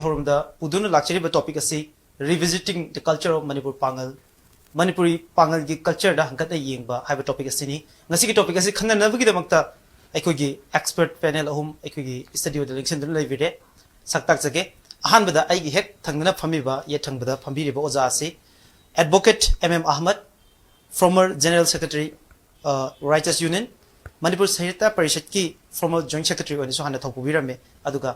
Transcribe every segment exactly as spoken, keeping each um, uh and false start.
ꯊꯧꯔꯝꯗ ꯄꯨꯗꯨꯅ ꯂꯥꯛꯆꯔꯤꯕ topic ꯑꯁꯤ Revisiting the Culture of Manipur ꯄꯥꯡꯒꯜ, ꯃꯅꯤꯄꯨꯔꯤ ꯄꯥꯡꯒꯜꯒꯤ culture ꯗ ꯍꯟꯒꯠꯅ ꯌꯦꯡꯕ ꯍꯥꯏꯕ topic ꯑꯁꯤꯅꯤ꯫ ꯉꯁꯤꯒꯤ topic ꯑꯁꯤ ꯈꯟꯅꯅꯕꯒꯤꯗꯃꯛꯇ ꯑꯩꯈꯣꯏꯒꯤ expert panel ꯑꯍꯨꯝ ꯑꯩꯈꯣꯏꯒꯤ studio ꯗ ꯂꯦꯡꯁꯤꯟꯗꯨꯅ ꯂꯩꯕꯤꯔꯦ꯫ ꯁꯛ ꯇꯥꯛꯆꯒꯦ꯫ ꯑꯍꯥꯟꯕꯗ ꯑꯩꯒꯤ ꯍꯦꯛ ꯊꯪꯅꯅ ꯐꯝꯃꯤꯕ, ꯌꯦꯠ ꯊꯪꯕꯗ ꯐꯝꯕꯤꯔꯤꯕ ꯑꯣꯖꯥ ꯑꯁꯤ Advocate M M Ahmed, former General Secretary, Writers Union, Manipur ꯁꯥꯍꯤꯇ꯭ꯌ ꯄꯔꯤꯁꯠꯀꯤ former Joint Secretary ꯑꯣꯏꯅꯁꯨ ꯍꯥꯟꯅ ꯊꯧ ꯄꯨꯕꯤꯔꯝꯃꯦ꯫ ꯑꯗꯨꯒ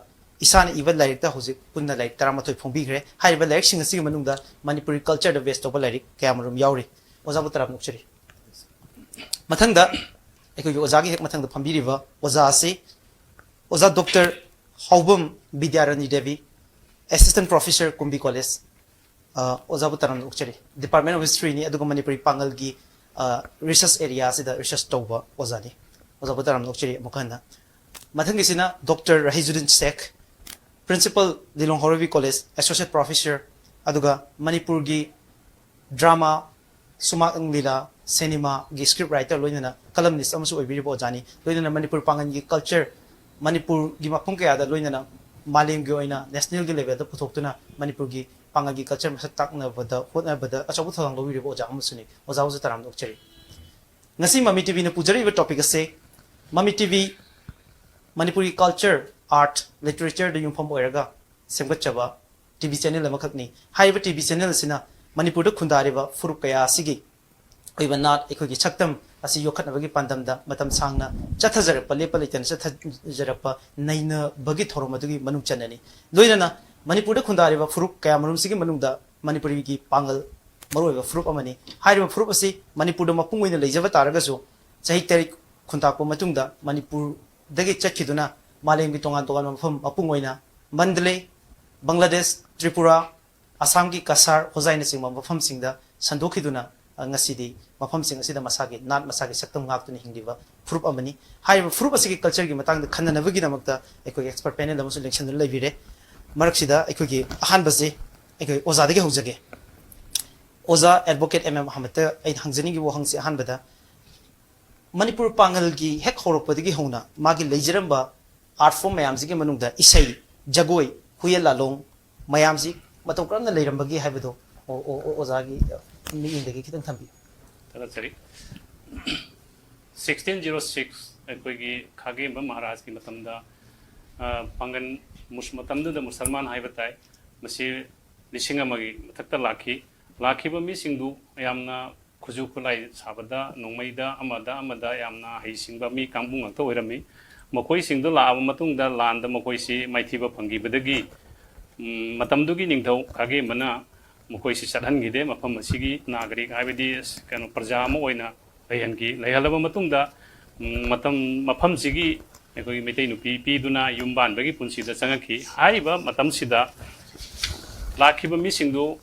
ꯏꯁꯥꯅ ꯏꯕ ꯂꯥꯏꯔꯤꯛꯇ ꯍꯧꯖꯤꯛ ꯄꯨꯟꯅ ꯂꯥꯏꯔꯤꯛ ꯇꯔꯥꯃꯥꯊꯣꯏ ꯐꯣꯡꯕꯤꯈ꯭ꯔꯦ꯫ ꯍꯥꯏꯔꯤꯕ ꯂꯥꯏꯔꯤꯛꯁꯤꯡ ꯑꯁꯤꯒꯤ ꯃꯅꯨꯡꯗ ꯃꯅꯤꯄꯨꯔꯤ culture ꯗ base ꯇꯧꯕ ꯂꯥꯏꯔꯤꯛ ꯀꯌꯥꯃꯔꯨꯝ ꯌꯥꯎꯔꯤ꯫ ꯑꯣꯖꯥꯕꯨ ꯇꯔꯥꯝꯅ ꯑꯣꯛꯆꯔꯤ꯫ ꯃꯊꯪꯗ ꯑꯩꯈꯣꯏꯒꯤ ꯑꯣꯖꯥꯒꯤ ꯍꯦꯛ ꯃꯊꯪꯗ ꯐꯝꯕꯤꯔꯤꯕ ꯑꯣꯖꯥ ꯑꯁꯤ ꯑꯣꯖꯥ doctor Haobam Bidyarani Devi, Assistant Professor, Kumbi College꯫ ꯑ, ꯑꯣꯖꯥꯕꯨ ꯇꯔꯥꯝꯅ ꯑꯣꯛꯆꯔꯤ꯫ Department of History ꯅꯤ, ꯑꯗꯨꯒ ꯃꯅꯤꯄꯨꯔꯤ ꯄꯥꯡꯒꯜꯒꯤ, ꯑ, research area ꯑꯁꯤꯗ research ꯇꯧꯕ ꯑꯣꯖꯥꯅꯤ꯫ ꯑꯣꯖꯥꯕꯨ ꯇꯔꯥꯝꯅ ꯑꯣꯛꯆꯔꯤ ꯑꯃꯨꯛ ꯍꯟꯅ꯫ ꯃꯊꯪꯒꯤꯁꯤꯅ ꯗꯣꯛꯇꯔ ꯔꯍꯤꯖꯨꯗꯤꯟ ꯁꯦꯈ, Principal, ꯂꯤꯂꯣꯡ ꯍꯣꯔꯣꯕꯤ College, Associate Professor, ꯑꯗꯨꯒ ꯃꯅꯤꯄꯨꯔꯒꯤ drama, ꯁꯨꯃꯥꯡ ꯂꯤꯂꯥ, cinema ꯒꯤ script writer, ꯂꯣꯏꯅꯅ columnist ꯑꯃꯁꯨ ꯑꯣꯏꯕꯤꯔꯤꯕ ꯑꯣꯖꯥꯅꯤ꯫ ꯂꯣꯏꯅꯅ ꯃꯅꯤꯄꯨꯔ ꯄꯥꯡꯒꯜꯒꯤ culture ꯃꯅꯤꯄꯨꯔꯒꯤ ꯃꯐꯝ ꯀꯌꯥꯗ, ꯂꯣꯏꯅꯅ ꯃꯥꯂꯦꯝꯒꯤ ꯑꯣꯏꯅ national ꯒꯤ level ꯗ ꯄꯨꯊꯣꯛꯇꯨꯅ ꯃꯅꯤꯄꯨꯔꯒꯤ ꯄꯥꯡꯒꯜꯒꯤ culture ꯃꯁꯛ ꯇꯥꯛꯅꯕꯗ ꯍꯣꯠꯅꯕꯗ ꯑꯆꯧꯕ ꯊꯧꯗꯥꯡ ꯂꯧꯕꯤꯔꯤꯕ ꯑꯣꯖꯥ ꯑꯃꯁꯨꯅꯤ꯫ ꯑꯣꯖꯥꯕꯨꯁꯨ ꯇꯔꯥꯝꯅ ꯑꯣꯛꯆꯔꯤ꯫ ꯉꯁꯤ ꯃꯃꯤ TV ꯅ ꯄꯨꯖꯔꯤꯕ topic ꯑꯁꯦ, ꯃꯃꯤ TV Manipuri culture, art, literature ꯗ ꯌꯨꯝꯐꯝ ꯑꯣꯏꯔꯒ ꯁꯦꯝꯒꯠꯆꯕ TV channel ꯑꯃꯈꯛꯅꯤ꯫ ꯍꯥꯏꯔꯤꯕ TV channel ꯑꯁꯤꯅ ꯃꯅꯤꯄꯨꯔꯗ ꯈꯨꯟꯗꯥꯔꯤꯕ ꯐꯨꯔꯨꯞ ꯀꯌꯥ ꯑꯁꯤꯒꯤ ꯑꯣꯏꯕ ꯅꯥꯠ, ꯑꯩꯈꯣꯏꯒꯤ ꯁꯛꯇꯝ ꯑꯁꯤ ꯌꯣꯛꯈꯠꯅꯕꯒꯤ ꯄꯥꯟꯗꯝꯗ ꯃꯇꯝ ꯁꯥꯡꯅ ꯆꯠꯊꯖꯔꯛꯄ, ꯂꯦꯞꯄ ꯂꯩꯇꯅ ꯆꯠꯊꯖꯔꯛꯄ ꯅꯩꯅꯕꯒꯤ ꯊꯧꯔꯝ ꯑꯗꯨꯒꯤ ꯃꯅꯨꯡ ꯆꯟꯅꯅꯤ꯫ ꯂꯣꯏꯅꯅ ꯃꯅꯤꯄꯨꯔꯗ ꯈꯨꯟꯗꯥꯔꯤꯕ ꯐꯨꯔꯨꯞ ꯀꯌꯥꯃꯔꯨꯝꯁꯤꯒꯤ ꯃꯅꯨꯡꯗ ꯃꯅꯤꯄꯨꯔꯤꯒꯤ ꯄꯥꯡꯒꯜ ꯃꯔꯨꯑꯣꯏꯕ ꯐꯨꯔꯨꯞ ꯑꯃꯅꯤ꯫ ꯍꯥꯏꯔꯤꯕ ꯐꯨꯔꯨꯞ ꯑꯁꯤ ꯃꯅꯤꯄꯨꯔꯗ ꯃꯄꯨꯡ ꯑꯣꯏꯅ ꯂꯩꯖꯕ ꯇꯥꯔꯒꯁꯨ, ꯆꯍꯤ ꯇꯔꯦꯠ ꯈꯨꯟꯇꯥꯛꯄ ꯃꯇꯨꯡꯗ ꯃꯅꯤꯄꯨꯔꯗꯒꯤ ꯆꯠꯈꯤꯗꯨꯅ ꯃꯥꯂꯦꯝꯒꯤ ꯇꯣꯉꯥꯟ ꯇꯣꯉꯥꯟꯕ ꯃꯐꯝ, ꯃꯄꯨꯡ ꯑꯣꯏꯅ ꯃꯟꯗꯂꯦ, ꯕꯪꯒ꯭ꯂꯥꯗꯦꯁ, ꯇ꯭ꯔꯤꯄꯨꯔꯥ, ꯑꯁꯥꯝꯒꯤ ꯀꯁꯥꯔ, ꯍꯣꯖꯥꯏꯅꯆꯤꯡꯕ ꯃꯐꯝꯁꯤꯡꯗ ꯁꯟꯗꯣꯛꯈꯤꯗꯨꯅ, ꯑ, ꯉꯁꯤꯗꯤ ꯃꯐꯝꯁꯤꯡ ꯑꯁꯤꯗ ꯃꯁꯥꯒꯤ ꯅꯥꯠ, ꯃꯁꯥꯒꯤ ꯁꯛꯇꯝ ꯉꯥꯛꯇꯨꯅ ꯍꯤꯡꯂꯤꯕ ꯐꯨꯔꯨꯞ ꯑꯃꯅꯤ꯫ ꯍꯥꯏꯔꯤꯕ ꯐꯨꯔꯨꯞ ꯑꯁꯤꯒꯤ culture ꯒꯤ ꯃꯇꯥꯡꯗ ꯈꯟꯅꯅꯕꯒꯤꯗꯃꯛꯇ ꯑꯩꯈꯣꯏꯒꯤ expert panel ꯑꯃꯁꯨ ꯂꯦꯡꯁꯤꯟꯗꯨꯅ ꯂꯩꯕꯤꯔꯦ꯫ ꯃꯔꯛꯁꯤꯗ ꯑꯩꯈꯣꯏꯒꯤ ꯑꯍꯥꯟꯕꯁꯤ ꯑꯩꯈꯣꯏ ꯑꯣꯖꯥꯗꯒꯤ ꯍꯧꯖꯒꯦ꯫ ꯑꯣꯖꯥ Advocate M M Ahmed ꯇ ꯑꯩꯅ ꯍꯪꯖꯅꯤꯡꯉꯤꯕ ꯋꯥꯍꯪꯁꯤ ꯑꯍꯥꯟꯕꯗ, ꯃꯅꯤꯄꯨꯔ ꯄꯥꯡꯒꯜꯒꯤ ꯍꯦꯛ ꯍꯧꯔꯛꯄꯗꯒꯤ ꯍꯧꯅ ꯃꯥꯒꯤ ꯂꯩꯖꯔꯝꯕ art form ꯃꯌꯥꯝꯁꯤꯒꯤ ꯃꯅꯨꯡꯗ ꯏꯁꯩ, ꯖꯒꯣꯏ, ꯄꯨꯌꯦꯜ ꯂꯥꯂꯣꯡ ꯃꯌꯥꯝꯁꯤ ꯃꯇꯧ ꯀꯔꯝꯅ ꯂꯩꯔꯝꯕꯒꯦ ꯍꯥꯏꯕꯗꯣ ꯑꯣ- ꯑꯣ- ꯑꯣ- ꯑꯣꯖꯥꯒꯤ ꯃꯤꯠꯌꯦꯡꯗꯒꯤ ꯈꯤꯇꯪ ꯊꯝꯕꯤꯌꯨ꯫ ꯊꯥꯒꯠꯆꯔꯤ꯫ ꯁꯤꯛꯁꯇꯤꯟ ꯖꯤꯔꯣ ꯁꯤꯛꯁ ꯑꯩꯈꯣꯏꯒꯤ ꯈꯥꯒꯦꯝꯕ ꯃꯍꯥꯔꯥꯖꯀꯤ ꯃꯇꯝꯗ, ꯑ, ꯄꯥꯡꯒꯟ ꯃꯨꯁ-, ꯃꯇꯝꯗꯨꯗ ꯃꯨꯁꯜꯃꯥꯟ ꯍꯥꯏꯕ ꯇꯥꯏ, ꯃꯁꯤ ꯂꯤꯁꯤꯡ ꯑꯃꯒꯤ ꯃꯊꯛꯇ ꯂꯥꯛꯈꯤ꯫ ꯂꯥꯛꯈꯤꯕ ꯃꯤꯁꯤꯡꯗꯨ ꯌꯥꯝꯅ ꯈꯨꯠꯁꯨ ꯈꯨꯠꯂꯥꯏ ꯁꯥꯕꯗ, ꯅꯣꯡꯃꯩꯗ, ꯑꯃꯗ ꯑꯃꯗ ꯌꯥꯝꯅ ꯍꯩꯁꯤꯡꯕ ꯃꯤ ꯀꯥꯡꯕꯨ ꯉꯥꯛꯇ ꯑꯣꯏꯔꯝꯃꯤ꯫ ꯃꯈꯣꯏꯁꯤꯡꯗꯨ ꯂꯥꯛꯑꯕ ꯃꯇꯨꯡꯗ ꯂꯥꯟꯗ ꯃꯈꯣꯏꯁꯤ ꯃꯥꯏꯊꯤꯕ ꯐꯪꯈꯤꯕꯗꯒꯤ, ꯎꯝ, ꯃꯇꯝꯗꯨꯒꯤ ꯅꯤꯡꯊꯧ ꯈꯥꯒꯦꯝꯕꯅ ꯃꯈꯣꯏꯁꯤ ꯆꯠꯍꯟꯈꯤꯗꯦ꯫ ꯃꯐꯝ ꯑꯁꯤꯒꯤ ꯅꯥꯒꯔꯤꯛ ꯍꯥꯏꯕꯗꯤ ꯀꯩꯅꯣ ꯄ꯭ꯔꯖꯥ ꯑꯃ ꯑꯣꯏꯅ ꯂꯩꯍꯟꯈꯤ꯫ ꯂꯩꯍꯜꯂꯕ ꯃꯇꯨꯡꯗ, ꯎꯝ, ꯃꯇꯝ, ꯃꯐꯝꯁꯤꯒꯤ ꯑꯩꯈꯣꯏꯒꯤ ꯃꯩꯇꯩ ꯅꯨꯄꯤ ꯄꯤꯗꯨꯅ ꯌꯨꯝ ꯄꯥꯟꯕꯒꯤ ꯄꯨꯟꯁꯤꯗ ꯆꯪꯉꯛꯈꯤ꯫ ꯍꯥꯏꯔꯤꯕ ꯃꯇꯝꯁꯤꯗ ꯂꯥꯛꯈꯤꯕ ꯃꯤꯁꯤꯡꯗꯨ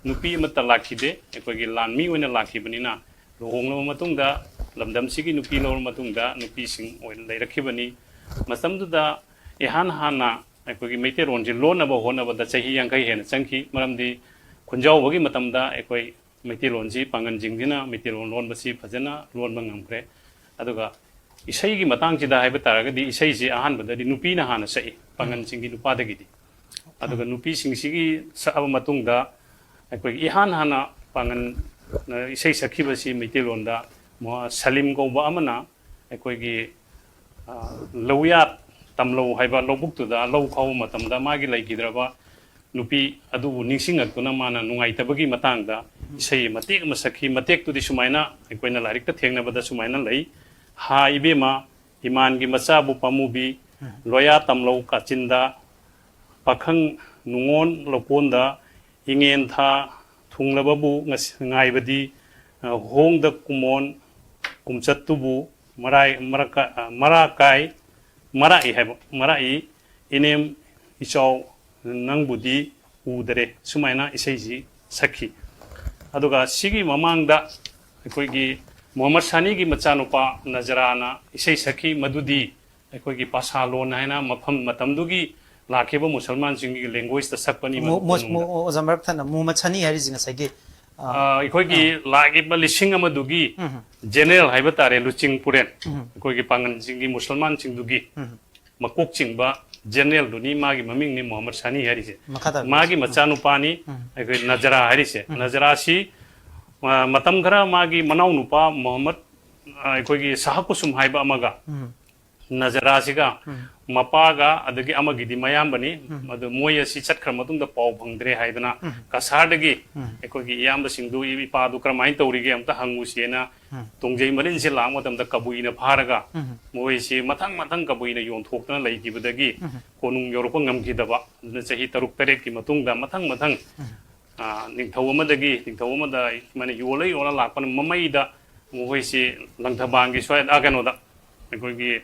ꯅꯨꯄꯤ ꯑꯃꯠꯇ ꯂꯥꯛꯈꯤꯗꯦ꯫ ꯑꯩꯈꯣꯏꯒꯤ ꯂꯥꯟꯃꯤ ꯑꯣꯏꯅ ꯂꯥꯛꯈꯤꯕꯅꯤꯅ, ꯂꯨꯍꯣꯡꯂꯕ ꯃꯇꯨꯡꯗ ꯂꯝꯗꯝꯁꯤꯒꯤ ꯅꯨꯄꯤ ꯂꯧꯔꯕ ꯃꯇꯨꯡꯗ ꯅꯨꯄꯤꯁꯤꯡ ꯑꯣꯏꯅ ꯂꯩꯔꯛꯈꯤꯕꯅꯤ꯫ ꯃꯇꯝꯗꯨꯗ ꯏꯍꯥꯟ ꯍꯥꯟꯅ ꯑꯩꯈꯣꯏꯒꯤ ꯃꯩꯇꯩꯂꯣꯟꯁꯤ ꯂꯣꯟꯅꯕ ꯍꯣꯠꯅꯕꯗ ꯆꯍꯤ ꯌꯥꯡꯈꯩ ꯍꯦꯟꯅ ꯆꯪꯈꯤ꯫ ꯃꯔꯝꯗꯤ ꯈꯨꯟꯖꯥꯎꯕꯒꯤ ꯃꯇꯝꯗ ꯑꯩꯈꯣꯏ ꯃꯩꯇꯩꯂꯣꯟꯁꯤ ꯄꯥꯡꯒꯟꯁꯤꯡꯁꯤꯅ ꯃꯩꯇꯩꯂꯣꯟ ꯂꯣꯟꯕꯁꯤ ꯐꯖꯅ ꯂꯣꯟꯕ ꯉꯝꯈ꯭ꯔꯦ꯫ ꯑꯗꯨꯒ ꯏꯁꯩꯒꯤ ꯃꯇꯥꯡꯁꯤꯗ ꯍꯥꯏꯕ ꯇꯥꯔꯒꯗꯤ, ꯏꯁꯩꯁꯤ ꯑꯍꯥꯟꯕꯗꯗꯤ ꯅꯨꯄꯤꯅ ꯍꯥꯟꯅ ꯁꯛꯏ, ꯄꯥꯡꯒꯟꯁꯤꯡꯒꯤ ꯅꯨꯄꯥꯗꯒꯤꯗꯤ꯫ ꯑꯗꯨꯒ ꯅꯨꯄꯤꯁꯤꯡꯁꯤꯒꯤ ꯁꯛꯑꯕ ꯃꯇꯨꯡꯗ, ꯑꯩꯈꯣꯏꯒꯤ ꯏꯍꯥꯟ ꯍꯥꯟꯅ ꯄꯥꯡꯒꯟ, ꯑ, ꯏꯁꯩ ꯁꯛꯈꯤꯕꯁꯤ ꯃꯩꯇꯩꯂꯣꯟꯗ ꯃꯣ-, ꯁꯂꯤꯝ ꯀꯧꯕ ꯑꯃꯅ ꯑꯩꯈꯣꯏꯒꯤ, ꯑ, ꯂꯧꯌꯥ ꯇꯝꯂꯧ ꯍꯥꯏꯕ ꯂꯧꯕꯨꯛꯇꯨꯗ ꯂꯧ ꯈꯥꯎꯕ ꯃꯇꯝꯗ ꯃꯥꯒꯤ ꯂꯩꯈꯤꯗ꯭ꯔꯕ ꯅꯨꯄꯤ ꯑꯗꯨꯕꯨ ꯅꯤꯡꯁꯤꯡꯉꯛꯇꯨꯅ ꯃꯥꯅ ꯅꯨꯡꯉꯥꯏꯇꯕꯒꯤ ꯃꯇꯥꯡꯗ ꯏꯁꯩ ꯃꯇꯦꯛ ꯑꯃ ꯁꯛꯈꯤ꯫ ꯃꯇꯦꯛꯇꯨꯗꯤ ꯁꯨꯃꯥꯏꯅ ꯑꯩꯈꯣꯏꯅ ꯂꯥꯏꯔꯤꯛꯇ ꯊꯦꯡꯅꯕꯗ ꯁꯨꯃꯥꯏꯅ ꯂꯩ: "ꯍꯥ ꯏꯕꯦꯝꯃ, ꯏꯃꯥꯟꯒꯤ ꯃꯆꯥꯕꯨ ꯄꯥꯝꯃꯨꯕꯤ, ꯂꯣꯌꯥ ꯇꯝꯂꯧ ꯀꯥꯆꯤꯟꯗ, ꯄꯥꯈꯪ ꯅꯨꯡꯉꯣꯟ ꯂꯧꯀꯣꯟꯗ, ꯏꯉꯦꯟ ꯊꯥ ꯊꯨꯡꯂꯕꯕꯨ ꯉꯁ-, ꯉꯥꯏꯕꯗꯤ, ꯑ, ꯍꯣꯡꯗ ꯀꯨꯃꯣꯟ ꯀꯨꯝꯆꯠꯇꯨꯕꯨ ꯃꯔꯥꯏ-, ꯃꯔꯥꯀ-, ꯑ, ꯃꯔꯥꯀꯥꯏ ꯃꯔꯥꯛꯏ" ꯍꯥꯏꯕ, "ꯃꯔꯥꯛꯏ, ꯏꯅꯦꯝ ꯏꯆꯥꯎ ꯅꯪꯕꯨꯗꯤ ꯎꯗꯔꯦ", ꯁꯨꯃꯥꯏꯅ ꯏꯁꯩꯁꯤ ꯁꯛꯈꯤ꯫ ꯑꯗꯨꯒ ꯁꯤꯒꯤ ꯃꯃꯥꯡꯗ ꯑꯩꯈꯣꯏꯒꯤ ꯃꯨꯍꯝꯃꯗ ꯁꯥꯅꯤꯒꯤ ꯃꯆꯥꯅꯨꯄꯥ ꯅꯖꯔꯥꯅ ꯏꯁꯩ ꯁꯛꯈꯤ, ꯃꯗꯨꯗꯤ ꯑꯩꯈꯣꯏꯒꯤ ꯄꯥꯁꯥ ꯂꯣꯟ ꯍꯥꯏꯅ ꯃꯐꯝ ꯃꯇꯝꯗꯨꯒꯤ ꯂꯥꯛꯈꯤꯕ ꯃꯨꯁꯜꯃꯥꯟꯁꯤꯡꯒꯤ ꯂꯦꯡꯒ꯭ꯋꯦꯖꯇ ꯁꯛꯄꯅꯤ꯫ ꯃꯨ-, ꯃꯨꯁ-, ꯃꯨ-, ꯑꯣꯖꯥ ꯃꯔꯛ ꯊꯠꯅ, ꯃꯨꯍꯝꯃꯗ ꯁꯥꯅꯤ ꯍꯥꯏꯔꯤꯁꯤ ꯉꯁꯥꯏꯒꯤ, ꯑ, ꯑ, ꯑꯩꯈꯣꯏꯒꯤ ꯑ, ꯂꯥꯛꯏꯕ ꯂꯤꯁꯤꯡ ꯑꯃꯗꯨꯒꯤ ꯎꯝ, ꯖꯦꯅꯔꯦꯜ ꯍꯥꯏꯕ ꯇꯥꯔꯦ, ꯂꯨꯆꯤꯡ ꯄꯨꯔꯦꯟ, ꯎꯝ, ꯑꯩꯈꯣꯏꯒꯤ ꯄꯥꯡꯒꯟꯁꯤꯡꯒꯤ, ꯃꯨꯁꯜꯃꯥꯟꯁꯤꯡꯗꯨꯒꯤ ꯎꯝ, ꯃꯀꯣꯛ ꯆꯤꯡꯕ ꯖꯦꯅꯔꯦꯜꯗꯨꯅꯤ, ꯃꯥꯒꯤ ꯃꯃꯤꯡꯅꯤ ꯃꯣꯍꯝꯃꯗ ꯁꯥꯅꯤ ꯍꯥꯏꯔꯤꯁꯦ꯫ ꯃꯈꯥ ꯇꯥꯕꯤꯌꯨ꯫ ꯃꯥꯒꯤ ꯃꯆꯥꯅꯨꯄꯥꯅꯤ, ꯎꯝ꯫ ꯑꯩꯈꯣꯏ ꯅꯖꯔꯥ ꯍꯥꯏꯔꯤꯁꯦ꯫ ꯅꯖꯔꯥꯁꯤ, ꯑ, ꯃꯇꯝ ꯈꯔ ꯃꯥꯒꯤ ꯃꯅꯥꯎꯅꯨꯄꯥ ꯃꯣꯍꯝꯃꯗ, ꯑ, ꯑꯩꯈꯣꯏꯒꯤ ꯁꯥꯍ ꯀꯨꯁꯨꯝ ꯍꯥꯏꯕ ꯑꯃꯒ, ꯎꯝ꯫ ꯅꯖꯔꯥꯁꯤꯒ, ꯎꯝ꯫ ꯃꯄꯥꯒ, ꯑꯗꯒꯤ ꯑꯃꯒꯤꯗꯤ ꯃꯌꯥꯝꯕꯅꯤ꯫ ꯎꯝ꯫ ꯑꯗꯨ ꯃꯣꯏ ꯑꯁꯤ ꯆꯠꯈ꯭ꯔ ꯃꯇꯨꯡꯗ ꯄꯥꯎ ꯐꯪꯗ꯭ꯔꯦ ꯍꯥꯏꯗꯅ, ꯎꯝ꯫ ꯀꯁꯥꯔꯗꯒꯤ ꯎꯝ꯫ ꯑꯩꯈꯣꯏꯒꯤ ꯏꯌꯥꯝꯕꯁꯤꯡꯗꯨ, ꯏꯄꯥꯗꯨ ꯀꯔꯝꯍꯥꯏꯅ ꯇꯧꯔꯤꯒꯦ ꯑꯝꯇ ꯍꯪꯉꯨꯁꯦꯅ ꯎꯝ꯫ ꯇꯣꯡꯖꯩ ꯃꯔꯤꯟꯁꯦ ꯂꯥꯛꯄ ꯃꯇꯝꯗ ꯀꯕꯨꯏꯅ ꯐꯥꯔꯒ, ꯎꯝ꯫ ꯃꯣꯏꯁꯤ ꯃꯊꯪ ꯃꯊꯪ ꯀꯕꯨꯏꯅ ꯌꯣꯟꯊꯣꯛꯇꯅ ꯂꯩꯈꯤꯕꯗꯒꯤ, ꯎꯝ꯫ ꯀꯣꯅꯨꯡ ꯌꯧꯔꯛꯄ ꯉꯝꯈꯤꯗꯕ꯫ ꯑꯗꯨꯅ ꯆꯍꯤ ꯇꯔꯨꯛ ꯇꯔꯦꯠꯀꯤ ꯃꯇꯨꯡꯗ ꯃꯊꯪ ꯃꯊꯪ, ꯎꯝ꯫ ꯑ, ꯅꯤꯡꯊꯧ ꯑꯃꯗꯒꯤ ꯅꯤꯡꯊꯧ ꯑꯃꯗ ꯁꯨꯃꯥꯏꯅ ꯌꯣꯜꯂ ꯌꯣꯜꯂ ꯂꯥꯛꯄꯅ ꯃꯃꯩꯗ ꯃꯈꯣꯏꯁꯤ ꯂꯪꯊꯕꯥꯜꯒꯤ ꯁ꯭ꯋꯥꯏꯗ, ꯑ, ꯀꯩꯅꯣꯗ, ꯑꯩꯈꯣꯏꯒꯤ,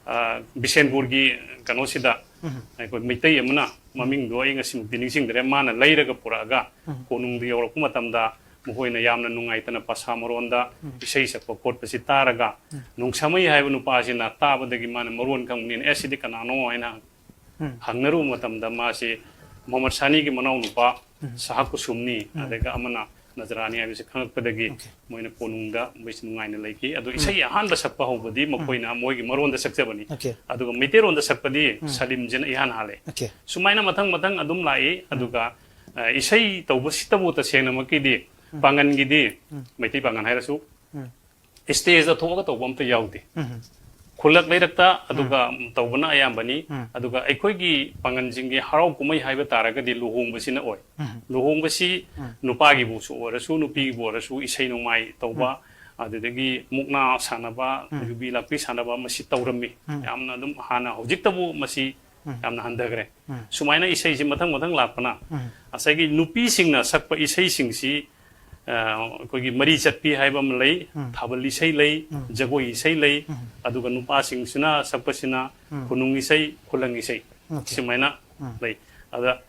ꯑ, ꯕꯤꯁꯦꯟꯄꯨꯔꯒꯤ ꯀꯩꯅꯣꯁꯤꯗ ꯎꯝ꯫ ꯑꯩꯈꯣꯏ ꯃꯩꯇꯩ ꯑꯃꯅ, ꯃꯃꯤꯡꯗꯣ ꯑꯩ ꯉꯁꯤꯃꯛꯇꯤ ꯅꯤꯡꯁꯤꯡꯗ꯭ꯔꯦ, ꯃꯥꯅ ꯂꯩꯔꯒ ꯄꯨꯔꯛꯑꯒ ꯎꯝ꯫ ꯀꯣꯅꯨꯡꯗ ꯌꯧꯔꯛꯄ ꯃꯇꯝꯗ ꯃꯈꯣꯏꯅ ꯌꯥꯝꯅ ꯅꯨꯡꯉꯥꯏꯇꯅ ꯄꯁꯥ ꯃꯔꯣꯟꯗ ꯎꯝ꯫ ꯏꯁꯩ ꯁꯛꯄ ꯈꯣꯠꯄꯁꯤ ꯇꯥꯔꯒ, ꯎꯝ꯫ ꯅꯣꯡꯁꯥꯃꯩ ꯍꯥꯏꯕ ꯅꯨꯄꯥꯁꯤꯅ ꯇꯥꯕꯗꯒꯤ ꯃꯥꯅ ꯃꯔꯣꯟ ꯈꯪꯕꯅꯤꯅ, "ꯑꯦ, ꯁꯤꯗꯤ ꯀꯅꯥꯅꯣ?" ꯍꯥꯏꯅ ꯎꯝ꯫ ꯍꯪꯅꯔꯨꯕ ꯃꯇꯝꯗ ꯃꯥꯁꯤ ꯃꯣꯍꯝꯃꯗ ꯁꯥꯅꯤꯒꯤ ꯃꯅꯥꯎꯅꯨꯄꯥ ꯎꯝ꯫ ꯁꯥꯍ ꯀꯨꯁꯨꯝꯅꯤ, ꯎꯝ꯫ ꯑꯗꯨꯒ ꯑꯃꯅ ꯅꯖꯔꯥꯅꯤ ꯍꯥꯏꯕꯁꯤ ꯈꯪꯉꯛꯄꯗꯒꯤ Okay. ꯃꯣꯏꯅ ꯀꯣꯅꯨꯡꯗ ꯃꯣꯏꯁꯤ ꯅꯨꯡꯉꯥꯏꯅ ꯂꯩꯈꯤ꯫ ꯑꯗꯣ ꯏꯁꯩ ꯑꯍꯥꯟꯕ ꯁꯛꯄ ꯍꯧꯕꯗꯤ ꯃꯈꯣꯏꯅ ꯃꯣꯏꯒꯤ ꯃꯔꯣꯟꯗ ꯁꯛꯆꯕꯅꯤ꯫ Okay. ꯑꯗꯨꯒ ꯃꯩꯇꯩꯔꯣꯟꯗ ꯁꯛꯄꯗꯤ ꯎꯝ꯫ ꯁꯂꯤꯝꯁꯤꯅ ꯏꯍꯥꯟ ꯍꯥꯜꯂꯦ꯫ Okay. ꯁꯨꯃꯥꯏꯅ ꯃꯊꯪ ꯃꯊꯪ ꯑꯗꯨꯝ ꯂꯥꯛꯏ꯫ ꯑꯗꯨꯒ, ꯑ, ꯏꯁꯩ ꯇꯧꯕꯁꯤꯇꯕꯨ ꯇꯁꯦꯡꯅꯃꯛꯀꯤꯗꯤ, ꯄꯥꯡꯒꯟꯒꯤꯗꯤ, ꯎꯝ꯫ ꯃꯩꯇꯩ ꯄꯥꯡꯒꯟ ꯍꯥꯏꯔꯁꯨ, ꯎꯝ꯫ ꯏꯁꯇꯦꯖꯇ ꯊꯣꯛꯑꯒ ꯇꯧꯕ ꯑꯝꯇ ꯌꯥꯎꯗꯦ꯫ ꯈꯨꯜꯂꯛ ꯂꯩꯔꯛꯇ ꯑꯗꯨꯒ ꯇꯧꯕꯅ ꯑꯌꯥꯝꯕꯅꯤ꯫ ꯎꯝ꯫ ꯑꯗꯨꯒ ꯑꯩꯈꯣꯏꯒꯤ ꯄꯥꯡꯒꯟꯁꯤꯡꯒꯤ ꯍꯔꯥꯎ ꯀꯨꯝꯍꯩ ꯍꯥꯏꯕ ꯇꯥꯔꯒꯗꯤ ꯂꯨꯍꯣꯡꯕꯁꯤꯅ ꯑꯣꯏ꯫ ꯎꯝ꯫ ꯂꯨꯍꯣꯡꯕꯁꯤ ꯎꯝ꯫ ꯅꯨꯄꯥꯒꯤꯕꯨꯁꯨ ꯑꯣꯏꯔꯁꯨ, ꯅꯨꯄꯤꯒꯤꯕꯨ ꯑꯣꯏꯔꯁꯨ, ꯏꯁꯩ ꯅꯣꯡꯃꯥꯏ ꯇꯧꯕ, ꯑꯗꯨꯗꯒꯤ ꯃꯨꯛꯅꯥ ꯁꯥꯟꯅꯕ, ꯎꯝ꯫ ꯌꯨꯕꯤ ꯂꯥꯛꯄꯤ ꯁꯥꯟꯅꯕ, ꯃꯁꯤ ꯇꯧꯔꯝꯃꯤ꯫ ꯎꯝ꯫ ꯌꯥꯝꯅ ꯑꯗꯨꯝ ꯍꯥꯟꯅ, ꯍꯧꯖꯤꯛꯇꯕꯨ ꯃꯁꯤ ꯎꯝ꯫ ꯌꯥꯝꯅ ꯍꯟꯊꯈ꯭ꯔꯦ꯫ ꯎꯝ꯫ ꯁꯨꯃꯥꯏꯅ ꯏꯁꯩꯁꯤ ꯃꯊꯪ ꯃꯊꯪ ꯂꯥꯛꯄꯅ ꯎꯝ꯫ ꯉꯁꯥꯏꯒꯤ ꯅꯨꯄꯤꯁꯤꯡꯅ ꯁꯛꯄ ꯏꯁꯩꯁꯤꯡꯁꯤ, ꯑ, ꯑꯩꯈꯣꯏꯒꯤ ꯃꯔꯤ ꯆꯠꯄꯤ ꯍꯥꯏꯕ ꯑꯃ ꯂꯩ, ꯎꯝ꯫ ꯊꯥꯕꯜ ꯏꯁꯩ ꯂꯩ, ꯎꯝ꯫ ꯖꯒꯣꯏ ꯏꯁꯩ ꯂꯩ, ꯎꯝ꯫ ꯑꯗꯨꯒ ꯅꯨꯄꯥꯁꯤꯡꯁꯤꯅ ꯁꯛꯄꯁꯤꯅ ꯎꯝ꯫ ꯈꯨꯅꯨꯡ ꯏꯁꯩ, ꯈꯨꯂꯪ ꯏꯁꯩ, Okay. ꯁꯨꯃꯥꯏꯅ ꯎꯝ꯫ ꯂꯩ꯫ ꯑꯗ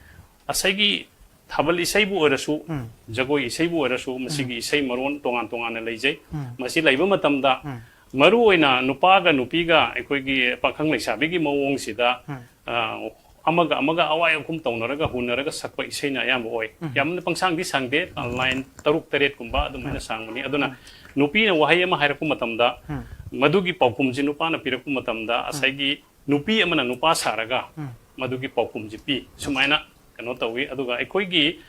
ꯉꯁꯥꯏꯒꯤ ꯊꯥꯕꯜ ꯏꯁꯩꯕꯨ ꯑꯣꯏꯔꯁꯨ, ꯎꯝ꯫ ꯖꯒꯣꯏ ꯏꯁꯩꯕꯨ ꯑꯣꯏꯔꯁꯨ, ꯃꯁꯤꯒꯤ ꯏꯁꯩ ꯃꯔꯣꯟ ꯇꯣꯉꯥꯟ ꯇꯣꯉꯥꯟꯅ ꯂꯩꯖꯩ꯫ ꯎꯝ꯫ ꯃꯁꯤ ꯂꯩꯕ ꯃꯇꯝꯗ, ꯎꯝ꯫ ꯃꯔꯨ ꯑꯣꯏꯅ ꯅꯨꯄꯥꯒ ꯅꯨꯄꯤꯒ, ꯑꯩꯈꯣꯏꯒꯤ ꯄꯥꯈꯪ ꯂꯩꯁꯥꯕꯤꯒꯤ ꯃꯑꯣꯡꯁꯤꯗ, ꯎꯝ꯫ ꯑ, ꯑꯃꯒ ꯑꯃꯒ ꯑꯋꯥꯏ ꯑꯈꯨꯝ ꯇꯧꯅꯔꯒ, ꯍꯨꯟꯅꯔꯒ ꯁꯛꯄ ꯏꯁꯩꯅ ꯑꯌꯥꯝꯕ ꯑꯣꯏ꯫ ꯎꯝ꯫ ꯌꯥꯝꯅ ꯄꯪꯁꯥꯡꯗꯤ ꯁꯥꯡꯗꯦ, ꯂꯥꯏꯟ ꯇꯔꯨꯛ ꯇꯔꯦꯠꯀꯨꯝꯕ ꯑꯗꯨꯃꯥꯏꯅ ꯁꯥꯡꯕꯅꯤ꯫ ꯑꯗꯨꯅ ꯅꯨꯄꯤꯅ ꯋꯥꯍꯩ ꯑꯃ ꯍꯥꯏꯔꯛꯄ ꯃꯇꯝꯗ, ꯎꯝ꯫ ꯃꯗꯨꯒꯤ ꯄꯥꯎꯈꯨꯝꯁꯤ ꯅꯨꯄꯥꯅ ꯄꯤꯔꯛꯄ ꯃꯇꯝꯗ, ꯉꯁꯥꯏꯒꯤ ꯅꯨꯄꯤ ꯑꯃꯅ ꯅꯨꯄꯥ ꯁꯥꯔꯒ ꯎꯝ꯫ ꯃꯗꯨꯒꯤ ꯄꯥꯎꯈꯨꯝꯁꯤ ꯄꯤ꯫ ꯁꯨꯃꯥꯏꯅ ꯀꯩꯅꯣ ꯇꯧꯏ꯫ ꯑꯗꯨꯒ ꯑꯩꯈꯣꯏꯒꯤ,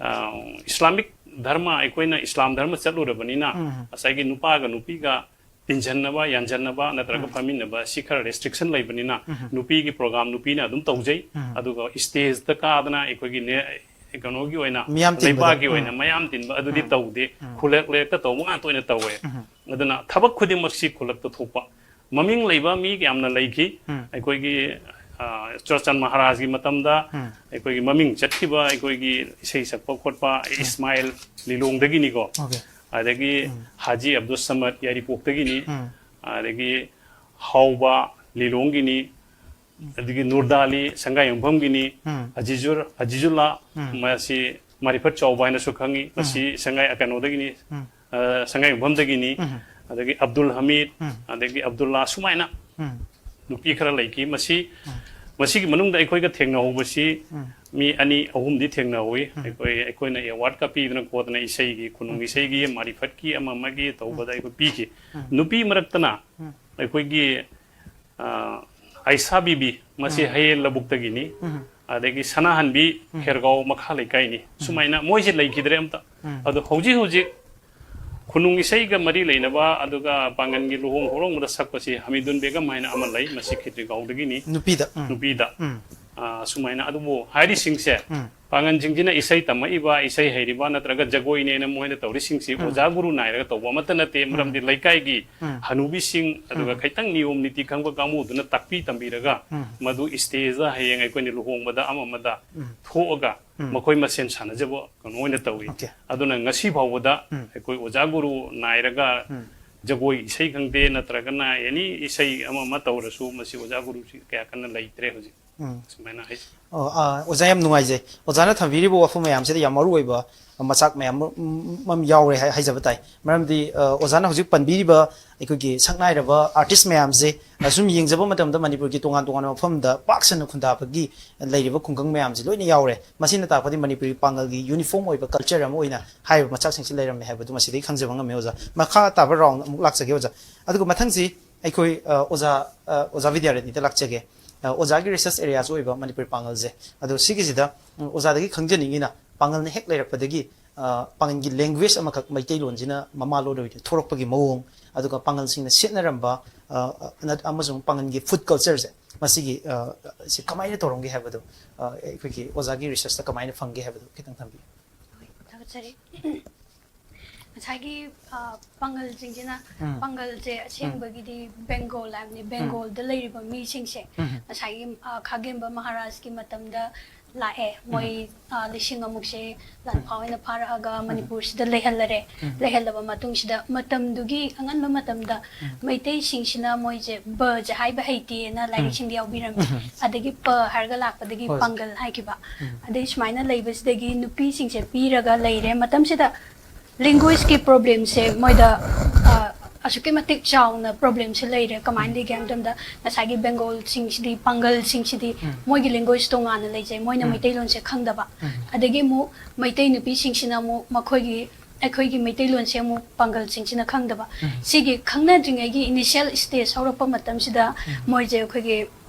ꯑ, ꯏꯁꯂꯥꯃꯤꯛ ꯙꯔꯃ, ꯑꯩꯈꯣꯏꯅ ꯏꯁꯂꯥꯝ ꯙꯔꯃ ꯆꯠꯂꯨꯔꯕꯅꯤꯅ ꯎꯝ꯫ ꯉꯁꯥꯏꯒꯤ ꯅꯨꯄꯥꯒ ꯅꯨꯄꯤꯒ ꯇꯤꯟꯁꯤꯟꯅꯕ, ꯌꯥꯟꯁꯤꯟꯅꯕ ꯅꯠꯇ꯭ꯔꯒ ꯎꯝ꯫ ꯐꯝꯃꯤꯟꯅꯕ ꯁꯤ ꯈꯔ restriction ꯂꯩꯕꯅꯤꯅ ꯎꯝ꯫ ꯅꯨꯄꯤꯒꯤ program ꯅꯨꯄꯤꯅ ꯑꯗꯨꯝ ꯇꯧꯖꯩ꯫ ꯎꯝ꯫ ꯑꯗꯨꯒ stageꯇ ꯀꯥꯗꯅ ꯑꯩꯈꯣꯏꯒꯤ ꯅꯦ-, ꯀꯩꯅꯣꯒꯤ ꯑꯣꯏꯅ, ꯃꯤꯌꯥꯝ ꯇꯤꯟꯕꯗꯣ꯫ ꯂꯩꯕꯥꯛꯀꯤ ꯎꯝ꯫ ꯑꯣꯏꯅ ꯃꯌꯥꯝ ꯇꯤꯟꯕ ꯑꯗꯨꯗꯤ ꯎꯝ꯫ ꯇꯧꯗꯦ꯫ ꯎꯝ꯫ ꯈꯨꯜꯂꯛ ꯂꯩꯔꯛꯇ ꯇꯧꯕ ꯉꯥꯛꯇ ꯑꯣꯏꯅ ꯇꯧꯋꯦ꯫ ꯎꯝ꯫ ꯑꯗꯨꯅ ꯊꯕꯛ ꯈꯨꯗꯤꯡꯃꯛꯁꯤ ꯈꯨꯜꯂꯛꯇ ꯊꯣꯛꯄ꯫ ꯃꯃꯤꯡ ꯂꯩꯕ ꯃꯤ ꯌꯥꯝꯅ ꯂꯩꯈꯤ꯫ ꯎꯝ꯫ ꯑꯩꯈꯣꯏꯒꯤ, ꯑ, ꯆꯨꯔꯆꯥꯟ ꯃꯍꯥꯔꯥꯖꯒꯤ ꯃꯇꯝꯗ ꯎꯝ꯫ ꯑꯩꯈꯣꯏꯒꯤ ꯃꯃꯤꯡ ꯆꯠꯈꯤꯕ ꯑꯩꯈꯣꯏꯒꯤ ꯏꯁꯩ ꯁꯛꯄ ꯈꯣꯠꯄ ꯎꯝ꯫ ꯏꯁꯃꯥꯏꯜ ꯂꯤꯂꯣꯡꯗꯒꯤꯅꯤꯀꯣ꯫ Okay꯫ ꯑꯗꯒꯤ ꯎꯝ꯫ ꯍꯥꯖꯤ ꯑꯕꯗꯨꯜ ꯁꯃꯗ ꯌꯥꯏꯔꯤꯄꯣꯛꯇꯒꯤꯅꯤ꯫ ꯎꯝ꯫ ꯑꯗꯒꯤ ꯍꯥꯎꯕ ꯂꯤꯂꯣꯡꯒꯤꯅꯤ꯫ ꯑꯗꯒꯤ ꯅꯨꯔꯗꯥꯂꯤ ꯁꯪꯒꯥꯏꯌꯨꯝꯐꯝꯒꯤꯅꯤ꯫ ꯎꯝ꯫ ꯑꯖꯤꯖꯨꯔ-, ꯑꯖꯤꯖꯨꯜꯂꯥ, ꯎꯝ꯫ ꯃꯁꯤ ꯃꯥꯔꯤꯐꯠ ꯆꯥꯎꯕ ꯍꯥꯏꯅꯁꯨ ꯈꯪꯉꯤ꯫ ꯎꯝ꯫ ꯃꯁꯤ ꯁꯪꯒꯥꯏ ꯀꯩꯅꯣꯗꯒꯤꯅꯤ, ꯎꯝ꯫ ꯑ, ꯁꯪꯒꯥꯏꯌꯨꯝꯐꯝꯗꯒꯤꯅꯤ꯫ ꯎꯝ꯫ ꯑꯗꯒꯤ ꯑꯕꯗꯨꯜ ꯍꯃꯤꯗ, ꯎꯝ꯫ ꯑꯗꯒꯤ ꯑꯕꯗꯨꯜꯂꯥ, ꯁꯨꯃꯥꯏꯅ ꯎꯝ꯫ ꯅꯨꯄꯤ ꯈꯔ ꯂꯩꯈꯤ꯫ ꯃꯁꯤ, ꯎꯝ꯫ ꯃꯁꯤꯒꯤ ꯃꯅꯨꯡꯗ ꯑꯩꯈꯣꯏꯒ ꯊꯦꯡꯅꯍꯧꯕꯁꯤ ꯎꯝ꯫ ꯃꯤ ꯑꯅꯤ ꯑꯍꯨꯝꯗꯤ ꯊꯦꯡꯅꯍꯧꯋꯤ꯫ ꯎꯝ꯫ ꯑꯩꯈꯣꯏ, ꯑꯩꯈꯣꯏꯅ awardꯀ ꯄꯤꯗꯅ ꯈꯣꯠꯇꯅ ꯏꯁꯩꯒꯤ, ꯈꯨꯅꯨꯡ ꯎꯝ꯫ ꯏꯁꯩꯒꯤ, ꯃꯥꯔꯤꯐꯠꯀꯤ, ꯑꯃ ꯑꯃꯒꯤ ꯇꯧꯕꯗ ꯎꯝ꯫ ꯑꯩꯈꯣꯏ ꯄꯤꯈꯤ꯫ ꯎꯝ꯫ ꯅꯨꯄꯤ ꯃꯔꯛꯇꯅ ꯎꯝ꯫ ꯑꯩꯈꯣꯏꯒꯤ, ꯑ, ꯑꯥꯏꯁꯥ ꯕꯤꯕꯤ, ꯃꯁꯤ ꯎꯝ꯫ ꯍꯌꯦꯜ ꯂꯧꯕꯨꯛꯇꯒꯤꯅꯤ꯫ ꯎꯝ꯫ ꯑꯗꯒꯤ ꯁꯅꯥꯍꯟꯕꯤ, ꯎꯝ꯫ ꯈꯦꯔꯒꯥꯎ ꯃꯈꯥ ꯂꯩꯀꯥꯏꯅꯤ꯫ ꯎꯝ꯫ ꯁꯨꯃꯥꯏꯅ ꯃꯣꯏꯁꯦ ꯂꯩꯈꯤꯗ꯭ꯔꯦ ꯑꯝꯇ꯫ ꯎꯝ꯫ ꯑꯗꯣ ꯍꯧꯖꯤꯛ ꯍꯧꯖꯤꯛ ꯈꯨꯅꯨꯡ ꯏꯁꯩꯒ ꯃꯔꯤ ꯂꯩꯅꯕ, ꯑꯗꯨꯒ ꯄꯥꯡꯒꯟꯒꯤ ꯂꯨꯍꯣꯡ ꯈꯣꯡꯗꯣꯡꯕꯗ ꯁꯛꯄꯁꯤ ꯍꯃꯤꯗꯨꯟ ꯕꯦꯒꯝ ꯍꯥꯏꯅ ꯑꯃ ꯂꯩ, ꯃꯁꯤ ꯈꯦꯇ꯭ꯔꯤꯒꯥꯎꯗꯒꯤꯅꯤ꯫ ꯅꯨꯄꯤꯗ, ꯎꯝ꯫ ꯅꯨꯄꯤꯗ꯫ ꯎꯝ꯫ ꯑ, ꯁꯨꯃꯥꯏꯅ꯫ ꯑꯗꯨꯕꯨ ꯍꯥꯏꯔꯤꯁꯤꯡꯁꯦ, ꯎꯝ꯫ ꯄꯥꯡꯒꯟꯁꯤꯡꯁꯤꯅ ꯏꯁꯩ ꯇꯝꯃꯛꯏꯕ, ꯏꯁꯩ ꯍꯩꯔꯤꯕ ꯅꯠꯇ꯭ꯔꯒ ꯖꯒꯣꯏꯅꯦꯅ ꯃꯣꯏꯅ ꯇꯧꯔꯤꯁꯤꯡꯁꯤ ꯎꯝ꯫ ꯑꯣꯖꯥ ꯒꯨꯔꯨ ꯅꯥꯏꯔꯒ ꯇꯧꯕ ꯑꯃꯠꯇ ꯅꯠꯇꯦ, ꯎꯝ꯫ ꯃꯔꯝꯗꯤ ꯂꯩꯀꯥꯏꯒꯤ ꯎꯝ꯫ ꯍꯅꯨꯕꯤꯁꯤꯡ, ꯑꯗꯨꯒ ꯎꯝ꯫ ꯈꯤꯇꯪ ꯅꯤꯌꯣꯝ ꯅꯤꯇꯤ ꯈꯪꯕ ꯀꯥꯡꯕꯨꯗꯨꯅ ꯇꯥꯛꯄꯤ ꯇꯝꯕꯤꯔꯒ ꯎꯝ꯫ ꯃꯗꯨ stageꯇ ꯍꯌꯦꯡ ꯑꯩꯈꯣꯏꯅ ꯂꯨꯍꯣꯡꯕꯗ ꯑꯃ ꯑꯃꯗ ꯎꯝ꯫ ꯊꯣꯛꯑꯒ ꯎꯝ꯫ ꯃꯈꯣꯏ ꯃꯁꯦꯟ ꯁꯥꯟꯅꯖꯕ ꯀꯩꯅꯣ ꯑꯣꯏꯅ ꯇꯧꯏ꯫ Okay꯫ ꯑꯗꯨꯅ ꯉꯁꯤ ꯐꯥꯎꯕꯗ ꯎꯝ꯫ ꯑꯩꯈꯣꯏ ꯑꯣꯖꯥ ꯒꯨꯔꯨ ꯅꯥꯏꯔꯒ ꯎꯝ꯫ ꯖꯒꯣꯏ ꯏꯁꯩ ꯈꯪꯗꯦ ꯅꯠꯇ꯭ꯔꯒꯅ any ꯏꯁꯩ ꯑꯃ ꯑꯃ ꯇꯧꯔꯁꯨ ꯃꯁꯤ ꯑꯣꯖꯥ ꯒꯨꯔꯨꯁꯤ ꯀꯌꯥ ꯀꯟꯅ ꯂꯩꯇ꯭ꯔꯦ ꯍꯧꯖꯤꯛ꯫ ꯎꯝ꯫ ꯁꯨꯃꯥꯏꯅ ꯍꯥꯏ꯫ ꯑꯣ, ꯑꯥ, ꯑꯣꯖꯥ, ꯌꯥꯝ ꯅꯨꯡꯉꯥꯏꯖꯩ꯫ ꯑꯣꯖꯥꯅ ꯊꯝꯕꯤꯔꯤꯕ ꯋꯥꯐꯝ ꯃꯌꯥꯝꯁꯤꯗ ꯌꯥꯝ ꯃꯔꯨ ꯑꯣꯏꯕ ꯃꯆꯥꯛ ꯃꯌꯥꯝ ꯑꯃ, ꯑꯃ ꯌꯥꯎꯔꯦ ꯍꯥꯏ-, ꯍꯥꯏꯖꯕ ꯇꯥꯏ꯫ ꯃꯔꯝꯗꯤ, ꯑ, ꯑꯣꯖꯥꯅ ꯍꯧꯖꯤꯛ ꯄꯟꯕꯤꯔꯤꯕ ꯑꯩꯈꯣꯏꯒꯤ ꯁꯛꯅꯥꯏꯔꯕ artist ꯃꯌꯥꯝꯁꯦ, ꯑ, ꯁꯨꯝ ꯌꯦꯡꯖꯕ ꯃꯇꯝꯗ ꯃꯅꯤꯄꯨꯔꯒꯤ ꯇꯣꯉꯥꯟ ꯇꯣꯉꯥꯟꯕ ꯃꯐꯝꯗ ꯄꯥꯛ ꯁꯟꯅ ꯈꯨꯟꯗꯥꯕꯒꯤ ꯂꯩꯔꯤꯕ ꯈꯨꯡꯒꯪ ꯃꯌꯥꯝꯁꯦ ꯂꯣꯏꯅ ꯌꯥꯎꯔꯦ꯫ ꯃꯁꯤꯅ ꯇꯥꯛꯄꯗꯤ ꯃꯅꯤꯄꯨꯔꯤ ꯄꯥꯡꯒꯜꯒꯤ uniform ꯑꯣꯏꯕ culture ꯑꯃ ꯑꯣꯏꯅ ꯍꯥꯏꯔꯤꯕ ꯃꯆꯥꯛꯁꯤꯡꯁꯤ ꯂꯩꯔꯝꯃꯦ ꯍꯥꯏꯕꯗꯨ ꯃꯁꯤꯗꯒꯤ ꯈꯪꯖꯕ ꯉꯝꯃꯦ, ꯑꯣꯖꯥ꯫ ꯃꯈꯥ ꯇꯥꯕ round ꯑꯃꯨꯛ ꯂꯥꯛꯆꯒꯦ, ꯑꯣꯖꯥ꯫ ꯑꯗꯨꯒ ꯃꯊꯪꯁꯤ, ꯑꯩꯈꯣꯏ ꯑ, ꯑꯣꯖꯥ ꯑ, ꯑꯣꯖꯥ ꯕꯤꯗ꯭ꯌꯥꯔꯥꯅꯤꯗ ꯂꯥꯛꯆꯒꯦ꯫ ꯑ, ꯑꯣꯖꯥꯒꯤ ꯔꯤꯁꯔꯁ ꯑꯦꯔꯤꯌꯥꯁꯨ ꯑꯣꯏꯕ ꯃꯅꯤꯄꯨꯔꯤ ꯄꯥꯉꯜꯁꯦ꯫ ꯑꯗꯣ ꯁꯤꯒꯤꯁꯤꯗ ꯎꯝ, ꯑꯣꯖꯥꯗꯒꯤ ꯈꯪꯖꯅꯤꯡꯉꯤꯅ, ꯄꯥꯉꯜꯅ ꯍꯦꯛ ꯂꯩꯔꯛꯄꯗꯒꯤ ꯑ, ꯄꯥꯉꯜꯒꯤ ꯂꯦꯡꯒ꯭ꯋꯦꯖ ꯑꯃꯈꯛ ꯃꯩꯇꯩꯂꯣꯟꯁꯤꯅ ꯃꯃꯥ ꯂꯣꯟ ꯑꯣꯏꯅ ꯊꯣꯔꯛꯄꯒꯤ ꯃꯑꯣꯡ, ꯑꯗꯨꯒ ꯄꯥꯉꯜꯁꯤꯡꯅ ꯁꯦꯠꯅꯔꯝꯕ ꯑ, ꯑ, ꯅꯠ- ꯑꯃꯁꯨꯡ ꯄꯥꯉꯜꯒꯤ ꯐꯨꯗ ꯀꯜꯆꯔꯁꯦ, ꯃꯁꯤꯒꯤ ꯑ, ꯁꯤ ꯀꯃꯥꯏꯅ ꯇꯧꯔꯝꯒꯦ ꯍꯥꯏꯕꯗꯣ, ꯑ, ꯑꯩꯈꯣꯏꯒꯤ ꯑꯣꯖꯥꯒꯤ ꯔꯤꯁꯔꯁꯇ ꯀꯃꯥꯏꯅ ꯐꯪꯒꯦ ꯍꯥꯏꯕꯗꯣ ꯈꯤꯇꯪ ꯊꯝꯕꯤꯌꯨ꯫ ꯊꯥꯒꯠꯆꯔꯤ꯫ ꯉꯁꯥꯏꯒꯤ ꯑ, ꯄꯥꯡꯒꯜꯁꯤꯡꯁꯤꯅ ꯎꯝ. ꯄꯥꯡꯒꯜꯁꯦ ꯑꯁꯦꯡꯕꯒꯤꯗꯤ ꯕꯦꯡꯒꯣꯜ ꯍꯥꯏꯕꯅꯤ꯫ ꯕꯦꯡꯒꯣꯜꯗ ꯂꯩꯔꯤꯕ ꯃꯤꯁꯤꯡꯁꯦ ꯎꯝ. ꯉꯁꯥꯏꯒꯤ ꯑ, ꯈꯥꯒꯦꯝꯕ ꯃꯍꯥꯔꯥꯖꯀꯤ ꯃꯇꯝꯗ ꯂꯥꯛꯑꯦ꯫ ꯃꯣꯏ ꯑ, ꯂꯤꯁꯤꯡ ꯑꯃꯨꯛꯁꯦ ꯂꯥꯟꯐꯥ ꯑꯣꯏꯅ ꯐꯥꯔꯛꯑꯒ ꯃꯅꯤꯄꯨꯔꯁꯤꯗ ꯂꯩꯍꯜꯂꯔꯦ꯫ ꯂꯩꯍꯜꯂꯕ ꯃꯇꯨꯡꯁꯤꯗ ꯃꯇꯝꯗꯨꯒꯤ ꯑꯉꯟꯕ ꯃꯇꯝꯗ ꯃꯩꯇꯩꯁꯤꯡꯁꯤꯅ ꯃꯣꯏꯁꯦ ꯕꯁꯦ ꯍꯥꯏꯕ ꯍꯩꯇꯦꯅ ꯂꯥꯏꯔꯤꯛꯁꯤꯡꯗ ꯌꯥꯎꯕꯤꯔꯝꯃꯤ꯫ ꯑꯗꯒꯤ ꯄ ꯍꯥꯏꯔꯒ ꯂꯥꯛꯄꯗꯒꯤ ꯍꯣꯏ꯫ ꯄꯥꯡꯒꯜ ꯍꯥꯏꯈꯤꯕ꯫ ꯑꯗꯩ ꯁꯨꯃꯥꯏꯅ ꯂꯩꯕꯁꯤꯗꯒꯤ ꯅꯨꯄꯤꯁꯤꯡꯁꯦ ꯄꯤꯔꯒ ꯂꯩꯔꯦ꯫ ꯃꯇꯝꯁꯤꯗ ꯂꯦꯡꯒ꯭ꯋꯦꯖꯀꯤ ꯄ꯭ꯔꯣꯕ꯭ꯂꯦꯝꯁꯦ ꯃꯣꯏꯗ ꯑ, ꯑꯁꯨꯛꯀꯤ ꯃꯇꯤꯛ ꯆꯥꯎꯅ ꯄ꯭ꯔꯣꯕ꯭ꯂꯦꯝꯁꯦ ꯂꯩꯔꯦ꯫ ꯀꯃꯥꯏꯅ ꯂꯩꯒꯦ ꯍꯥꯏꯕ ꯃꯇꯝꯗ ꯉꯁꯥꯏꯒꯤ ꯕꯦꯡꯒꯣꯜꯁꯤꯡꯁꯤꯗꯤ, ꯄꯥꯡꯒꯜꯁꯤꯡꯁꯤꯗꯤ ꯃꯣꯏꯒꯤ ꯂꯦꯡꯒ꯭ꯋꯦꯖ ꯇꯣꯉꯥꯟꯅ ꯂꯩꯖꯩ꯫ ꯃꯣꯏꯅ ꯃꯩꯇꯩꯂꯣꯟꯁꯦ ꯈꯪꯗꯕ꯫ ꯑꯗꯒꯤ ꯑꯃꯨꯛ ꯃꯩꯇꯩ ꯅꯨꯄꯤꯁꯤꯡꯁꯤꯅ ꯑꯃꯨꯛ ꯃꯈꯣꯏꯒꯤ, ꯑꯩꯈꯣꯏꯒꯤ ꯃꯩꯇꯩꯂꯣꯟꯁꯦ ꯑꯃꯨꯛ ꯄꯥꯡꯒꯜꯁꯤꯡꯁꯤꯅ ꯈꯪꯗꯕ꯫ ꯁꯤꯒꯤ ꯈꯪꯅꯗ꯭ꯔꯤꯉꯩꯒꯤ ꯏꯅꯤꯁꯤꯌꯦꯜ ꯁ꯭ꯇꯦꯖ ꯍꯧꯔꯛꯄ ꯃꯇꯝꯁꯤꯗ ꯃꯣꯏꯁꯦ ꯑꯩꯈꯣꯏꯒꯤ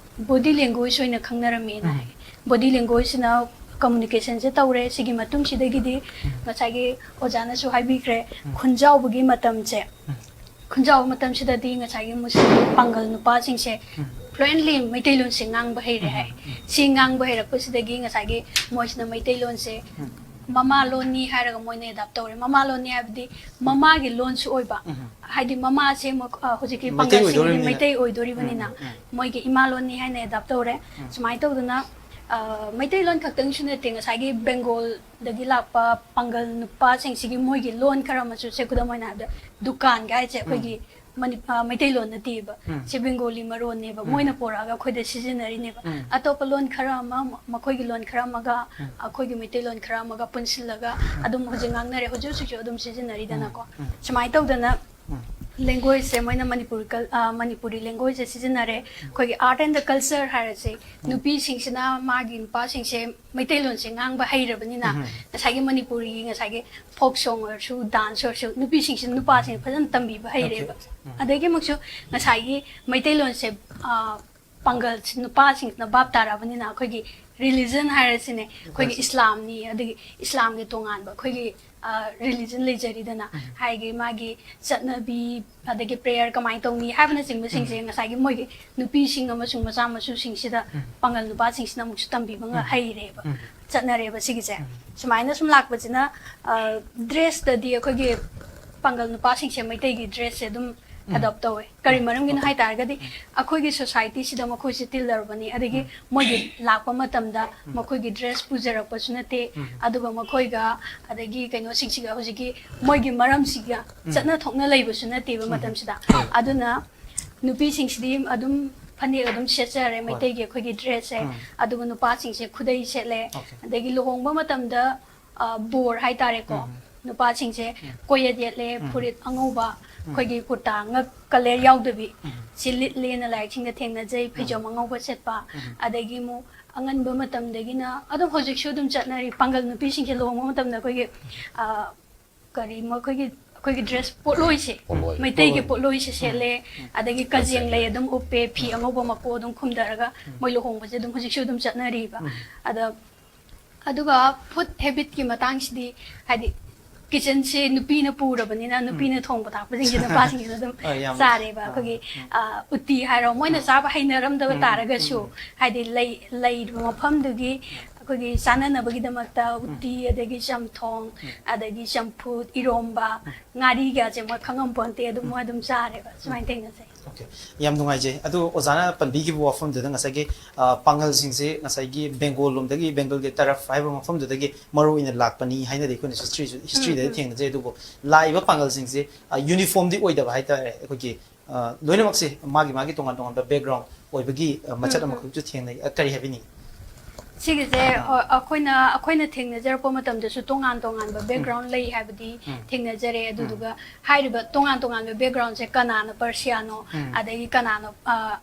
ꯕꯣꯗꯤ ꯂꯦꯡꯒ꯭ꯋꯦꯖ ꯑꯣꯏꯅ ꯈꯪꯅꯔꯝꯃꯦꯅ ꯍꯥꯏ꯫ ꯕꯣꯗꯤ ꯂꯦꯡꯒ꯭ꯋꯦꯖꯁꯤꯅ ꯀꯝꯃꯨꯅꯤꯀꯦꯁꯟꯁꯦ ꯇꯧꯔꯦ꯫ ꯁꯤꯒꯤ ꯃꯇꯨꯡꯁꯤꯗꯒꯤꯗꯤ ꯉꯁꯥꯏꯒꯤ ꯑꯣꯖꯥꯅꯁꯨ ꯍꯥꯏꯕꯤꯈ꯭ꯔꯦ, ꯈꯨꯟꯖꯥꯎꯕꯒꯤ ꯃꯇꯝꯁꯦ, ꯈꯨꯟꯖꯥꯎꯕ ꯃꯇꯝꯁꯤꯗꯗꯤ ꯉꯁꯥꯏꯒꯤ ꯃꯨꯁꯂꯤꯝ ꯄꯥꯡꯒꯜ ꯅꯨꯄꯥꯁꯤꯡꯁꯦ ꯐ꯭ꯂꯨꯑꯦꯟꯂꯤ ꯃꯩꯇꯩꯂꯣꯟꯁꯦ ꯉꯥꯡꯕ ꯍꯩꯔꯦ ꯍꯥꯏ꯫ ꯁꯤ ꯉꯥꯡꯕ ꯍꯩꯔꯛꯄꯁꯤꯗꯒꯤ ꯉꯁꯥꯏꯒꯤ ꯃꯣꯏꯁꯤꯅ ꯃꯩꯇꯩꯂꯣꯟꯁꯦ ꯃꯃꯥ ꯂꯣꯟꯅꯤ ꯍꯥꯏꯔꯒ ꯃꯣꯏꯅ ꯑꯦꯗꯥꯞ ꯇꯧꯔꯦ꯫ ꯃꯃꯥ ꯂꯣꯟꯅꯤ ꯍꯥꯏꯕꯗꯤ ꯃꯃꯥꯒꯤ ꯂꯣꯟꯁꯨ ꯑꯣꯏꯕ, ꯍꯥꯏꯗꯤ ꯃꯃꯥꯁꯦ ꯃꯈ- ꯑ, ꯍꯧꯖꯤꯛꯀꯤ ꯃꯩꯇꯩ ꯄꯥꯡꯒꯜꯁꯤꯡꯒꯤ ꯑꯣꯏꯗꯣꯔꯤꯕꯅꯤꯅ꯫ ꯃꯩꯇꯩ ꯑꯣꯏꯗꯣꯔꯤꯕꯅꯤꯅ ꯃꯣꯏꯒꯤ ꯏꯃꯥ ꯂꯣꯟꯅꯤ ꯍꯥꯏꯅ ꯑꯦꯗꯥꯞ ꯇꯧꯔꯦ꯫ ꯁꯨꯃꯥꯏꯅ ꯇꯧꯗꯅ ꯑ, ꯃꯩꯇꯩꯂꯣꯟ ꯈꯛꯇꯪꯁꯨ ꯅꯠꯇꯦ, ꯉꯁꯥꯏꯒꯤ ꯕꯦꯡꯒꯣꯜꯗꯒꯤ ꯂꯥꯛꯄ ꯄꯥꯡꯒꯜ ꯅꯨꯄꯥꯁꯤꯡꯁꯤꯒꯤ ꯃꯣꯏꯒꯤ ꯂꯣꯟ ꯈꯔ ꯑꯃꯁꯨ, ꯁꯦ, ꯈꯨꯗꯝ ꯑꯣꯏꯅ ꯍꯥꯏꯔꯕꯗ ꯗꯨꯀꯥꯟꯒ ꯍꯥꯏꯁꯦ ꯑꯩꯈꯣꯏꯒꯤ ꯃꯅꯤ- ꯑ, ꯃꯩꯇꯩꯂꯣꯟ ꯅꯠꯇꯦꯕ, ꯁꯤ ꯕꯦꯡꯒꯣꯂꯤ ꯃꯔꯣꯟꯅꯦꯕ, ꯃꯣꯏꯅ ꯄꯣꯔꯛꯑꯒ ꯑꯩꯈꯣꯏꯗ ꯁꯤꯖꯤꯟꯅꯔꯤꯅꯦꯕ꯫ ꯑꯇꯣꯞꯄ ꯂꯣꯟ ꯈꯔ ꯑꯃ, ꯃꯈꯣꯏꯒꯤ ꯂꯣꯟ ꯈꯔ ꯑꯃꯒ ꯑꯩꯈꯣꯏꯒꯤ ꯃꯩꯇꯩꯂꯣꯟ ꯈꯔ ꯑꯃꯒ ꯄꯨꯟꯁꯤꯜꯂꯒ ꯑꯗꯨꯝ ꯍꯧꯖꯤꯛ ꯉꯥꯡꯅꯔꯦ, ꯍꯧꯖꯤꯛ ꯍꯧꯖꯤꯛꯁꯨ ꯑꯗꯨꯝ ꯁꯤꯖꯤꯟꯅꯔꯤꯗꯅꯀꯣ꯫ ꯁꯨꯃꯥꯏꯅ ꯇꯧꯗꯅ ꯂꯦꯡꯒ꯭ꯋꯦꯖꯁꯦ ꯃꯣꯏꯅ ꯃꯅꯤꯄꯨꯔꯤ ꯀꯜ- ꯑ, ꯃꯅꯤꯄꯨꯔꯤ ꯂꯦꯡꯒ꯭ꯋꯦꯖꯁꯦ ꯁꯤꯖꯤꯟꯅꯔꯦ꯫ ꯑꯩꯈꯣꯏꯒꯤ ꯑꯥꯔꯠ ꯑꯦꯟ ꯗ ꯀꯜꯆꯔ ꯍꯥꯏꯔꯁꯦ, ꯅꯨꯄꯤꯁꯤꯡꯁꯤꯅ ꯃꯥꯒꯤ ꯅꯨꯄꯥꯁꯤꯡꯁꯦ ꯃꯩꯇꯩꯂꯣꯟꯁꯦ ꯉꯥꯡꯕ ꯍꯩꯔꯕꯅꯤꯅ, ꯉꯁꯥꯏꯒꯤ ꯃꯅꯤꯄꯨꯔꯤꯒꯤ ꯉꯁꯥꯏꯒꯤ ꯐꯣꯛ ꯁꯣꯡ ꯑꯣꯏꯔꯁꯨ, ꯗꯥꯟꯁ ꯑꯣꯏꯔꯁꯨ, ꯅꯨꯄꯤꯁꯤꯡꯁꯤꯅ ꯅꯨꯄꯥꯁꯤꯡꯅ ꯐꯖꯅ ꯇꯝꯕꯤꯕ ꯍꯩꯔꯦꯕ꯫ ꯑꯗꯒꯤ ꯑꯃꯨꯛꯁꯨ ꯉꯁꯥꯏꯒꯤ ꯃꯩꯇꯩꯂꯣꯟꯁꯦ, ꯑ, ꯄꯥꯡꯒꯜ ꯅꯨꯄꯥꯁꯤꯡꯁꯤꯅ ꯚꯥꯞ ꯇꯥꯔꯛꯑꯕꯅꯤꯅ, ꯑꯩꯈꯣꯏꯒꯤ ꯔꯤꯂꯤꯖꯟ ꯍꯥꯏꯔꯁꯤꯅꯦ, ꯑꯩꯈꯣꯏꯒꯤ ꯏꯁꯂꯥꯝꯅꯤ, ꯑꯗꯒꯤ ꯏꯁꯂꯥꯝꯒꯤ ꯇꯣꯉꯥꯟꯕ ꯑꯩꯈꯣꯏꯒꯤ ꯔꯤꯂꯤꯖꯟ ꯂꯩꯖꯔꯤꯗꯅ, ꯍꯥꯏꯒꯤ ꯃꯥꯒꯤ ꯆꯠꯅꯕꯤ, ꯑꯗꯒꯤ ꯄ꯭ꯔꯦꯌꯔ ꯀꯃꯥꯏꯅ ꯇꯧꯅꯤ ꯍꯥꯏꯕꯅꯆꯤꯡꯕꯁꯤꯡꯁꯦ ꯉꯁꯥꯏꯒꯤ ꯃꯣꯏꯒꯤ ꯅꯨꯄꯤꯁꯤꯡ ꯑꯃꯁꯨꯡ ꯃꯆꯥ ꯃꯁꯨꯁꯤꯡꯁꯤꯗ ꯄꯥꯡꯒꯜ ꯅꯨꯄꯥꯁꯤꯡꯁꯤꯅ ꯑꯃꯨꯛꯁꯨ ꯇꯝꯕꯤꯕ ꯉ- ꯍꯩꯔꯦꯕ, ꯆꯠꯅꯔꯦꯕ ꯁꯤꯒꯤꯁꯦ꯫ ꯁꯨꯃꯥꯏꯅ ꯁꯨꯝ ꯂꯥꯛꯄꯁꯤꯅ, ꯗ꯭ꯔꯦꯁꯇꯗꯤ ꯑꯩꯈꯣꯏꯒꯤ ꯄꯥꯡꯒꯜ ꯅꯨꯄꯥꯁꯤꯡꯁꯦ ꯃꯩꯇꯩꯒꯤ ꯗ꯭ꯔꯦꯁꯁꯦ ꯑꯗꯨꯝ ꯑꯦꯗꯣꯞ ꯇꯧꯋꯦ꯫ ꯀꯔꯤ ꯃꯔꯝꯒꯤꯅꯣ ꯍꯥꯏ ꯇꯥꯔꯒꯗꯤ, ꯑꯩꯈꯣꯏꯒꯤ ꯁꯣꯁꯥꯏꯇꯤꯁꯤꯗ ꯃꯈꯣꯏꯁꯦ ꯇꯤꯜꯂꯔꯕꯅꯤ, ꯑꯗꯒꯤ ꯃꯣꯏꯒꯤ ꯂꯥꯛꯄ ꯃꯇꯝꯗ ꯃꯈꯣꯏꯒꯤ ꯗ꯭ꯔꯦꯁ ꯄꯨꯖꯔꯛꯄꯁꯨ ꯅꯠꯇꯦ, ꯑꯗꯨꯒ ꯃꯈꯣꯏꯒ ꯑꯗꯒꯤ ꯀꯩꯅꯣꯁꯤꯡꯁꯤꯒ ꯍꯧꯖꯤꯛꯀꯤ ꯃꯣꯏꯒꯤ ꯃꯔꯝꯁꯤꯒ ꯆꯠꯅ ꯊꯣꯛꯅ ꯂꯩꯕꯁꯨ ꯅꯠꯇꯦꯕ ꯃꯇꯝꯁꯤꯗ꯫ ꯑꯗꯨꯅ ꯅꯨꯄꯤꯁꯤꯡꯁꯤꯗꯤ ꯑꯗꯨꯝ ꯐꯅꯦꯛ ꯑꯗꯨꯝ ꯁꯦꯠꯆꯔꯦ, ꯃꯩꯇꯩꯒꯤ ꯑꯩꯈꯣꯏꯒꯤ ꯗ꯭ꯔꯦꯁꯁꯦ, ꯑꯗꯨꯒ ꯅꯨꯄꯥꯁꯤꯡꯁꯦ ꯈꯨꯗꯩ ꯁꯦꯠꯂꯦ, ꯑꯗꯒꯤ ꯂꯨꯍꯣꯡꯕ ꯃꯇꯝꯗ ꯑ, ꯕꯣꯔ ꯍꯥꯏꯇꯥꯔꯦꯀꯣ, ꯅꯨꯄꯥꯁꯤꯡꯁꯦ ꯀꯣꯌꯦꯠ ꯌꯦꯠꯂꯦ, ꯐꯨꯔꯤꯠ ꯑꯉꯧꯕ, ꯑꯩꯈꯣꯏꯒꯤ ꯀꯨꯔꯇꯥ ꯉꯛ ꯀꯂꯔ ꯌꯥꯎꯗꯕꯤ, ꯁꯤ ꯂꯤꯠꯂꯦꯅ ꯂꯥꯏꯔꯤꯛꯁꯤꯡꯗ ꯊꯦꯡꯅꯖꯩ, ꯐꯩꯖꯣꯝ ꯑꯉꯧꯕ ꯁꯦꯠꯄ, ꯑꯗꯒꯤ ꯑꯃꯨꯛ ꯑꯉꯟꯕ ꯃꯇꯝꯗꯒꯤꯅ ꯑꯗꯨꯝ ꯍꯧꯖꯤꯛꯁꯨ ꯑꯗꯨꯝ ꯆꯠꯅꯔꯤ꯫ ꯄꯥꯡꯒꯜ ꯅꯨꯄꯤꯁꯤꯡꯁꯦ ꯂꯨꯍꯣꯡꯕ ꯃꯇꯝꯗ ꯑꯩꯈꯣꯏꯒꯤ, ꯑ, ꯀꯔꯤ ꯃꯈꯣꯏꯒꯤ, ꯑꯩꯈꯣꯏꯒꯤ ꯗ꯭ꯔꯦꯁ ꯄꯣꯠꯂꯣꯏꯁꯦ, ꯄꯣꯠꯂꯣꯏ, ꯃꯩꯇꯩꯒꯤ ꯄꯣꯠꯂꯣꯏ꯫ ꯄꯣꯠꯂꯣꯏꯁꯦ ꯁꯦꯠꯂꯦ, ꯑꯗꯒꯤ ꯀꯖꯦꯡ ꯂꯩ ꯑꯗꯨꯝ ꯎꯞꯄꯦ, ꯐꯤ ꯑꯉꯧꯕ ꯃꯀꯣꯛ ꯑꯗꯨꯝ ꯈꯨꯝꯊꯔꯒ ꯃꯣꯏ ꯂꯨꯍꯣꯡꯕꯁꯦ ꯑꯗꯨꯝ ꯍꯧꯖꯤꯛꯁꯨ ꯑꯗꯨꯝ ꯆꯠꯅꯔꯤꯕ꯫ ꯑꯗ ꯑꯗꯨꯒ ꯐꯨꯗ ꯍꯦꯕꯤꯠꯀꯤ ꯃꯇꯥꯡꯁꯤꯗꯤ, ꯍꯥꯏꯗꯤ, ꯀꯤꯆꯟꯁꯦ ꯅꯨꯄꯤꯅ ꯄꯨꯔꯕꯅꯤꯅ, ꯅꯨꯄꯤꯅ ꯊꯣꯡꯕ ꯊꯥꯛꯄꯁꯤꯡꯁꯦ ꯅꯨꯄꯥꯁꯤꯡꯁꯤꯅ ꯑꯗꯨꯝ ꯑ, ꯌꯥꯝ ꯆꯥꯔꯦꯕ꯫ ꯑ, ꯑꯩꯈꯣꯏꯒꯤ, ꯑ, ꯎꯇꯤ ꯍꯥꯏꯔꯣ, ꯃꯣꯏꯅ ꯆꯥꯕ ꯍꯩꯅꯔꯝꯗꯕ ꯇꯥꯔꯒꯁꯨ, ꯍꯥꯏꯗꯤ, ꯂꯩ-, ꯂꯩꯔꯤꯕ ꯃꯐꯝꯗꯨꯒꯤ ꯑꯩꯈꯣꯏꯒꯤ ꯆꯥꯅꯅꯕꯒꯤꯗꯃꯛꯇ ꯎꯇꯤ, ꯑꯗꯒꯤ ꯆꯝꯊꯣꯡ, ꯑꯗꯒꯤ ꯆꯝꯐꯨꯠ, ꯏꯔꯣꯝꯕ, ꯉꯥꯔꯤꯒꯁꯦ ꯃꯣꯏ ꯈꯪꯉꯝ ꯄꯣꯟꯇꯦ, ꯑꯗꯨꯝ ꯃꯣꯏ ꯑꯗꯨꯝ ꯆꯥꯔꯦꯕ꯫ ꯁꯨꯃꯥꯏꯅ ꯊꯦꯡꯅꯖꯩ꯫ ꯑꯣꯀꯦ, ꯌꯥꯝ ꯅꯨꯡꯉꯥꯏꯖꯩ꯫ ꯑꯗꯨ ꯑꯣꯖꯥꯅ ꯄꯟꯕꯤꯈꯤꯕ ꯋꯥꯐꯝꯗꯨꯗ ꯉꯁꯥꯏꯒꯤ, ꯑ, ꯄꯥꯡꯒꯜꯁꯤꯡꯁꯦ ꯉꯁꯥꯏꯒꯤ ꯕꯦꯡꯒꯣꯜ ꯂꯣꯝꯗꯒꯤ, ꯕꯦꯡꯒꯜꯒꯤ ꯇꯔꯐ ꯍꯥꯏꯕ ꯃꯐꯝꯗꯨꯗꯒꯤ ꯃꯔꯨ ꯑꯣꯏꯅ ꯂꯥꯛꯄꯅꯤ ꯍꯥꯏꯅꯗꯤ ꯑꯩꯈꯣꯏꯅ ꯍꯤꯁꯇ꯭ꯔꯤꯁꯨ, ꯍꯤꯁꯇ꯭ꯔꯤꯗꯗꯤ ꯊꯦꯡꯅꯖꯩ꯫ ꯑꯗꯨꯕꯨ ꯂꯥꯛꯏꯕ ꯄꯥꯡꯒꯜꯁꯤꯡꯁꯦ, ꯑ, ꯌꯨꯅꯤꯐꯣꯔꯝꯗꯤ ꯑꯣꯏꯗꯕ ꯍꯥꯏꯇꯥꯔꯦ꯫ ꯑꯩꯈꯣꯏꯒꯤ, ꯑ, ꯂꯣꯏꯅꯃꯛꯁꯦ ꯃꯥꯒꯤ ꯃꯥꯒꯤ ꯇꯣꯉꯥꯟ ꯇꯣꯉꯥꯟꯕ ꯕꯦꯛꯒ꯭ꯔꯥꯎꯟ ꯑꯣꯏꯕꯒꯤ, ꯑ, ꯃꯆꯠ ꯑꯃꯈꯛꯁꯨ ꯊꯦꯡꯅꯩ꯫ ꯑ, ꯀꯔꯤ ꯍꯥꯏꯕꯤꯅꯤꯡꯉꯤ? ꯁꯤꯒꯤꯁꯦ ꯑ, ꯑꯩꯈꯣꯏꯅ ꯑꯩꯈꯣꯏꯅ ꯊꯦꯡꯅꯖꯔꯛꯄ ꯃꯇꯝꯗꯁꯨ ꯇꯣꯉꯥꯟ ꯇꯣꯉꯥꯟꯕ ꯕꯦꯛꯒ꯭ꯔꯥꯎꯟ ꯂꯩ ꯍꯥꯏꯕꯗꯤ ꯊꯦꯡꯅꯖꯔꯦ꯫ ꯑꯗꯨꯗꯨꯒ ꯍꯥꯏꯔꯤꯕ ꯇꯣꯉꯥꯟ ꯇꯣꯉꯥꯟꯕ ꯕꯦꯛꯒ꯭ꯔꯥꯎꯟꯁꯦ ꯀꯅꯥꯅ ꯄꯔꯁꯤꯌꯥꯅꯣ, ꯑꯗꯒꯤ ꯀꯅꯥꯅꯣ, ꯑ,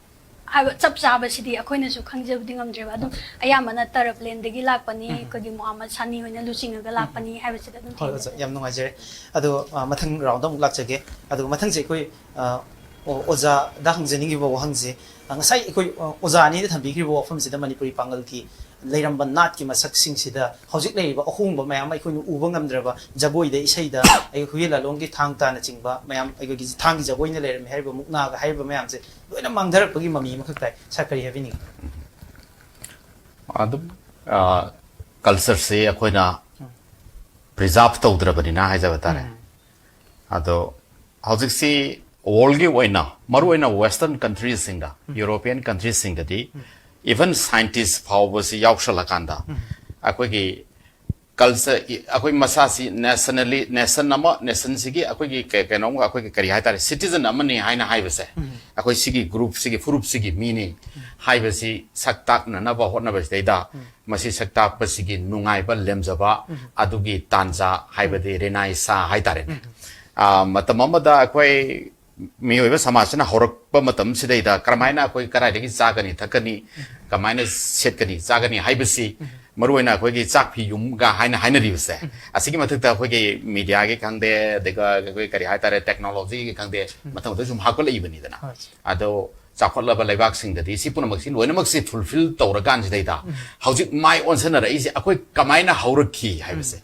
ꯍꯥꯏꯕ ꯆꯞ ꯆꯥꯕꯁꯤꯗꯤ ꯑꯩꯈꯣꯏꯅꯁꯨ ꯈꯪꯖꯕꯗꯤ ꯉꯝꯗ꯭ꯔꯦꯕ꯫ ꯑꯗꯨꯝ ꯑꯌꯥꯝꯕꯅ ꯇꯔꯕꯂꯦꯟꯗꯒꯤ ꯂꯥꯛꯄꯅꯤ, ꯑꯩꯈꯣꯏꯒꯤ ꯃꯣꯍꯥꯃꯗ ꯁꯥꯅꯤ ꯍꯣꯏꯅ ꯂꯨꯆꯤꯡꯉꯒ ꯂꯥꯛꯄꯅꯤ ꯍꯥꯏꯕꯁꯤꯗ ꯑꯗꯨꯝ ꯍꯣꯏ ꯑꯣꯖꯥ, ꯊꯦꯡꯅꯖꯔꯦ꯫ ꯌꯥꯝ ꯅꯨꯡꯉꯥꯏꯖꯔꯦ꯫ ꯑꯗꯣ ꯑ, ꯃꯊꯪ ꯔꯥꯎꯟꯗ ꯑꯃꯨꯛ ꯂꯥꯛꯆꯒꯦ꯫ ꯑꯗꯨꯒ ꯃꯊꯪꯁꯦ ꯑꯩꯈꯣꯏ ꯑ, ꯑꯣ- ꯑꯣꯖꯥꯗ ꯍꯪꯖꯅꯤꯡꯉꯤꯕ ꯋꯥꯍꯪꯁꯦ, ꯑ, ꯉꯁꯥꯏ ꯑꯩꯈꯣꯏ ꯑ, ꯑꯣꯖꯥ ꯑꯅꯤꯅ ꯊꯝꯕꯤꯈ꯭ꯔꯤꯕ ꯋꯥꯐꯝꯁꯤꯗ ꯃꯅꯤꯄꯨꯔꯤ ꯄꯥꯡꯒꯜꯒꯤ ꯂꯩꯔꯝꯕ ꯅꯥꯠꯀꯤ ꯃꯁꯛꯁꯤꯡꯁꯤꯗ ꯍꯧꯖꯤꯛ ꯂꯩꯔꯤꯕ ꯑꯍꯣꯡꯕ ꯃꯌꯥꯝ, ꯑꯩꯈꯣꯏꯅ ꯎꯕ ꯉꯝꯗ꯭ꯔꯕ ꯖꯒꯣꯏꯗ, ꯏꯁꯩꯗ, ꯑꯩꯈꯣꯏ ꯍꯨꯌꯦꯟ ꯂꯥꯂꯣꯡꯒꯤ ꯊꯥꯡ ꯇꯥꯅꯆꯤꯡꯕ ꯃꯌꯥꯝ, ꯑꯩꯈꯣꯏꯒꯤ ꯊꯥꯡꯒꯤ ꯖꯒꯣꯏꯅ ꯂꯩꯔꯝꯃꯤ ꯍꯥꯏꯔꯤꯕ ꯃꯨꯛꯅꯥꯒ ꯍꯥꯏꯔꯤꯕ ꯃꯌꯥꯝꯁꯦ ꯂꯣꯏꯅ ꯃꯥꯡꯊꯔꯛꯄꯒꯤ ꯃꯃꯤ ꯑꯃꯈꯛ ꯇꯥꯏ꯫ ꯁꯥꯔ, ꯀꯔꯤ ꯍꯥꯏꯕꯤꯅꯤꯡꯉꯤ? ꯑꯗꯨꯝ ꯀꯜꯆꯔꯁꯦ ꯑꯩꯈꯣꯏꯅ ꯄ꯭ꯔꯤꯖꯥꯔꯚ ꯇꯧꯗ꯭ꯔꯕꯅꯤꯅ ꯍꯥꯏꯖꯕ ꯇꯥꯔꯦ꯫ ꯑꯗꯣ ꯍꯧꯖꯤꯛꯁꯤ ꯋꯥꯔꯜꯒꯤ ꯑꯣꯏꯅ, ꯃꯔꯨꯑꯣꯏꯅ ꯋꯦꯁꯇꯔꯟ ꯀꯟꯇ꯭ꯔꯤꯁꯤꯡꯗ, ꯌꯨꯔꯣꯄꯤꯌꯟ ꯀꯟꯇ꯭ꯔꯤꯁꯤꯡꯗꯗꯤ ꯏꯚꯟ ꯁꯥꯏꯟꯇꯤꯁ ꯐꯥꯎꯕꯁꯤ ꯌꯥꯎꯁꯜꯂꯀꯥꯟꯗ ꯑꯩꯈꯣꯏꯒꯤ ꯀꯜꯆꯔ, ꯑꯩꯈꯣꯏ ꯃꯁꯥꯁꯤ ꯅꯦꯁꯅꯦꯂꯤ ꯅꯦꯁꯟ ꯑꯃ, ꯅꯦꯁꯟꯁꯤꯒꯤ ꯑꯩꯈꯣꯏꯒꯤ ꯀꯩ- ꯀꯩꯅꯣꯝꯒ, ꯑꯩꯈꯣꯏꯒꯤ ꯀꯔꯤ ꯍꯥꯏꯇꯥꯔꯦ, ꯁꯤꯇꯤꯖꯟ ꯑꯃꯅꯤ ꯍꯥꯏꯅ ꯍꯥꯏꯕꯁꯦ, ꯑꯩꯈꯣꯏ ꯁꯤꯒꯤ ꯒ꯭ꯔꯨꯞꯁꯤꯒꯤ, ꯐꯨꯔꯨꯞꯁꯤꯒꯤ ꯃꯤꯅꯤ ꯍꯥꯏꯕꯁꯤ ꯁꯛ ꯇꯥꯛꯅꯅꯕ ꯍꯣꯠꯅꯕꯁꯤꯗꯩꯗ ꯃꯁꯤ ꯁꯛ ꯇꯥꯛꯄꯁꯤꯒꯤ ꯅꯨꯡꯉꯥꯏꯕ, ꯂꯦꯝꯖꯕ, ꯑꯗꯨꯒꯤ ꯇꯥꯟꯖꯥ ꯍꯥꯏꯕꯗꯤ ꯔꯦꯅꯥꯏꯁꯥ ꯍꯥꯏꯇꯥꯔꯦꯅꯦ꯫ ꯑ, ꯃꯇꯝ ꯑꯃꯗ ꯑꯩꯈꯣꯏ ꯃꯤꯑꯣꯏꯕ ꯁꯃꯥꯖꯁꯤꯅ ꯍꯧꯔꯛꯄ ꯃꯇꯝꯁꯤꯗꯩꯗ ꯀꯔꯝꯍꯥꯏꯅ ꯑꯩꯈꯣꯏ ꯀꯗꯥꯏꯗꯒꯤ ꯆꯥꯒꯅꯤ, ꯊꯛꯀꯅꯤ, ꯀꯃꯥꯏꯅ ꯁꯦꯠꯀꯅꯤ, ꯆꯥꯒꯅꯤ ꯍꯥꯏꯕꯁꯤ, ꯃꯔꯨꯑꯣꯏꯅ ꯑꯩꯈꯣꯏꯒꯤ ꯆꯥꯛ ꯐꯤ ꯌꯨꯝꯒ ꯍꯥꯏꯅ ꯍꯥꯏꯅꯔꯤꯕꯁꯦ, ꯑꯁꯤꯒꯤ ꯃꯊꯛꯇ ꯑꯩꯈꯣꯏꯒꯤ ꯃꯤꯗꯤꯌꯥꯒꯤ ꯈꯪꯗꯦ, ꯑꯗꯨꯒ ꯑꯩꯈꯣꯏ ꯀꯔꯤ ꯍꯥꯏꯇꯥꯔꯦ, ꯇꯦꯛꯅꯣꯂꯣꯖꯤꯒꯤ ꯈꯪꯗꯦ, ꯃꯊꯪ ꯃꯊꯪ ꯁꯨꯝ ꯍꯥꯞꯀꯠꯂꯛꯏꯕꯅꯤꯗꯅ꯫ ꯑꯗꯣ ꯆꯥꯎꯈꯠꯂꯕ ꯂꯩꯕꯥꯛꯁꯤꯡꯗꯗꯤ ꯁꯤ ꯄꯨꯝꯅꯃꯛꯁꯤ ꯂꯣꯏꯅꯃꯛꯁꯤ ꯐꯨꯜꯐꯤꯜ ꯇꯧꯔꯀꯥꯟꯁꯤꯗꯩꯗ ꯍꯧꯖꯤꯛ ꯃꯥꯏ ꯑꯣꯟꯁꯤꯟꯅꯔꯛꯏꯁꯦ ꯑꯩꯈꯣꯏ ꯀꯃꯥꯏꯅ ꯍꯧꯔꯛꯈꯤ ꯍꯥꯏꯕꯁꯦ,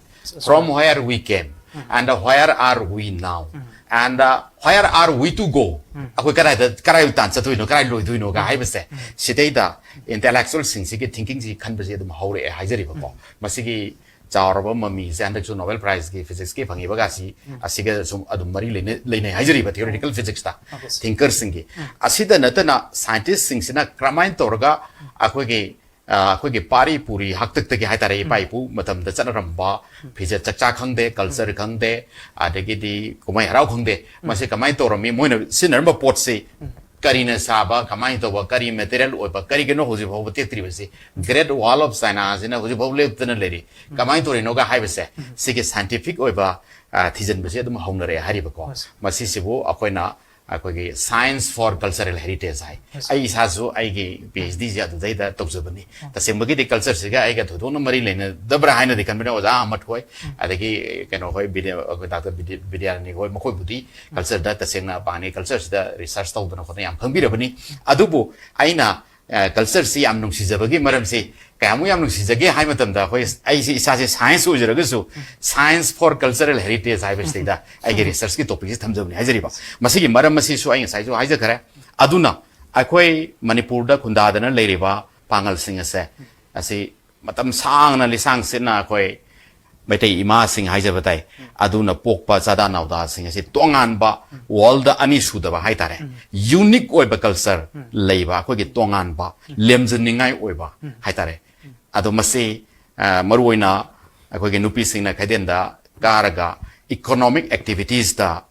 from where we came and where are we now and where are we to go, ꯑꯩꯈꯣꯏ ꯀꯗꯥꯏꯗ, ꯀꯗꯥꯏ ꯇꯥꯟ ꯆꯠꯇꯣꯏꯅꯣ, ꯀꯗꯥꯏ ꯂꯣꯏꯗꯣꯏꯅꯣꯒ ꯍꯥꯏꯕꯁꯦ, ꯁꯤꯗꯩꯗ ꯏꯟꯇꯦꯂꯦꯛꯆꯨꯋꯦꯜꯁꯤꯡꯁꯤꯒꯤ ꯊꯤꯡꯀꯤꯡꯁꯤ ꯈꯟꯕꯁꯤ ꯑꯗꯨꯝ ꯍꯧꯔꯛꯑꯦ ꯍꯥꯏꯖꯔꯤꯕꯀꯣ꯫ ꯃꯁꯤꯒꯤ ꯆꯥꯎꯔꯕ ꯃꯃꯤꯁꯦ ꯍꯟꯗꯛꯁꯨ ꯅꯣꯕꯦꯜ ꯄ꯭ꯔꯥꯏꯖꯀꯤ ꯐꯤꯖꯤꯛꯁꯀꯤ ꯐꯪꯉꯤꯕꯒꯁꯤ ꯑꯁꯤꯒꯁꯨ ꯑꯗꯨꯝ ꯃꯔꯤ ꯂꯩꯅ- ꯂꯩꯅꯩ ꯍꯥꯏꯖꯔꯤꯕ, ꯊꯤꯑꯣꯔꯤꯇꯤꯀꯦꯜ ꯐꯤꯖꯤꯛꯁꯇ ꯊꯤꯡꯀꯔꯁꯤꯡꯒꯤ꯫ ꯑꯁꯤꯗ ꯅꯠꯇꯅ ꯁꯥꯏꯟꯇꯤꯁꯁꯤꯡꯁꯤꯅ ꯀꯔꯝꯍꯥꯏꯅ ꯇꯧꯔꯒ ꯑꯩꯈꯣꯏꯒꯤ ꯑ, ꯑꯩꯈꯣꯏꯒꯤ ꯄꯥꯔꯤ ꯄꯨꯔꯤ ꯍꯥꯛꯇꯛꯇꯒꯤ ꯍꯥꯏꯇꯥꯔꯦ, ꯏꯄꯥ ꯏꯄꯨ ꯃꯇꯝꯗ ꯆꯠꯅꯔꯝꯕ ꯐꯤꯖꯦꯠ ꯆꯛꯆꯥ ꯈꯪꯗꯦ, ꯀꯜꯆꯔ ꯈꯪꯗꯦ, ꯑꯗꯒꯤꯗꯤ ꯀꯨꯝꯍꯩ ꯍꯔꯥꯎ ꯈꯪꯗꯦ, ꯃꯁꯤ ꯀꯃꯥꯏꯅ ꯇꯧꯔꯝꯃꯤ, ꯃꯣꯏꯅ ꯁꯤꯖꯤꯟꯅꯔꯝꯕ ꯄꯣꯠꯁꯤ ꯀꯔꯤꯅ ꯁꯥꯕ, ꯀꯃꯥꯏꯅ ꯇꯧꯕ, ꯀꯔꯤ ꯃꯦꯇꯔꯤꯌꯦꯜ ꯑꯣꯏꯕ, ꯀꯔꯤꯒꯤꯅꯣ ꯍꯧꯖꯤꯛ ꯐꯥꯎꯕ ꯇꯦꯛꯇ꯭ꯔꯤꯕꯁꯤ? ꯒ꯭ꯔꯦꯠ ꯋꯥꯜ ꯑꯣꯐ ꯆꯥꯏꯅꯥꯁꯤꯅ ꯍꯧꯖꯤꯛ ꯐꯥꯎ ꯂꯦꯞꯇꯅ ꯂꯩꯔꯤ꯫ ꯀꯃꯥꯏꯅ ꯇꯧꯔꯤꯅꯣꯒ ꯍꯥꯏꯕꯁꯦ, ꯁꯤꯒꯤ ꯁꯥꯏꯟꯇꯤꯐꯤꯛ ꯑꯣꯏꯕ, ꯑ, ꯊꯤꯖꯤꯟꯕꯁꯦ ꯑꯗꯨꯝ ꯍꯧꯅꯔꯛꯑꯦ ꯍꯥꯏꯔꯤꯕꯀꯣ꯫ Yes. ꯃꯁꯤꯁꯤꯕꯨ ꯑꯩꯈꯣꯏꯅ, ꯑꯩꯈꯣꯏꯒꯤ Science for Cultural Heritage high. Yes. ꯑꯩ ꯏꯁꯥꯁꯨ ꯑꯩꯒꯤ ꯄꯤ ꯑꯩꯆ ꯗꯤꯁꯦ ꯑꯗꯨꯗꯩꯗ ꯇꯧꯖꯕꯅꯤ꯫ ꯑꯣ꯫ ꯇꯁꯦꯡꯕꯒꯤꯗꯤ ꯀꯜꯆꯔꯁꯤꯒ ꯑꯩꯒ ꯊꯣꯏꯗꯣꯛꯅ ꯃꯔꯤ ꯂꯩꯅꯗꯕ꯭ꯔꯥ ꯍꯥꯏꯅꯗꯤ ꯈꯟꯕꯅꯦ, ꯑꯣꯖꯥ ꯑꯃꯠ ꯍꯣꯏ, ꯑꯗꯒꯤ ꯀꯩꯅꯣ ꯍꯣꯏ, ꯕꯤꯗ꯭ꯌꯥ-, ꯑꯩꯈꯣꯏ ꯗꯥꯛꯇꯔ ꯕꯤꯗ꯭ꯌꯥ-, ꯕꯤꯗ꯭ꯌꯥꯔꯥꯅꯤ ꯍꯣꯏ, ꯃꯈꯣꯏꯕꯨꯗꯤ ꯀꯜꯆꯔꯗ ꯇꯁꯦꯡꯅ ꯄꯥꯡꯉꯤ, ꯀꯜꯆꯔꯁꯤꯗ ꯔꯤꯁꯔꯁ ꯇꯧꯗꯅ ꯈꯣꯠꯇꯅ ꯌꯥꯝ ꯈꯪꯕꯤꯔꯕꯅꯤ꯫ ꯑꯗꯨꯕꯨ ꯑꯩꯅ, ꯑ, ꯀꯜꯆꯔꯁꯤ ꯌꯥꯝ ꯅꯨꯡꯁꯤꯖꯕꯒꯤ ꯃꯔꯝꯁꯤ ꯀꯌꯥꯃꯨꯛ ꯌꯥꯝ ꯅꯨꯡꯁꯤꯖꯒꯦ ꯍꯥꯏ ꯃꯇꯝꯗ, ꯑꯩꯈꯣꯏ, ꯑꯩꯁꯦ ꯏꯁꯥꯁꯦ ꯁꯥꯏꯟꯁ ꯑꯣꯏꯖꯔꯒꯁꯨ, Science for Cultural Heritage ꯍꯥꯏꯕꯁꯤꯗꯩꯗ ꯑꯩꯒꯤ ꯔꯤꯁꯔꯁꯀꯤ ꯇꯣꯄꯤꯛꯁꯤ ꯊꯝꯖꯕꯅꯤ ꯍꯥꯏꯖꯔꯤꯕ꯫ ꯃꯁꯤꯒꯤ ꯃꯔꯝ ꯑꯁꯤꯁꯨ ꯑꯩ ꯉꯁꯥꯏꯁꯨ ꯍꯥꯏꯖꯈ꯭ꯔꯦ꯫ ꯑꯗꯨꯅ ꯑꯩꯈꯣꯏ ꯃꯅꯤꯄꯨꯔꯗ ꯈꯨꯟꯗꯥꯗꯅ ꯂꯩꯔꯤꯕ ꯄꯥꯉꯜꯁꯤꯡ ꯑꯁꯦ, ꯑꯁꯤ ꯃꯇꯝ ꯁꯥꯡꯅ ꯂꯤꯁꯥꯡ ꯁꯤꯠꯅ ꯑꯩꯈꯣꯏ ꯃꯩꯇꯩ ꯏꯃꯥꯁꯤꯡ ꯍꯥꯏꯖꯕ ꯇꯥꯏ, ꯑꯗꯨꯅ ꯄꯣꯛꯄ ꯆꯥꯗꯥ ꯅꯥꯎꯗꯥꯁꯤꯡ ꯑꯁꯤ ꯇꯣꯉꯥꯟꯕ, ꯋꯥꯔꯜꯗ ꯑꯅꯤ ꯁꯨꯗꯕ ꯍꯥꯏꯇꯥꯔꯦ, ꯌꯨꯅꯤꯛ ꯑꯣꯏꯕ ꯀꯜꯆꯔ ꯂꯩꯕ, ꯑꯩꯈꯣꯏꯒꯤ ꯇꯣꯉꯥꯟꯕ, ꯂꯦꯝꯖꯅꯤꯡꯉꯥꯏ ꯑꯣꯏꯕ ꯍꯥꯏꯇꯥꯔꯦ꯫ ꯑꯗꯣ ꯃꯁꯤ, ꯑ, ꯃꯔꯨꯑꯣꯏꯅ ꯑꯩꯈꯣꯏꯒꯤ ꯅꯨꯄꯤꯁꯤꯡꯅ ꯀꯩꯊꯦꯜꯗ ꯀꯥꯔꯒ ꯏꯀꯣꯅꯣꯃꯤꯛ ꯑꯦꯛꯇꯤꯚꯤꯇꯤꯁꯇ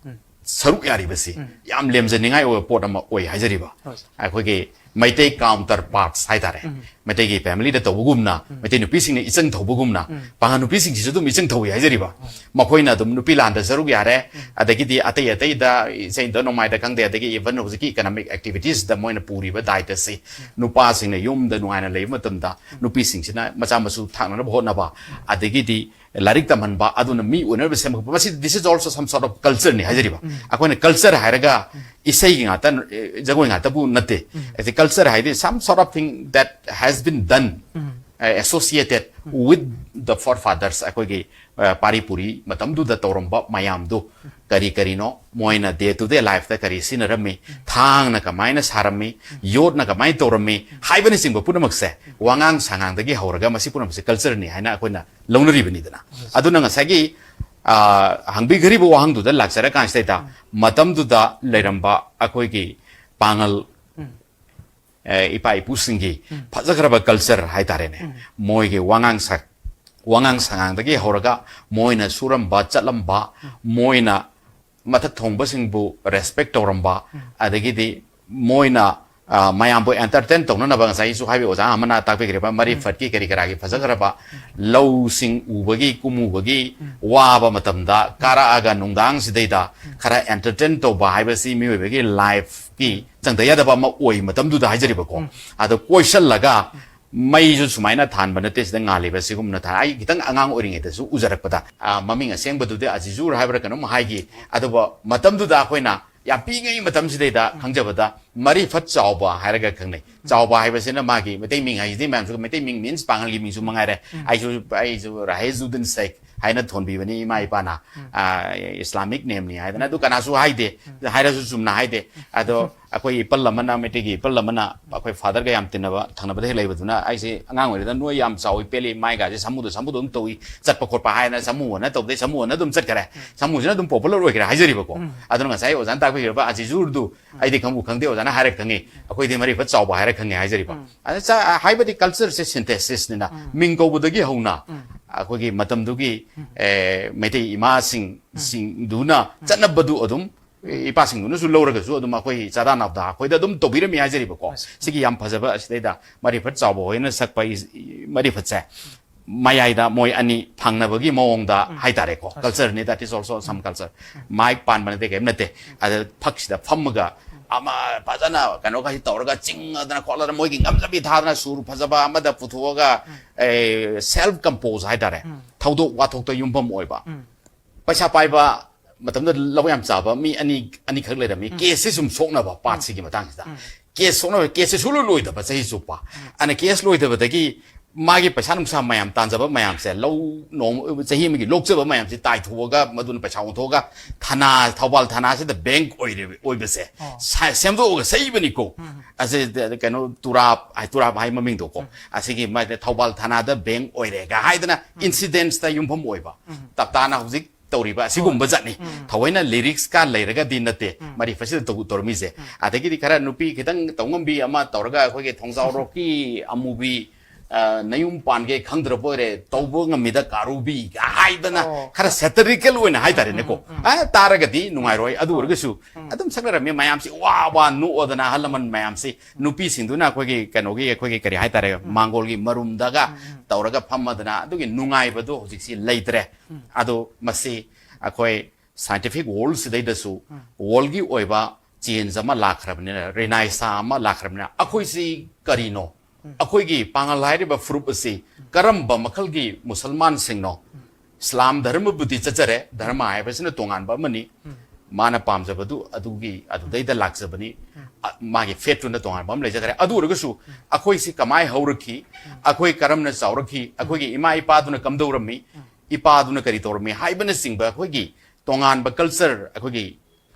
ꯁꯔꯨꯛ ꯌꯥꯔꯤꯕꯁꯤ ꯌꯥꯝ ꯂꯦꯝꯖꯅꯤꯡꯉꯥꯏ ꯑꯣꯏꯕ ꯄꯣꯠ ꯑꯃ ꯑꯣꯏ ꯍꯥꯏꯖꯔꯤꯕ꯫ ꯍꯣꯏ꯫ ꯑꯩꯈꯣꯏꯒꯤ ꯃꯩꯇꯩ ꯀꯥꯎꯟꯇꯔ ꯄꯥꯔꯠꯁ ꯍꯥꯏꯇꯥꯔꯦ, ꯃꯩꯇꯩꯒꯤ ꯐꯦꯃꯤꯂꯤꯗ ꯇꯧꯕꯒꯨꯝꯅ, ꯃꯩꯇꯩ ꯅꯨꯄꯤꯁꯤꯡꯅ ꯏꯆꯪ ꯊꯧꯕꯒꯨꯝꯅ, ꯄꯥꯉꯜ ꯅꯨꯄꯤꯁꯤꯡꯁꯤꯁꯨ ꯑꯗꯨꯝ ꯏꯆꯪ ꯊꯧꯏ ꯍꯥꯏꯖꯔꯤꯕ꯫ ꯃꯈꯣꯏꯅ ꯑꯗꯨꯝ ꯅꯨꯄꯤ ꯂꯥꯟꯗ ꯁꯔꯨꯛ ꯌꯥꯔꯦ, ꯑꯗꯒꯤꯗꯤ ꯑꯇꯩ ꯑꯇꯩꯗ ꯏꯁꯩꯗ ꯅꯣꯡꯃꯥꯏꯗ ꯈꯪꯗꯦ, ꯑꯗꯒꯤ ꯏꯚꯟ ꯍꯧꯖꯤꯛꯀꯤ ꯏꯀꯅꯣꯃꯤꯛ ꯑꯦꯛꯇꯤꯚꯤꯇꯤꯁꯇ ꯃꯣꯏꯅ ꯄꯨꯔꯤꯕ ꯗꯥꯏꯇꯁꯤ, ꯅꯨꯄꯥꯁꯤꯡꯅ ꯌꯨꯝꯗ ꯅꯨꯡꯉꯥꯏꯅ ꯂꯩꯕ ꯃꯇꯝꯗ ꯅꯨꯄꯤꯁꯤꯡꯁꯤꯅ ꯃꯆꯥ ꯃꯁꯨ ꯊꯥꯛꯅꯅꯕ ꯍꯣꯠꯅꯕ, ꯑꯗꯒꯤꯗꯤ ꯂꯥꯏꯔꯤꯛ ꯇꯝꯍꯟꯕ, ꯑꯗꯨꯅ ꯃꯤ ꯑꯣꯏꯅꯕ ꯁꯦꯝꯒꯠꯄ꯫ ꯃꯁꯤ, this is also some sort of culture ꯅꯤ ꯍꯥꯏꯖꯔꯤꯕ꯫ ꯑꯩꯈꯣꯏꯅ ꯀꯜꯆꯔ ꯍꯥꯏꯔꯒ ꯏꯁꯩꯒꯤ ꯉꯥꯛꯇ, ꯑꯦ, ꯖꯒꯣꯏ ꯉꯥꯛꯇꯕꯨ ꯅꯠꯇꯦ꯫ ꯑꯁꯤ ꯀꯜꯆꯔ ꯍꯥꯏꯗꯤ some sort of thing that has been done, uh, associated with the forefathers, ꯑꯩꯈꯣꯏꯒꯤ, ꯑ, ꯄꯥꯔꯤ ꯄꯨꯔꯤ ꯃꯇꯝꯗꯨꯗ ꯇꯧꯔꯝꯕ ꯃꯌꯥꯝꯗꯨ ꯀꯔꯤ ꯀꯔꯤꯅꯣ, ꯃꯣꯏꯅ ꯗꯦ ꯇꯨ ꯗꯦ ꯂꯥꯏꯐꯇ ꯀꯔꯤ ꯁꯤꯖꯤꯟꯅꯔꯝꯃꯤ, ꯊꯥꯡꯅ ꯀꯃꯥꯏꯅ ꯁꯥꯔꯝꯃꯤ, ꯌꯣꯠꯅ ꯀꯃꯥꯏꯅ ꯇꯧꯔꯝꯃꯤ ꯍꯥꯏꯕꯅꯆꯤꯡꯕ ꯄꯨꯝꯅꯃꯛꯁꯦ, ꯋꯥꯉꯥꯡ ꯁꯉꯥꯡꯗꯒꯤ ꯍꯧꯔꯒ ꯃꯁꯤ ꯄꯨꯝꯅꯃꯛꯁꯦ ꯀꯜꯆꯔꯅꯤ ꯍꯥꯏꯅ ꯑꯩꯈꯣꯏꯅ ꯂꯧꯅꯔꯤꯕꯅꯤꯗꯅ꯫ ꯑꯗꯨꯅ ꯉꯁꯥꯏꯒꯤ, ꯑ, ꯍꯪꯕꯤꯈ꯭ꯔꯤꯕ ꯋꯥꯍꯪꯗꯨꯗ ꯂꯥꯛꯆꯔꯀꯥꯟꯁꯤꯗꯩꯗ, ꯃꯇꯝꯗꯨꯗ ꯂꯩꯔꯝꯕ ꯑꯩꯈꯣꯏꯒꯤ ꯄꯥꯉꯜ, ꯑ, ꯏꯄꯥ ꯏꯄꯨꯁꯤꯡꯒꯤ ꯐꯖꯈ꯭ꯔꯕ ꯀꯜꯆꯔ ꯍꯥꯏꯇꯥꯔꯦꯅꯦ, ꯃꯣꯏꯒꯤ ꯋꯥꯉꯥꯡ ꯁ-, ꯋꯥꯉꯥꯡ ꯁꯉꯥꯡꯗꯒꯤ ꯍꯧꯔꯒ ꯃꯣꯏꯅ ꯁꯨꯔꯝꯕ ꯆꯠꯂꯝꯕ, ꯃꯣꯏꯅ ꯃꯊꯛ ꯊꯣꯡꯕꯁꯤꯡꯕꯨ ꯔꯦꯁꯄꯦꯛ ꯇꯧꯔꯝꯕ, ꯑꯗꯒꯤꯗꯤ ꯃꯣꯏꯅ, ꯑ, ꯃꯌꯥꯝꯕꯨ entertain ꯇꯧꯅꯅꯕ, ꯉꯁꯥꯏꯁꯨ ꯍꯥꯏꯕꯤ ꯑꯣꯖꯥ ꯑꯃꯅ ꯇꯥꯛꯄꯤꯈ꯭ꯔꯤꯕ ꯃꯔꯤ ꯐꯠꯀꯤ ꯀꯔꯤ ꯀꯔꯥꯒꯤ ꯐꯖꯈ꯭ꯔꯕ ꯂꯧꯁꯤꯡ ꯎꯕꯒꯤ, ꯀꯨꯝꯃꯨꯕꯒꯤ, ꯋꯥꯕ ꯃꯇꯝꯗ ꯀꯥꯔꯛꯑꯒ ꯅꯨꯡꯗꯥꯡꯁꯤꯗꯩꯗ ꯈꯔ entertain ꯇꯧꯕ ꯍꯥꯏꯕꯁꯤ ꯃꯤꯑꯣꯏꯕꯒꯤ lifeꯀꯤ ꯆꯪꯗ ꯌꯥꯗꯕ ꯑꯃ ꯑꯣꯏ ꯃꯇꯝꯗꯨꯗ ꯍꯥꯏꯖꯔꯤꯕꯀꯣ꯫ ꯑꯗꯣ ꯀꯣꯏꯁꯜꯂꯒ ꯃꯩꯁꯨ ꯁꯨꯃꯥꯏꯅ ꯊꯥꯟꯕ ꯅꯠꯇꯦ, ꯁꯤꯗ ꯉꯥꯜꯂꯤꯕ ꯁꯤꯒꯨꯝꯅ ꯊꯥꯟ-, ꯑꯩ ꯈꯤꯇꯪ ꯑꯉꯥꯡ ꯑꯣꯏꯔꯤꯉꯩꯗꯁꯨ ꯎꯖꯔꯛꯄꯗ, ꯑ, ꯃꯃꯤꯡ ꯑꯁꯦꯡꯕꯗꯨꯗꯤ ꯑꯖꯤꯖꯨꯔ ꯍꯥꯏꯕ꯭ꯔꯥ ꯀꯩꯅꯣꯝ ꯍꯥꯏꯈꯤ꯫ ꯑꯗꯨꯕꯨ ꯃꯇꯝꯗꯨꯗ ꯑꯩꯈꯣꯏꯅ ꯌꯥꯝ ꯄꯤꯛꯏꯉꯩ ꯃꯇꯝꯁꯤꯗꯩꯗ ꯈꯪꯖꯕꯗ ꯃꯔꯤ ꯐꯠ ꯆꯥꯎꯕ ꯍꯥꯏꯔꯒ ꯈꯪꯅꯩ꯫ ꯆꯥꯎꯕ ꯍꯥꯏꯕꯁꯤꯅ ꯃꯥꯒꯤ ꯃꯩꯇꯩ ꯃꯤꯡ ꯍꯥꯏꯁꯤꯗꯤ ꯃꯌꯥꯝꯁꯨ ꯃꯩꯇꯩ ꯃꯤꯡ means ꯄꯥꯡꯒꯜꯒꯤ ꯃꯤꯡꯁꯨ ꯃꯉꯥꯏꯔꯦ꯫ ꯑꯩꯁꯨ, ꯑꯩꯁꯨ ꯔꯥꯍꯦꯖꯨꯗꯤꯟ ꯁꯦꯈ ꯍꯥꯏꯅ ꯊꯣꯟꯕꯤꯕꯅꯤ ꯏꯃꯥ ꯏꯄꯥꯅ꯫ ꯑ, Islamic nameꯅꯤ ꯍꯥꯏꯗꯅ꯫ ꯑꯗꯨ ꯀꯅꯥꯁꯨ ꯍꯥꯏꯗꯦ, ꯍꯥꯏꯔꯁꯨ ꯆꯨꯝꯅ ꯍꯥꯏꯗꯦ꯫ ꯑꯗꯣ ꯑꯩꯈꯣꯏ ꯏꯄꯜ ꯑꯃꯅ, ꯃꯩꯇꯩꯒꯤ ꯏꯄꯜ ꯑꯃꯅ ꯑꯩꯈꯣꯏ fatherꯒ ꯌꯥꯝ ꯇꯤꯟꯅꯕ, ꯊꯪꯅꯕꯗ ꯍꯦꯛ ꯂꯩꯕꯗꯨꯅ, ꯑꯩꯁꯦ ꯑꯉꯥꯡ ꯑꯣꯏꯔꯤꯉꯩꯗ ꯅꯣꯏ ꯌꯥꯝ ꯆꯥꯎꯏ ꯄꯦꯜꯂꯤ, ꯃꯥꯏꯒꯥꯁꯦ ꯁꯥꯃꯨꯗ ꯁꯥꯃꯨꯗ ꯑꯗꯨꯝ ꯇꯧꯏ, ꯆꯠꯄ ꯈꯣꯠꯄ ꯍꯥꯏꯅ ꯁꯥꯃꯨ ꯑꯣꯟꯅ ꯇꯧꯗꯦ, ꯁꯥꯃꯨ ꯑꯣꯟꯅ ꯑꯗꯨꯝ ꯆꯠꯈꯔꯦ꯫ ꯁꯥꯃꯨꯁꯤꯅ ꯑꯗꯨꯝ popular ꯑꯣꯏꯈ꯭ꯔꯦ ꯍꯥꯏꯖꯔꯤꯕꯀꯣ꯫ ꯑꯗꯨꯅ ꯉꯁꯥꯏ ꯑꯣꯖꯥꯅ ꯇꯥꯛꯄꯤꯈ꯭ꯔꯕ ꯑꯖꯤꯖꯨꯔꯗꯨ ꯑꯩꯗꯤ ꯈꯪꯕꯨ ꯈꯪꯗꯦ, ꯑꯣꯖꯥꯅ ꯍꯥꯏꯔ ꯈꯪꯉꯤ꯫ ꯑꯩꯈꯣꯏꯗꯤ ꯃꯔꯤ ꯐꯠ ꯆꯥꯎꯕ ꯍꯥꯏꯔ ꯈꯪꯉꯦ ꯍꯥꯏꯖꯔꯤꯕ꯫ ꯑꯗ ꯆꯥ-, ꯍꯥꯏꯕꯗꯤ cultureꯁꯦ synthesisꯅꯤꯅ, ꯃꯤꯡ ꯀꯧꯕꯗꯒꯤ ꯍꯧꯅ ꯑꯩꯈꯣꯏꯒꯤ ꯃꯇꯝꯗꯨꯒꯤ, ꯑꯦ, ꯃꯩꯇꯩ ꯏꯃꯥꯁꯤꯡ, ꯁꯤꯡꯗꯨꯅ ꯆꯠꯅꯕꯗꯨ ꯑꯗꯨꯝ ꯏꯄꯥꯁꯤꯡꯗꯨꯅꯁꯨ ꯂꯧꯔꯒꯁꯨ ꯑꯗꯨꯝ ꯑꯩꯈꯣꯏ ꯆꯥꯗꯥ ꯅꯥꯎꯗꯥ ꯑꯩꯈꯣꯏꯗ ꯑꯗꯨꯝ ꯇꯧꯕꯤꯔꯝꯃꯤ ꯍꯥꯏꯖꯔꯤꯕꯀꯣ꯫ ꯁꯤꯒꯤ ꯌꯥꯝ ꯐꯖꯕ ꯑꯁꯤꯗꯩꯗ ꯃꯔꯤ ꯐꯠ ꯆꯥꯎꯕ ꯍꯣꯏꯅ ꯁꯛꯄ ꯏꯁ-, ꯃꯔꯤ ꯐꯠꯁꯦ ꯃꯌꯥꯏꯗ ꯃꯣꯏ ꯑꯅꯤ ꯐꯪꯅꯕꯒꯤ ꯃꯑꯣꯡꯗ ꯍꯥꯏꯇꯥꯔꯦꯀꯣ꯫ Cultureꯅꯤ, that is also some culture꯫ Mic ꯄꯥꯟꯕ ꯅꯠꯇꯦ, ꯀꯔꯤꯝ ꯅꯠꯇꯦ꯫ ꯑꯗ ꯐꯛꯁꯤꯗ ꯐꯝꯃꯒ ꯑꯃ ꯐꯖꯅ ꯀꯩꯅꯣꯒꯁꯤ ꯇꯧꯔꯒ ꯆꯤꯡꯉꯗꯅ ꯈꯣꯠꯂꯗꯅ ꯃꯣꯏꯒꯤ ꯉꯝꯖꯕꯤ ꯊꯥꯗꯅ ꯁꯨꯔ ꯐꯖꯕ ꯑꯃꯗ ꯄꯨꯊꯣꯛꯑꯒ, ꯑꯦ, self compose ꯍꯥꯏꯇꯥꯔꯦ꯫ ꯊꯧꯗꯣꯛ ꯋꯥꯊꯣꯛꯇ ꯌꯨꯝꯐꯝ ꯑꯣꯏꯕ꯫ ꯄꯩꯁꯥ ꯄꯥꯏꯕ ꯃꯇꯝꯗ ꯂꯧ ꯌꯥꯝ ꯆꯥꯕ ꯃꯤ ꯑꯅꯤ, ꯑꯅꯤꯈꯛ ꯂꯩꯔꯝꯃꯤ꯫ Caseꯁꯦ ꯁꯨꯝ ꯁꯣꯛꯅꯕ partꯁꯤꯒꯤ ꯃꯇꯥꯡꯁꯤꯗ꯫ Case ꯁꯣꯛꯅꯕ, caseꯁꯦ ꯁꯨꯡꯂꯣꯏ ꯂꯣꯏꯗꯕ ꯆꯍꯤ ꯆꯨꯞꯄ꯫ ꯑꯗꯨꯅ case ꯂꯣꯏꯗꯕꯗꯒꯤ ꯃꯥꯒꯤ ꯄꯩꯁꯥ ꯅꯨꯡꯁꯥ ꯃꯌꯥꯝ ꯇꯥꯟꯖꯕ ꯃꯌꯥꯝꯁꯦ, ꯂꯧ ꯅꯣꯡ-, ꯆꯍꯤ ꯑꯃꯒꯤ ꯂꯣꯛꯆꯕ ꯃꯌꯥꯝꯁꯦ ꯇꯥꯏꯊꯣꯛꯑꯒ, ꯃꯗꯨꯅ ꯄꯩꯁꯥ ꯑꯣꯟꯊꯣꯛꯑꯒ ꯊꯅꯥ, ꯊꯧꯕꯥꯜ ꯊꯅꯥꯁꯤꯗ bank ꯑꯣꯏꯔꯦ-, ꯑꯣꯏꯕꯁꯦ ꯁꯥ-, ꯁꯦꯝꯗꯣꯛꯑꯒ ꯁꯛꯏꯕꯅꯤꯀꯣ꯫ ꯑꯁꯤ ꯀꯩꯅꯣ ꯇꯨꯔꯥꯞ ꯍꯥꯏ, ꯇꯨꯔꯥꯞ ꯍꯥꯏ ꯃꯃꯤꯡꯗꯣꯀꯣ꯫ ꯑꯁꯤꯒꯤ ꯃꯥꯏꯗ ꯊꯧꯕꯥꯜ ꯊꯅꯥꯗ bank ꯑꯣꯏꯔꯦꯒ ꯍꯥꯏꯗꯅ incidenceꯇ ꯌꯨꯝꯐꯝ ꯑꯣꯏꯕ꯫ ꯇꯞꯇꯥꯅ ꯍꯧꯖꯤꯛ ꯇꯧꯔꯤꯕ ꯑꯁꯤꯒꯨꯝꯕ ꯖꯥꯠꯅꯤ꯫ ꯊꯑꯣꯏꯅ lyricsꯀ ꯂꯩꯔꯒꯗꯤ ꯅꯠꯇꯦ ꯃꯔꯤ ꯐꯠꯁꯤꯗ ꯇꯧ-, ꯇꯧꯔꯝꯃꯤꯁꯦ꯫ ꯑꯗꯒꯤꯗꯤ ꯈꯔ ꯅꯨꯄꯤ ꯈꯤꯇꯪ ꯇꯧꯉꯝꯕꯤ ꯑꯃ ꯇꯧꯔꯒ ꯑꯩꯈꯣꯏꯒꯤ ꯊꯣꯡꯖꯥꯎꯔꯣꯛꯀꯤ ꯑꯃꯨꯕꯤ, ꯑ, ꯅꯌꯨꯝ ꯄꯥꯟꯒꯦ ꯈꯪꯗ꯭ꯔꯕ ꯑꯣꯏꯔꯦ, ꯇꯧꯕ ꯉꯝꯃꯤꯗ ꯀꯥꯔꯨꯕꯤ ꯍꯥꯏꯗꯅ ꯑꯣ꯫ ꯈꯔ satirical ꯑꯣꯏꯅ ꯍꯥꯏꯇꯥꯔꯦꯅꯦꯀꯣ꯫ ꯎꯝ, ꯎꯝ꯫ ꯑ, ꯇꯥꯔꯒꯗꯤ ꯅꯨꯡꯉꯥꯏꯔꯣꯏ꯫ ꯑꯗꯨ ꯑꯣꯏꯔꯒꯁꯨ ꯎꯝ꯫ ꯑꯗꯨꯝ ꯁꯛꯅꯔꯝꯃꯤ ꯃꯌꯥꯝꯁꯤ ꯋꯥ ꯋꯥ ꯅꯣꯛꯑꯗꯅ ꯑꯍꯜ ꯂꯃꯟ ꯃꯌꯥꯝꯁꯤ ꯅꯨꯄꯤꯁꯤꯡꯗꯨꯅ ꯑꯩꯈꯣꯏꯒꯤ ꯀꯩꯅꯣꯒꯤ, ꯑꯩꯈꯣꯏꯒꯤ ꯀꯔꯤ ꯍꯥꯏꯇꯥꯔꯦ, ꯎꯝ꯫ ꯃꯥꯡꯒꯣꯜꯒꯤ ꯃꯔꯨꯝꯗꯒ ꯎꯝ, ꯎꯝ꯫ ꯇꯧꯔꯒ ꯐꯝꯃꯗꯅ ꯑꯗꯨꯒꯤ ꯅꯨꯡꯉꯥꯏꯕꯗꯣ ꯍꯧꯖꯤꯛꯁꯤ ꯂꯩꯇ꯭ꯔꯦ꯫ ꯎꯝ꯫ ꯑꯗꯣ ꯃꯁꯤ ꯑꯩꯈꯣꯏ scientific world ꯁꯤꯗꯩꯗꯁꯨ ꯎꯝ꯫ World ꯒꯤ ꯑꯣꯏꯕ change ꯑꯃ ꯂꯥꯛꯈ꯭ꯔꯕꯅꯤꯅ, ꯔꯤꯅꯥꯏꯁꯥ ꯑꯃ ꯂꯥꯛꯈ꯭ꯔꯕꯅꯤꯅ, ꯑꯩꯈꯣꯏꯁꯤ ꯀꯔꯤꯅꯣ? ꯎꯝ꯫ ꯑꯩꯈꯣꯏꯒꯤ ꯄꯥꯉꯜ ꯍꯥꯏꯔꯤꯕ ꯐꯨꯔꯨꯞ ꯑꯁꯤ ꯀꯔꯝꯕ ꯃꯈꯜꯒꯤ ꯃꯨꯁꯜꯃꯥꯟꯁꯤꯡꯅꯣ? ꯎꯝ꯫ ꯏꯁꯂꯥꯝ ꯙꯔꯃꯕꯨꯗꯤ ꯆꯠꯆꯔꯦ, ꯙꯔꯃ ꯍꯥꯏꯕꯁꯤꯅ ꯇꯣꯉꯥꯟꯕ ꯑꯃꯅꯤ꯫ ꯎꯝ꯫ ꯃꯥꯅ ꯄꯥꯝꯖꯕꯗꯨ ꯑꯗꯨꯒꯤ, ꯑꯗꯨꯗꯩꯗ ꯂꯥꯛꯆꯕꯅꯤ꯫ ꯎꯝ꯫ ꯑ, ꯃꯥꯒꯤ faith ꯇꯨꯅ ꯇꯣꯉꯥꯟꯕ ꯑꯃ ꯂꯩꯖꯈ꯭ꯔꯦ꯫ ꯑꯗꯨ ꯑꯣꯏꯔꯒꯁꯨ ꯎꯝ꯫ ꯑꯩꯈꯣꯏꯁꯤ ꯀꯃꯥꯏ ꯍꯧꯔꯛꯈꯤ? ꯎꯝ꯫ ꯑꯩꯈꯣꯏ ꯀꯔꯝꯅ ꯆꯥꯎꯔꯛꯈꯤ? ꯎꯝ꯫ ꯑꯩꯈꯣꯏꯒꯤ ꯏꯃꯥ ꯏꯄꯥꯗꯨꯅ ꯀꯝꯗꯧꯔꯝꯃꯤ? ꯎꯝ꯫ ꯏꯄꯥꯗꯨꯅ ꯀꯔꯤ ꯇꯧꯔꯝꯃꯤ? ꯍꯥꯏꯕꯅꯆꯤꯡꯕ ꯑꯩꯈꯣꯏꯒꯤ ꯇꯣꯉꯥꯟꯕ culture, ꯑꯩꯈꯣꯏꯒꯤ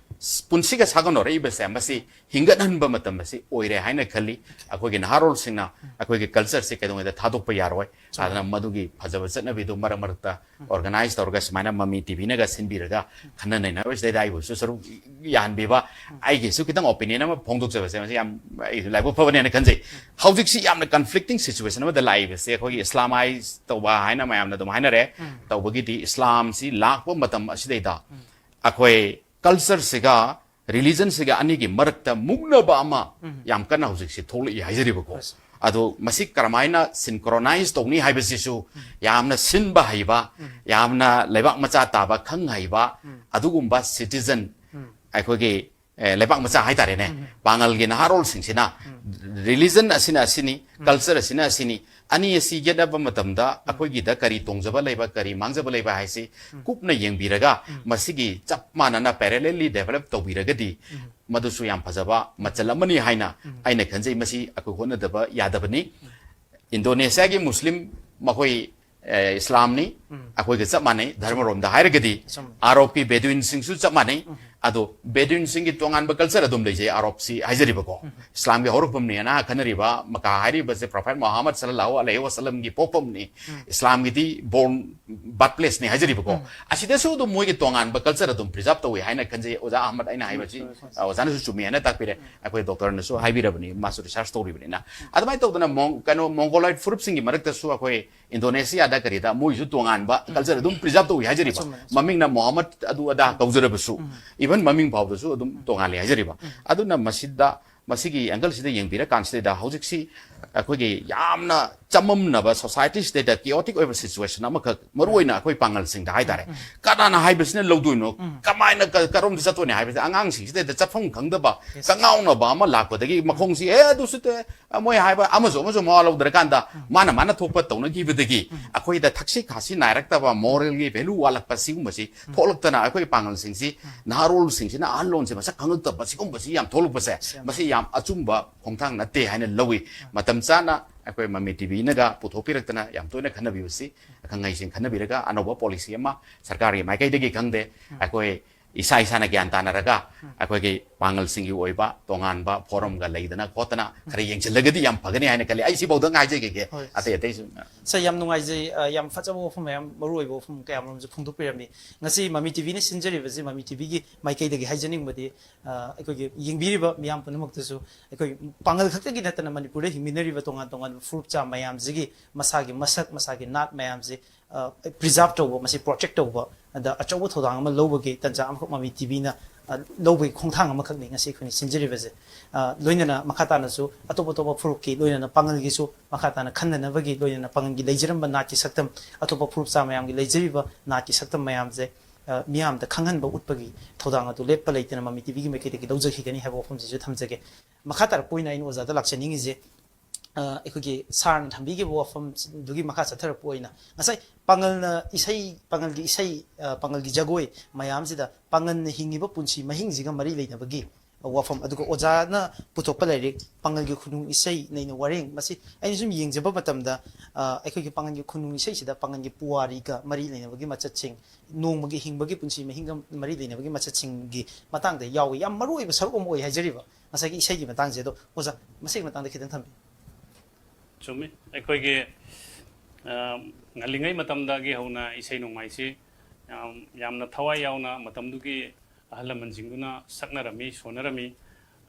ꯄꯨꯟꯁꯤꯒ ꯁꯥꯒꯣꯟꯅꯔꯛꯏꯕꯁꯦ, ꯃꯁꯤ ꯍꯤꯡꯒꯠꯍꯟꯕ ꯃꯇꯝ ꯑꯁꯤ ꯑꯣꯏꯔꯦ ꯍꯥꯏꯅ ꯈꯜꯂꯤ꯫ ꯑꯩꯈꯣꯏꯒꯤ ꯅꯍꯥꯔꯣꯜꯁꯤꯡꯅ ꯑꯩꯈꯣꯏꯒꯤ culture ꯁꯦ ꯀꯩꯗꯧꯉꯩꯗ ꯊꯥꯗꯣꯛꯄ ꯌꯥꯔꯣꯏ꯫ ꯑꯗꯨꯅ ꯃꯗꯨꯒꯤ ꯐꯖꯕ ꯆꯠꯅꯕꯤꯗꯨ ꯃꯔꯛ ꯃꯔꯛꯇ organize ꯇꯧꯔꯒ ꯁꯨꯃꯥꯏꯅ ꯃꯃꯤ ꯇꯤꯚꯤꯅꯒ ꯁꯤꯟꯕꯤꯔꯒ ꯈꯟꯅ ꯅꯩꯅꯕꯁꯤꯗꯩꯗ ꯑꯩꯕꯨꯁꯨ ꯁꯔꯨꯛ ꯌꯥꯍꯟꯕꯤꯕ, ꯑꯩꯒꯤꯁꯨ ꯈꯤꯇꯪ opinion ꯑꯃ ꯐꯣꯡꯗꯣꯛꯆꯕꯁꯦ, ꯃꯁꯤ ꯌꯥꯝ ꯑꯩꯁꯨ ꯂꯥꯏꯕꯛ ꯐꯕꯅꯦꯅ ꯈꯟꯖꯩ꯫ ꯍꯧꯖꯤꯛꯁꯤ ꯌꯥꯝꯅ conflicting situation ꯑꯃꯗ ꯂꯥꯛꯏꯕꯁꯦ, ꯑꯩꯈꯣꯏꯒꯤ Islamized ꯇꯧꯕ ꯍꯥꯏꯅ ꯃꯌꯥꯝꯅ ꯑꯗꯨꯝ ꯍꯥꯏꯅꯔꯦ꯫ ꯎꯝ꯫ ꯇꯧꯕꯒꯤꯗꯤ ꯏꯁꯂꯥꯝꯁꯤ ꯂꯥꯛꯄ ꯃꯇꯝ ꯑꯁꯤꯗꯩꯗ ꯎꯝ꯫ ꯑꯩꯈꯣꯏ culture ꯁꯤꯒ religion ꯁꯤꯒ ꯑꯅꯤꯒꯤ ꯃꯔꯛꯇ ꯃꯨꯛꯅꯕ ꯑꯃ ꯎꯝ꯫ ꯌꯥꯝ ꯀꯟꯅ ꯍꯧꯖꯤꯛꯁꯤ ꯊꯣꯛꯂꯛꯏ ꯍꯥꯏꯖꯔꯤꯕꯀꯣ꯫ Yes꯫ ꯑꯗꯣ ꯃꯁꯤ ꯀꯔꯝꯍꯥꯏꯅ synchronize ꯇꯧꯅꯤ ꯍꯥꯏꯕꯁꯤꯁꯨ ꯎꯝ꯫ ꯌꯥꯝꯅ ꯁꯤꯟꯕ ꯍꯩꯕ, ꯎꯝ꯫ ꯌꯥꯝꯅ ꯂꯩꯕꯥꯛ ꯃꯆꯥ ꯇꯥꯕ ꯈꯪ ꯍꯩꯕ, ꯎꯝ꯫ ꯑꯗꯨꯒꯨꯝꯕ citizen ꯎꯝ꯫ ꯑꯩꯈꯣꯏꯒꯤ, ꯑꯦ, ꯂꯩꯕꯥꯛ ꯃꯆꯥ ꯍꯥꯏꯇꯥꯔꯦꯅꯦ, ꯎꯝ꯫ ꯄꯥꯉꯜꯒꯤ ꯅꯍꯥꯔꯣꯜꯁꯤꯡꯁꯤꯅ ꯎꯝ꯫ religion ꯑꯁꯤꯅ ꯑꯁꯤꯅꯤ, ꯎꯝ꯫ Culture ꯑꯁꯤꯅ ꯑꯁꯤꯅꯤ, ꯑꯅꯤ ꯑꯁꯤ ꯌꯦꯠꯅꯕ ꯃꯇꯝꯗ ꯎꯝ꯫ ꯑꯩꯈꯣꯏꯒꯤꯗ ꯀꯔꯤ ꯇꯣꯡꯖꯕ ꯂꯩꯕ, ꯀꯔꯤ ꯃꯥꯡꯖꯕ ꯂꯩꯕ ꯍꯥꯏꯁꯤ ꯎꯝ꯫ ꯀꯨꯞꯅ ꯌꯦꯡꯕꯤꯔꯒ ꯎꯝ꯫ ꯃꯁꯤꯒꯤ ꯆꯞ ꯃꯥꯟꯅꯅ parallelly develop ꯇꯧꯕꯤꯔꯒꯗꯤ ꯎꯝ꯫ ꯃꯗꯨꯁꯨ ꯌꯥꯝ ꯐꯖꯕ ꯃꯆꯜ ꯑꯃꯅꯤ ꯍꯥꯏꯅ ꯎꯝ꯫ ꯑꯩꯅ ꯈꯟꯖꯩ꯫ ꯃꯁꯤ ꯑꯩꯈꯣꯏ ꯍꯣꯠꯅꯗꯕ ꯌꯥꯗꯕꯅꯤ꯫ ꯎꯝ꯫ ꯏꯟꯗꯣꯅꯦꯁꯤꯌꯥꯒꯤ ꯃꯨꯁꯂꯤꯝ ꯃꯈꯣꯏ, ꯑꯦ, ꯏꯁꯂꯥꯝꯅꯤ, ꯎꯝ꯫ ꯑꯩꯈꯣꯏꯒ ꯆꯞ ꯃꯥꯟꯅꯩ ꯙꯔꯃꯔꯣꯝꯗ ꯍꯥꯏꯔꯒꯗꯤ꯫ ꯑꯆꯨꯝꯕꯅꯤ꯫ ꯑꯥꯔꯣꯞꯀꯤ ꯕꯦꯗꯨꯏꯟꯁꯤꯡꯁꯨ ꯆꯞ ꯃꯥꯟꯅꯩ꯫ ꯎꯝ꯫ ꯑꯗꯣ ꯕꯦꯗꯨꯏꯟꯁꯤꯡꯒꯤ ꯇꯣꯉꯥꯟꯕ ꯀꯜꯆꯔ ꯑꯗꯨꯝ ꯂꯩꯖꯩ, ꯑꯔꯣꯞꯁꯤ ꯍꯥꯏꯖꯔꯤꯕꯀꯣ꯫ ꯏꯁꯂꯥꯝꯒꯤ ꯍꯧꯔꯛꯐꯝꯅꯦꯅ ꯈꯟꯅꯔꯤꯕ ꯃꯀꯥ ꯍꯥꯏꯔꯤꯕꯁꯦ ꯄ꯭ꯔꯣꯐꯦꯠ ꯃꯣꯍꯥꯃꯗ ꯁꯜꯂꯜꯂꯥꯍꯨ ꯑꯂꯩꯍꯤ ꯋꯥꯁꯜꯂꯝꯒꯤ ꯄꯣꯛꯐꯝꯅꯤ꯫ ꯏꯁꯂꯥꯝꯒꯤꯗꯤ ꯕꯣꯔꯟ ꯕꯥꯔꯠ ꯄ꯭ꯂꯦꯁꯅꯤ ꯍꯥꯏꯖꯔꯤꯕꯀꯣ꯫ ꯑꯁꯤꯗꯁꯨ ꯑꯗꯨꯝ ꯃꯣꯏꯒꯤ ꯇꯣꯉꯥꯟꯕ ꯀꯜꯆꯔ ꯑꯗꯨꯝ ꯄ꯭ꯔꯤꯖꯥꯔꯕ ꯇꯧꯏ ꯍꯥꯏꯅ ꯈꯟꯖꯩ꯫ ꯑꯣꯖꯥ ꯑꯍꯃꯗ, ꯑꯩꯅ ꯍꯥꯏꯕꯁꯤ, ꯑ, ꯑꯣꯖꯥꯅꯁꯨ ꯆꯨꯝꯃꯤ ꯍꯥꯏꯅ ꯇꯥꯛꯄꯤꯔꯦ꯫ ꯑꯩꯈꯣꯏ ꯗꯣꯛꯇꯔꯅꯁꯨ ꯍꯥꯏꯕꯤꯔꯕꯅꯤ, ꯃꯥꯁꯨ ꯔꯤꯁꯥꯔꯁ ꯇꯧꯔꯤꯕꯅꯤꯅ꯫ ꯑꯗꯨꯃꯥꯏꯅ ꯇꯧꯗꯅ ꯃꯣꯡ-, ꯀꯩꯅꯣ, ꯃꯣꯡꯒꯣꯂꯣꯏꯗ ꯐꯨꯔꯨꯞꯁꯤꯡꯒꯤ ꯃꯔꯛꯇꯁꯨ ꯑꯩꯈꯣꯏ ꯏꯟꯗꯣꯅꯦꯁꯤꯌꯥꯗ ꯀꯔꯤꯗ ꯃꯣꯏꯁꯨ ꯇꯣꯉꯥꯟꯕ ꯀꯜꯆꯔ ꯑꯗꯨꯝ ꯄ꯭ꯔꯤꯖꯥꯔꯕ ꯇꯧꯏ ꯍꯥꯏꯖꯔꯤꯕ꯫ ꯑꯆꯨꯝꯕꯅꯤ, ꯑꯆꯨꯝꯕꯅꯤ꯫ ꯃꯃꯤꯡꯅ ꯃꯣꯍꯥꯃꯗ ꯑꯗꯨ ꯑꯗꯥ ꯀꯧꯖꯔꯕꯁꯨ, ꯏꯚꯟ ꯃꯃꯤꯡ ꯐꯥꯎꯗꯁꯨ ꯑꯗꯨꯝ ꯇꯣꯉꯥꯜꯂꯤ ꯍꯥꯏꯖꯔꯤꯕ꯫ ꯑꯗꯨꯅ ꯃꯁꯤꯗ, ꯃꯁꯤꯒꯤ ꯑꯦꯡꯒꯜꯁꯤꯗ ꯌꯦꯡꯕꯤꯔꯀꯥꯟꯁꯤꯗ ꯍꯧꯖꯤꯛꯁꯤ ꯑꯩꯈꯣꯏꯒꯤ ꯌꯥꯝꯅ ꯆꯃꯝꯅꯕ, ꯁꯣꯁꯥꯏꯇꯤꯁꯤꯗꯩꯗ ꯀꯤꯑꯣꯇꯤꯛ ꯑꯣꯏꯕ ꯁꯤꯆꯨꯋꯦꯁꯟ ꯑꯃꯈꯛ, ꯃꯔꯨꯑꯣꯏꯅ ꯑꯩꯈꯣꯏ ꯄꯥꯡꯒꯜꯁꯤꯡꯗ ꯍꯥꯏꯇꯥꯔꯦ, ꯀꯅꯥꯅ ꯍꯥꯏꯕꯁꯤꯅ ꯂꯧꯗꯣꯏꯅꯣ, ꯀꯃꯥꯏꯅ ꯀ-, ꯀꯔꯣꯝꯗ ꯆꯠꯇꯣꯏꯅꯣ ꯍꯥꯏꯕꯁꯦ ꯑꯉꯥꯡꯁꯤꯡꯁꯤꯗꯩꯗ ꯆꯠꯐꯝ ꯈꯪꯗꯕ, ꯀꯉꯥꯎꯅꯕ ꯑꯃ ꯂꯥꯛꯄꯗꯒꯤ ꯃꯈꯣꯡꯁꯤ, "ꯑꯦ, ꯑꯗꯨꯁꯨ ꯇꯦ-, ꯃꯣꯏ ꯍꯥꯏꯕ ꯑꯃꯁꯨ ꯑꯃꯁꯨ ꯃꯋꯥ ꯂꯧꯗ꯭ꯔꯀꯥꯟꯗ ꯃꯥꯅ ꯃꯥꯅ ꯊꯣꯛꯄ ꯇꯧꯅꯈꯤꯕꯗꯒꯤ ꯑꯩꯈꯣꯏꯗ ꯊꯛꯁꯤ ꯈꯥꯁꯤ ꯅꯥꯏꯔꯛꯇꯕ, ꯃꯣꯔꯦꯜꯒꯤ ꯚꯦꯂꯨ ꯋꯥꯠꯂꯛꯄ ꯁꯤꯒꯨꯝꯕꯁꯤ ꯊꯣꯛꯂꯛꯇꯅ ꯑꯩꯈꯣꯏ ꯄꯥꯡꯒꯜꯁꯤꯡꯁꯤ, ꯅꯍꯥꯔꯣꯜꯁꯤꯡꯁꯤꯅ ꯑꯍꯜꯂꯣꯟꯁꯦ ꯃꯁꯛ ꯈꯪꯉꯛꯇꯕ ꯁꯤꯒꯨꯝꯕꯁꯤ ꯌꯥꯝ ꯊꯣꯛꯂꯛꯄꯁꯦ, ꯃꯁꯤ ꯌꯥꯝ ꯑꯆꯨꯝꯕ ꯈꯣꯡꯊꯥꯡ ꯅꯠꯇꯦ ꯍꯥꯏꯅ ꯂꯧꯏ꯫ ꯃꯇꯝ ꯆꯥꯅ ꯑꯩꯈꯣꯏ ꯃꯃꯤ ꯇꯤꯚꯤꯅꯒ ꯄꯨꯊꯣꯛꯄꯤꯔꯛꯇꯅ ꯌꯥꯝ ꯇꯣꯏꯅ ꯈꯟꯅꯕꯤꯕꯁꯤ ꯑꯈꯪ ꯑꯍꯩꯁꯤꯡ ꯈꯟꯅꯕꯤꯔꯒ ꯑꯅꯧꯕ ꯄꯣꯂꯤꯁꯤ ꯑꯃ ꯁꯔꯀꯥꯔꯒꯤ ꯃꯥꯏꯀꯩꯗꯒꯤ ꯈꯪꯗꯦ, ꯑꯩꯈꯣꯏ ꯏꯁꯥ ꯏꯁꯥꯅ ꯒ꯭ꯌꯥꯟ ꯇꯥꯅꯔꯒ ꯑꯩꯈꯣꯏꯒꯤ ꯄꯥꯡꯒꯜꯁꯤꯡꯒꯤ ꯑꯣꯏꯕ ꯇꯣꯉꯥꯟꯕ ꯐꯣꯔꯝꯒ ꯂꯩꯗꯅ ꯈꯣꯠꯇꯅ ꯈꯔ ꯌꯦꯡꯁꯤꯜꯂꯒꯗꯤ ꯌꯥꯝ ꯐꯒꯅꯤ ꯍꯥꯏꯅ ꯈꯜꯂꯤ꯫ ꯑꯩ ꯁꯤꯐꯥꯎꯗꯪ ꯍꯥꯏꯖꯒꯦ꯫ ꯍꯣꯏ꯫ ꯑꯇꯩ ꯑꯇꯩꯁꯨ꯫ ꯁꯥꯔ, ꯌꯥꯝ ꯅꯨꯡꯉꯥꯏꯖꯩ꯫ ꯑ, ꯌꯥꯝ ꯐꯖꯕ ꯋꯥꯐꯝ ꯃꯌꯥꯝ, ꯃꯔꯨꯑꯣꯏꯕ ꯋꯥꯐꯝ ꯀꯌꯥ ꯃꯔꯨꯝꯁꯨ ꯐꯣꯡꯗꯣꯛꯄꯤꯔꯝꯃꯤ꯫ ꯉꯁꯤ ꯃꯃꯤ ꯇꯤꯚꯤꯅ ꯁꯤꯟꯖꯔꯤꯕꯁꯤ ꯃꯃꯤ ꯇꯤꯚꯤꯒꯤ ꯃꯥꯏꯀꯩꯗꯒꯤ ꯍꯥꯏꯖꯅꯤꯡꯕꯗꯤ, ꯑ, ꯑꯩꯈꯣꯏꯒꯤ ꯌꯦꯡꯕꯤꯔꯤꯕ ꯃꯤꯌꯥꯝ ꯄꯨꯝꯅꯃꯛꯇꯁꯨ ꯑꯩꯈꯣꯏ ꯄꯥꯡꯒꯜ ꯈꯛꯇꯒꯤ ꯅꯠꯇꯅ ꯃꯅꯤꯄꯨꯔꯗ ꯍꯤꯡꯃꯤꯟꯅꯔꯤꯕ ꯇꯣꯉꯥꯟ ꯇꯣꯉꯥꯟꯕ ꯐꯨꯔꯨꯞꯆꯥ ꯃꯌꯥꯝꯁꯤꯒꯤ ꯃꯁꯥꯒꯤ ꯃꯁꯛ, ꯃꯁꯥꯒꯤ ꯅꯥꯠ ꯃꯌꯥꯝꯁꯤ, ꯑ, ꯄ꯭ꯔꯤꯖꯥꯔꯕ ꯇꯧꯕ, ꯃꯁꯤ ꯄ꯭ꯔꯣꯇꯦꯛ ꯇꯧꯕ, ꯑꯗ ꯑꯆꯧꯕ ꯊꯧꯗꯥꯡ ꯑꯃ ꯂꯧꯕꯒꯤ ꯇꯥꯟꯖꯥ ꯑꯃꯈꯛ ꯃꯃꯤ ꯇꯤꯚꯤꯅ, ꯑ, ꯂꯧꯕꯒꯤ ꯈꯣꯡꯊꯥꯡ ꯑꯃꯈꯛꯅꯤ ꯉꯁꯤ ꯑꯩꯈꯣꯏꯅ ꯁꯤꯟꯖꯔꯤꯕꯁꯦ꯫ ꯑ, ꯂꯣꯏꯅꯅ ꯃꯈꯥ ꯇꯥꯅꯁꯨ ꯑꯇꯣꯞ ꯑꯇꯣꯞꯄ ꯐꯨꯔꯨꯞꯀꯤ, ꯂꯣꯏꯅꯅ ꯄꯥꯡꯒꯜꯒꯤꯁꯨ ꯃꯈꯥ ꯇꯥꯅ ꯈꯟꯅꯅꯕꯒꯤ, ꯂꯣꯏꯅꯅ ꯄꯥꯡꯒꯜꯒꯤ ꯂꯩꯖꯔꯝꯕ ꯅꯥꯠꯀꯤ ꯁꯛꯇꯝ, ꯑꯇꯣꯞꯄ ꯐꯨꯔꯨꯞꯆꯥ ꯃꯌꯥꯝꯒꯤ ꯂꯩꯖꯔꯤꯕ ꯅꯥꯠꯀꯤ ꯁꯛꯇꯝ ꯃꯌꯥꯝꯁꯦ, ꯑ, ꯃꯤꯌꯥꯝꯗ ꯈꯪꯍꯟꯕ ꯎꯠꯄꯒꯤ ꯊꯧꯗꯥꯡ ꯑꯗꯨ ꯂꯦꯞꯄ ꯂꯩꯇꯅ ꯃꯃꯤ ꯇꯤꯚꯤꯒꯤ ꯃꯥꯏꯀꯩꯗꯒꯤ ꯂꯧꯖꯈꯤꯒꯅꯤ ꯍꯥꯏꯕ ꯋꯥꯐꯝꯁꯤꯁꯨ ꯊꯝꯖꯒꯦ꯫ ꯃꯈꯥ ꯇꯥꯔꯛꯄ ꯑꯣꯏꯅ ꯑꯩꯅ ꯑꯣꯖꯥꯗ ꯂꯥꯛꯆꯅꯤꯡꯉꯤꯁꯦ, ꯑ, ꯑꯩꯈꯣꯏꯒꯤ ꯁꯥꯔꯅ ꯊꯝꯕꯤꯈꯤꯕ ꯋꯥꯐꯝꯗꯨꯒꯤ ꯃꯈꯥ ꯆꯠꯊꯔꯛꯄ ꯑꯣꯏꯅ, ꯉꯁꯥꯏ ꯄꯥꯡꯒꯜꯅ ꯏꯁꯩ, ꯄꯥꯡꯒꯜꯒꯤ ꯏꯁꯩ, ꯑ, ꯄꯥꯡꯒꯜꯒꯤ ꯖꯒꯣꯏ ꯃꯌꯥꯝꯁꯤꯗ ꯄꯥꯡꯒꯜꯅ ꯍꯤꯡꯉꯤꯕ ꯄꯨꯟꯁꯤ ꯃꯍꯤꯡꯁꯤꯒ ꯃꯔꯤ ꯂꯩꯅꯕꯒꯤ ꯋꯥꯐꯝ, ꯑꯗꯨꯒ ꯑꯣꯖꯥꯅ ꯄꯨꯊꯣꯛꯄ ꯂꯥꯏꯔꯤꯛ ꯄꯥꯉꯜꯒꯤ ꯈꯨꯅꯨꯡ ꯏꯁꯩ ꯅꯩꯅ ꯋꯥꯔꯦꯡ, ꯃꯁꯤ ꯑꯩꯅ ꯁꯨꯝ ꯌꯦꯡꯖꯕ ꯃꯇꯝꯗ, ꯑ, ꯑꯩꯈꯣꯏꯒꯤ ꯄꯥꯉꯜꯒꯤ ꯈꯨꯅꯨꯡ ꯏꯁꯩꯁꯤꯗ ꯄꯥꯉꯜꯒꯤ ꯄꯨꯋꯥꯔꯤꯒ ꯃꯔꯤ ꯂꯩꯅꯕꯒꯤ ꯃꯆꯠꯁꯤꯡ, ꯅꯣꯡꯃꯒꯤ ꯍꯤꯡꯕꯒꯤ ꯄꯨꯟꯁꯤ ꯃꯍꯤꯡꯒ ꯃꯔꯤ ꯂꯩꯅꯕꯒꯤ ꯃꯆꯠꯁꯤꯡꯒꯤ ꯃꯇꯥꯡꯗ ꯌꯥꯎꯏ꯫ ꯌꯥꯝ ꯃꯔꯨ ꯑꯣꯏꯕ ꯁꯔꯨꯛ ꯑꯃ ꯑꯣꯏ ꯍꯥꯏꯖꯔꯤꯕ ꯉꯁꯥꯏꯒꯤ ꯏꯁꯩꯒꯤ ꯃꯇꯥꯡꯁꯦ꯫ ꯑꯗꯣ ꯑꯣꯖꯥ, ꯃꯁꯤꯒꯤ ꯃꯇꯥꯡꯗ ꯈꯤꯇꯪ ꯊꯝꯕꯤꯌꯨ꯫ ꯆꯨꯝꯃꯤ꯫ ꯑꯩꯈꯣꯏꯒꯤ, ꯑ, ꯉꯜꯂꯤꯉꯩ ꯃꯇꯝꯗꯒꯤ ꯍꯧꯅ ꯏꯁꯩ ꯅꯣꯡꯃꯥꯏꯁꯤ ꯌꯥꯝ, ꯌꯥꯝꯅ ꯊꯋꯥꯏ ꯌꯥꯎꯅ ꯃꯇꯝꯗꯨꯒꯤ ꯑꯍꯜ ꯂꯃꯟꯁꯤꯡꯗꯨꯅ ꯁꯛꯅꯔꯝꯃꯤ, ꯁꯣꯟꯅꯔꯝꯃꯤ꯫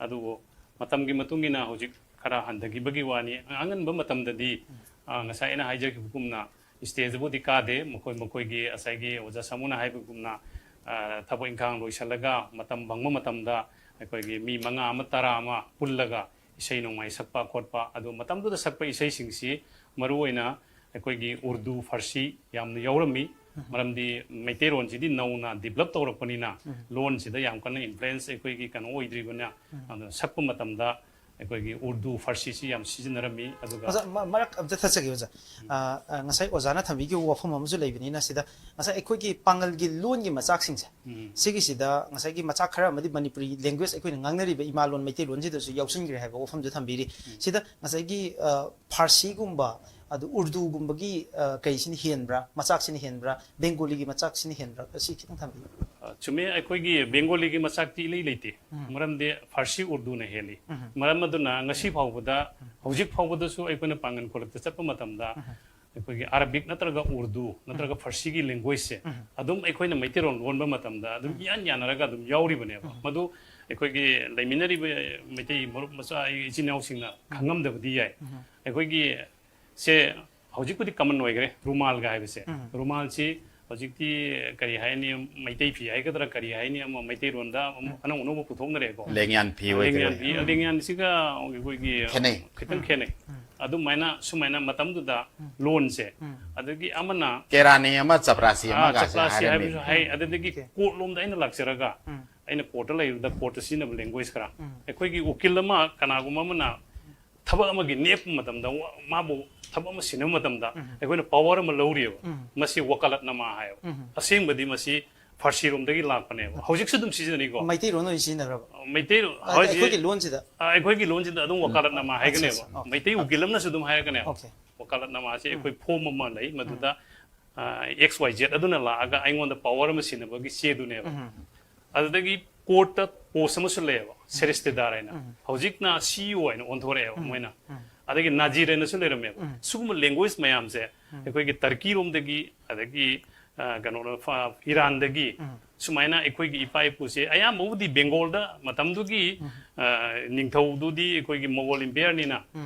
ꯑꯗꯨꯕꯨ ꯃꯇꯝꯒꯤ ꯃꯇꯨꯡ ꯏꯟꯅ ꯍꯧꯖꯤꯛ ꯈꯔ ꯍꯟꯊꯈꯤꯕꯒꯤ ꯋꯥꯅꯤ꯫ ꯑꯉꯟꯕ ꯃꯇꯝꯗꯗꯤ, ꯑ, ꯉꯁꯥꯏ ꯑꯩꯅ ꯍꯥꯏꯖꯈꯤꯕꯒꯨꯝꯅ stage ꯕꯨꯗꯤ ꯀꯥꯗꯦ꯫ ꯃꯈꯣꯏ ꯃꯈꯣꯏꯒꯤ ꯉꯁꯥꯏꯒꯤ ꯑꯣꯖꯥ ꯁꯥꯃꯨꯅ ꯍꯥꯏꯕꯒꯨꯝꯅ, ꯑ, ꯊꯕꯛ ꯏꯪꯈꯥꯡ ꯂꯣꯏꯁꯤꯜꯂꯒ ꯃꯇꯝ ꯐꯪꯕ ꯃꯇꯝꯗ ꯑꯩꯈꯣꯏꯒꯤ ꯃꯤ ꯃꯉꯥ ꯑꯃ, ꯇꯔꯥ ꯑꯃ ꯄꯨꯜꯂꯒ ꯏꯁꯩ ꯅꯣꯡꯃꯥꯏ ꯁꯛꯄ ꯈꯣꯠꯄ, ꯑꯗꯣ ꯃꯇꯝꯗꯨꯗ ꯁꯛꯄ ꯏꯁꯩꯁꯤꯡꯁꯤ ꯃꯔꯨꯑꯣꯏꯅ ꯑꯩꯈꯣꯏꯒꯤ ꯎꯔꯗꯨ, ꯐꯥꯔꯁꯤ ꯌꯥꯝꯅ ꯌꯥꯎꯔꯝꯃꯤ꯫ ꯃꯔꯝꯗꯤ ꯃꯩꯇꯩꯂꯣꯟꯁꯤꯗꯤ ꯅꯧꯅ develop ꯇꯧꯔꯛꯄꯅꯤꯅ ꯂꯣꯟꯁꯤꯗ ꯌꯥꯝ ꯀꯟꯅ influence ꯑꯩꯈꯣꯏꯒꯤ ꯀꯩꯅꯣ ꯑꯣꯏꯗ꯭ꯔꯤꯕꯅ, ꯑꯗꯨꯅ ꯁꯛꯄ ꯃꯇꯝꯗ ꯑꯩꯈꯣꯏꯒꯤ ꯎꯔꯗꯨ, ꯐꯥꯔꯁꯤꯁꯤ ꯌꯥꯝ ꯁꯤꯖꯤꯟꯅꯔꯝꯃꯤ꯫ ꯑꯗꯨꯒ ꯑꯣꯖꯥ, ꯃ-, ꯃꯔꯛ ꯑꯝꯇ ꯊꯠꯆꯒꯦ, ꯑꯣꯖꯥ꯫ ꯑ, ꯑ, ꯉꯁꯥꯏ ꯑꯣꯖꯥꯅ ꯊꯝꯕꯤꯈꯤꯕ ꯋꯥꯐꯝ ꯑꯃꯁꯨ ꯂꯩꯕꯅꯤꯅ ꯁꯤꯗ, ꯉꯁꯥꯏ ꯑꯩꯈꯣꯏꯒꯤ ꯄꯥꯉꯜꯒꯤ ꯂꯣꯟꯒꯤ ꯃꯆꯥꯛꯁꯤꯡꯁꯦ, ꯎꯝ꯫ ꯁꯤꯒꯤꯁꯤꯗ ꯉꯁꯥꯏꯒꯤ ꯃꯆꯥꯛ ꯈꯔ ꯑꯃꯗꯤ ꯃꯅꯤꯄꯨꯔꯤ language, ꯑꯩꯈꯣꯏꯅ ꯉꯥꯡꯅꯔꯤꯕ ꯏꯃꯥꯂꯣꯟ ꯃꯩꯇꯩꯂꯣꯟꯁꯤꯗꯁꯨ ꯌꯥꯎꯁꯤꯟꯈ꯭ꯔꯦ ꯍꯥꯏꯕ ꯋꯥꯐꯝꯁꯨ ꯊꯝꯕꯤꯔꯤ꯫ ꯁꯤꯗ ꯉꯁꯥꯏꯒꯤ, ꯑ, ꯐꯥꯔꯁꯤꯒꯨꯝꯕ, ꯑꯗꯨ ꯎꯔꯗꯨꯒꯨꯝꯕꯒꯤ, ꯑ, ꯀꯩꯁꯤꯅ ꯍꯦꯟꯕ꯭ꯔꯥ, ꯃꯆꯥꯛꯁꯤꯅ ꯍꯦꯟꯕ꯭ꯔꯥ, ꯕꯦꯡꯒꯣꯂꯤꯒꯤ ꯃꯆꯥꯛꯁꯤꯅ ꯍꯦꯟꯕ꯭ꯔꯥ, ꯑꯁꯤ ꯈꯤꯇꯪ ꯊꯝꯕꯤꯌꯨ꯫ ꯑ, ꯆꯨꯝꯃꯦ, ꯑꯩꯈꯣꯏꯒꯤ ꯕꯦꯡꯒꯣꯂꯤꯒꯤ ꯃꯆꯥꯛꯇꯤ ꯏꯂꯩ ꯂꯩꯇꯦ꯫ ꯎꯝ꯫ ꯃꯔꯝꯗꯤ ꯐꯥꯔꯁꯤ ꯎꯔꯗꯨꯅ ꯍꯦꯜꯂꯤ꯫ ꯎꯝ꯫ ꯃꯔꯝ ꯑꯗꯨꯅ ꯉꯁꯤ ꯐꯥꯎꯕꯗ, ꯍꯧꯖꯤꯛ ꯐꯥꯎꯕꯗꯁꯨ ꯑꯩꯈꯣꯏꯅ ꯄꯥꯡꯒꯜ ꯈꯣꯜꯂꯛꯇ ꯆꯠꯄ ꯃꯇꯝꯗ, ꯎꯝ꯫ ꯑꯩꯈꯣꯏꯒꯤ ꯑꯔꯥꯕꯤꯛ ꯅꯠꯇ꯭ꯔꯒ ꯎꯔꯗꯨ ꯅꯠꯇ꯭ꯔꯒ ꯎꯝ꯫ ꯐꯥꯔꯁꯤꯒꯤ language ꯁꯦ ꯎꯝ꯫ ꯑꯗꯨꯝ ꯑꯩꯈꯣꯏꯅ ꯃꯩꯇꯩꯂꯣꯟ ꯂꯣꯟꯕ ꯃꯇꯝꯗ ꯑꯗꯨꯝ ꯎꯝ꯫ ꯏꯌꯥꯟ ꯌꯥꯅꯔꯒ ꯑꯗꯨꯝ ꯌꯥꯎꯔꯤꯕꯅꯦꯕ꯫ ꯎꯝ꯫ ꯃꯗꯨ ꯑꯩꯈꯣꯏꯒꯤ ꯂꯩꯃꯤꯟꯅꯔꯤꯕ ꯃꯩꯇꯩ ꯃꯔꯨꯞ ꯃꯆꯥ, ꯑꯩ ꯏꯆꯤꯟ ꯏꯅꯥꯎꯁꯤꯡꯅ ꯎꯝ꯫ ꯈꯪꯉꯝꯗꯕꯗꯤ ꯌꯥꯏ꯫ ꯎꯝ꯫ ꯑꯩꯈꯣꯏꯒꯤ ꯁꯦ ꯍꯧꯖꯤꯛꯄꯨꯗꯤ common ꯑꯣꯏꯈ꯭ꯔꯦ, ꯔꯨꯃꯥꯜꯒ ꯍꯥꯏꯕꯁꯦ꯫ ꯎꯝ꯫ ꯔꯨꯃꯥꯜꯁꯤ ꯍꯧꯖꯤꯛꯇꯤ ꯀꯔꯤ ꯍꯥꯏꯅꯤ, ꯃꯩꯇꯩ ꯐꯤ ꯍꯥꯏꯒꯗ꯭ꯔꯥ ꯀꯔꯤ ꯍꯥꯏꯅꯤ, ꯑꯃ ꯃꯩꯇꯩꯔꯣꯟꯗ ꯑꯃ ꯎꯝ꯫ ꯑꯅꯧ ꯑꯅꯧꯕ ꯄꯨꯊꯣꯛꯅꯔꯦꯀꯣ꯫ ꯂꯦꯡꯌꯥꯟ ꯐꯤ ꯑꯣꯏꯒꯦꯔꯥ꯫ ꯂꯦꯡꯌꯥꯟ ꯐꯤ, ꯎꯝ꯫ ꯂꯦꯡꯌꯥꯟꯁꯤꯒ ꯑꯩꯈꯣꯏꯒꯤ ꯈꯦꯠꯅꯩ꯫ ꯈꯤꯇꯪ ꯎꯝ꯫ ꯈꯦꯠꯅꯩ꯫ ꯎꯝ꯫ ꯑꯗꯨꯃꯥꯏꯅ ꯁꯨꯃꯥꯏꯅ ꯃꯇꯝꯗꯨꯗ ꯎꯝ꯫ ꯂꯣꯟꯁꯦ, ꯎꯝ꯫ ꯑꯗꯒꯤ ꯑꯃꯅ ꯀꯦꯔꯥꯅꯤ ꯑꯃ, ꯆꯄ꯭ꯔꯥꯁꯤ ꯑꯥ, ꯑꯃꯒꯁꯦ ꯆꯄ꯭ꯔꯥꯁꯤ ꯍꯥꯏꯔꯝꯃꯤ꯫ ꯍꯥꯏꯕꯁꯨ ꯍꯥꯏ, ꯑꯗꯨꯗꯒꯤ ꯑꯣꯀꯦ꯫ ꯀꯣꯔꯠ ꯂꯣꯝꯗ ꯑꯩꯅ ꯂꯥꯛꯆꯔꯒ ꯎꯝ꯫ ꯑꯩꯅ ꯀꯣꯔꯠꯇ ꯂꯩꯕꯗ ꯀꯣꯔꯠꯇ ꯁꯤꯖꯤꯟꯅꯕ language ꯈꯔ, ꯎꯝ꯫ ꯑꯩꯈꯣꯏꯒꯤ ꯎꯀꯤꯜ ꯑꯃ ꯀꯅꯥꯒꯨꯝꯕ ꯑꯃꯅ ꯊꯕꯛ ꯑꯃꯒꯤ ꯅꯦꯛꯄ ꯃꯇꯝꯗ ꯋꯥ-, ꯃꯥꯕꯨ ꯊꯕꯛ ꯑꯃ ꯁꯤꯟꯅꯕ ꯃꯇꯝꯗ ꯎꯝ꯫ ꯑꯩꯈꯣꯏꯅ power ꯑꯃ ꯂꯧꯔꯤꯑꯕ꯫ ꯎꯝ꯫ ꯃꯁꯤ ꯋꯀꯥꯂꯠꯅꯃꯥ ꯍꯥꯏꯌꯦꯕ꯫ ꯎꯝ꯫ ꯑꯁꯦꯡꯕꯗꯤ ꯃꯁꯤ ꯐꯥꯔꯁꯤꯔꯣꯝꯗꯒꯤ ꯂꯥꯛꯄꯅꯦꯕ꯫ ꯍꯧꯖꯤꯛꯁꯨ ꯑꯗꯨꯝ ꯁꯤꯖꯤꯟꯅꯔꯤꯀꯣ꯫ ꯃꯩꯇꯩꯔꯣꯟ ꯑꯣꯏꯅ ꯁꯤꯖꯤꯟꯅꯈ꯭ꯔꯕ? ꯃꯩꯇꯩ ꯑꯩꯈꯣꯏꯒꯤ ꯂꯣꯟꯁꯤꯗ? ꯑꯩꯈꯣꯏꯒꯤ ꯂꯣꯟꯁꯤꯗ ꯑꯗꯨꯝ ꯋꯥꯀꯥꯂꯠꯅꯃꯥ ꯍꯥꯏꯒꯅꯦꯕ꯫ ꯑꯠꯆꯥ, ꯑꯠꯆꯥ. ꯃꯩꯇꯩ ꯎꯀꯤꯜ ꯑꯃꯅꯁꯨ ꯑꯗꯨꯝ ꯍꯥꯏꯔꯒꯅꯦꯕ꯫ Okay. ꯋꯥꯀꯥꯂꯠꯅꯃꯥꯁꯦ ꯑꯩꯈꯣꯏ ꯐꯣꯝ ꯑꯃ ꯂꯩ, ꯃꯗꯨꯗ ꯑꯦꯛꯁ ꯋꯥꯏ ꯖꯦꯠ ꯑꯗꯨꯅ ꯂꯥꯛꯑꯒ ꯑꯩꯉꯣꯟꯗ ꯄꯋꯥꯔ ꯑꯃ ꯁꯤꯟꯅꯕꯒꯤ ꯆꯦꯗꯨꯅꯦꯕ꯫ ꯎꯝ. ꯑꯗꯨꯗꯒꯤ ꯀꯣꯔꯠꯇ ꯄꯣꯁ ꯑꯃꯁꯨ ꯂꯩꯌꯦꯕ, ꯁꯦꯔꯤꯁꯇꯦꯗꯥꯔ ꯍꯥꯏꯅ꯫ ꯍꯧꯖꯤꯛꯅ ꯁꯤ ꯏ ꯑꯣ ꯍꯥꯏꯅ ꯑꯣꯟꯊꯣꯔꯛꯑꯦꯕ ꯃꯣꯏꯅ꯫ ꯑꯗꯒꯤ ꯅꯥꯖꯤꯔ ꯍꯥꯏꯅꯁꯨ ꯂꯩꯔꯝꯃꯦꯕ꯫ ꯁꯤꯒꯨꯝꯕ ꯂꯦꯡꯒ꯭ꯋꯦꯖ ꯃꯌꯥꯝꯁꯦ ꯑꯩꯈꯣꯏꯒꯤ ꯇꯔꯀꯤꯔꯣꯝꯗꯒꯤ, ꯑꯗꯒꯤ ꯑ, ꯀꯩꯅꯣ, ꯐ- ꯏꯔꯥꯟꯗꯒꯤ ꯁꯨꯃꯥꯏꯅ ꯑꯩꯈꯣꯏꯒꯤ ꯏꯄꯥ ꯏꯄꯨꯁꯦ ꯑꯌꯥꯝꯕꯕꯨꯗꯤ ꯕꯦꯡꯒꯣꯜꯗ ꯃꯇꯝꯗꯨꯒꯤ ꯑ, ꯅꯤꯡꯊꯧꯗꯨꯗꯤ ꯑꯩꯈꯣꯏꯒꯤ ꯃꯣꯒꯣꯜ ꯏꯝꯄꯤꯌꯔꯅꯤꯅ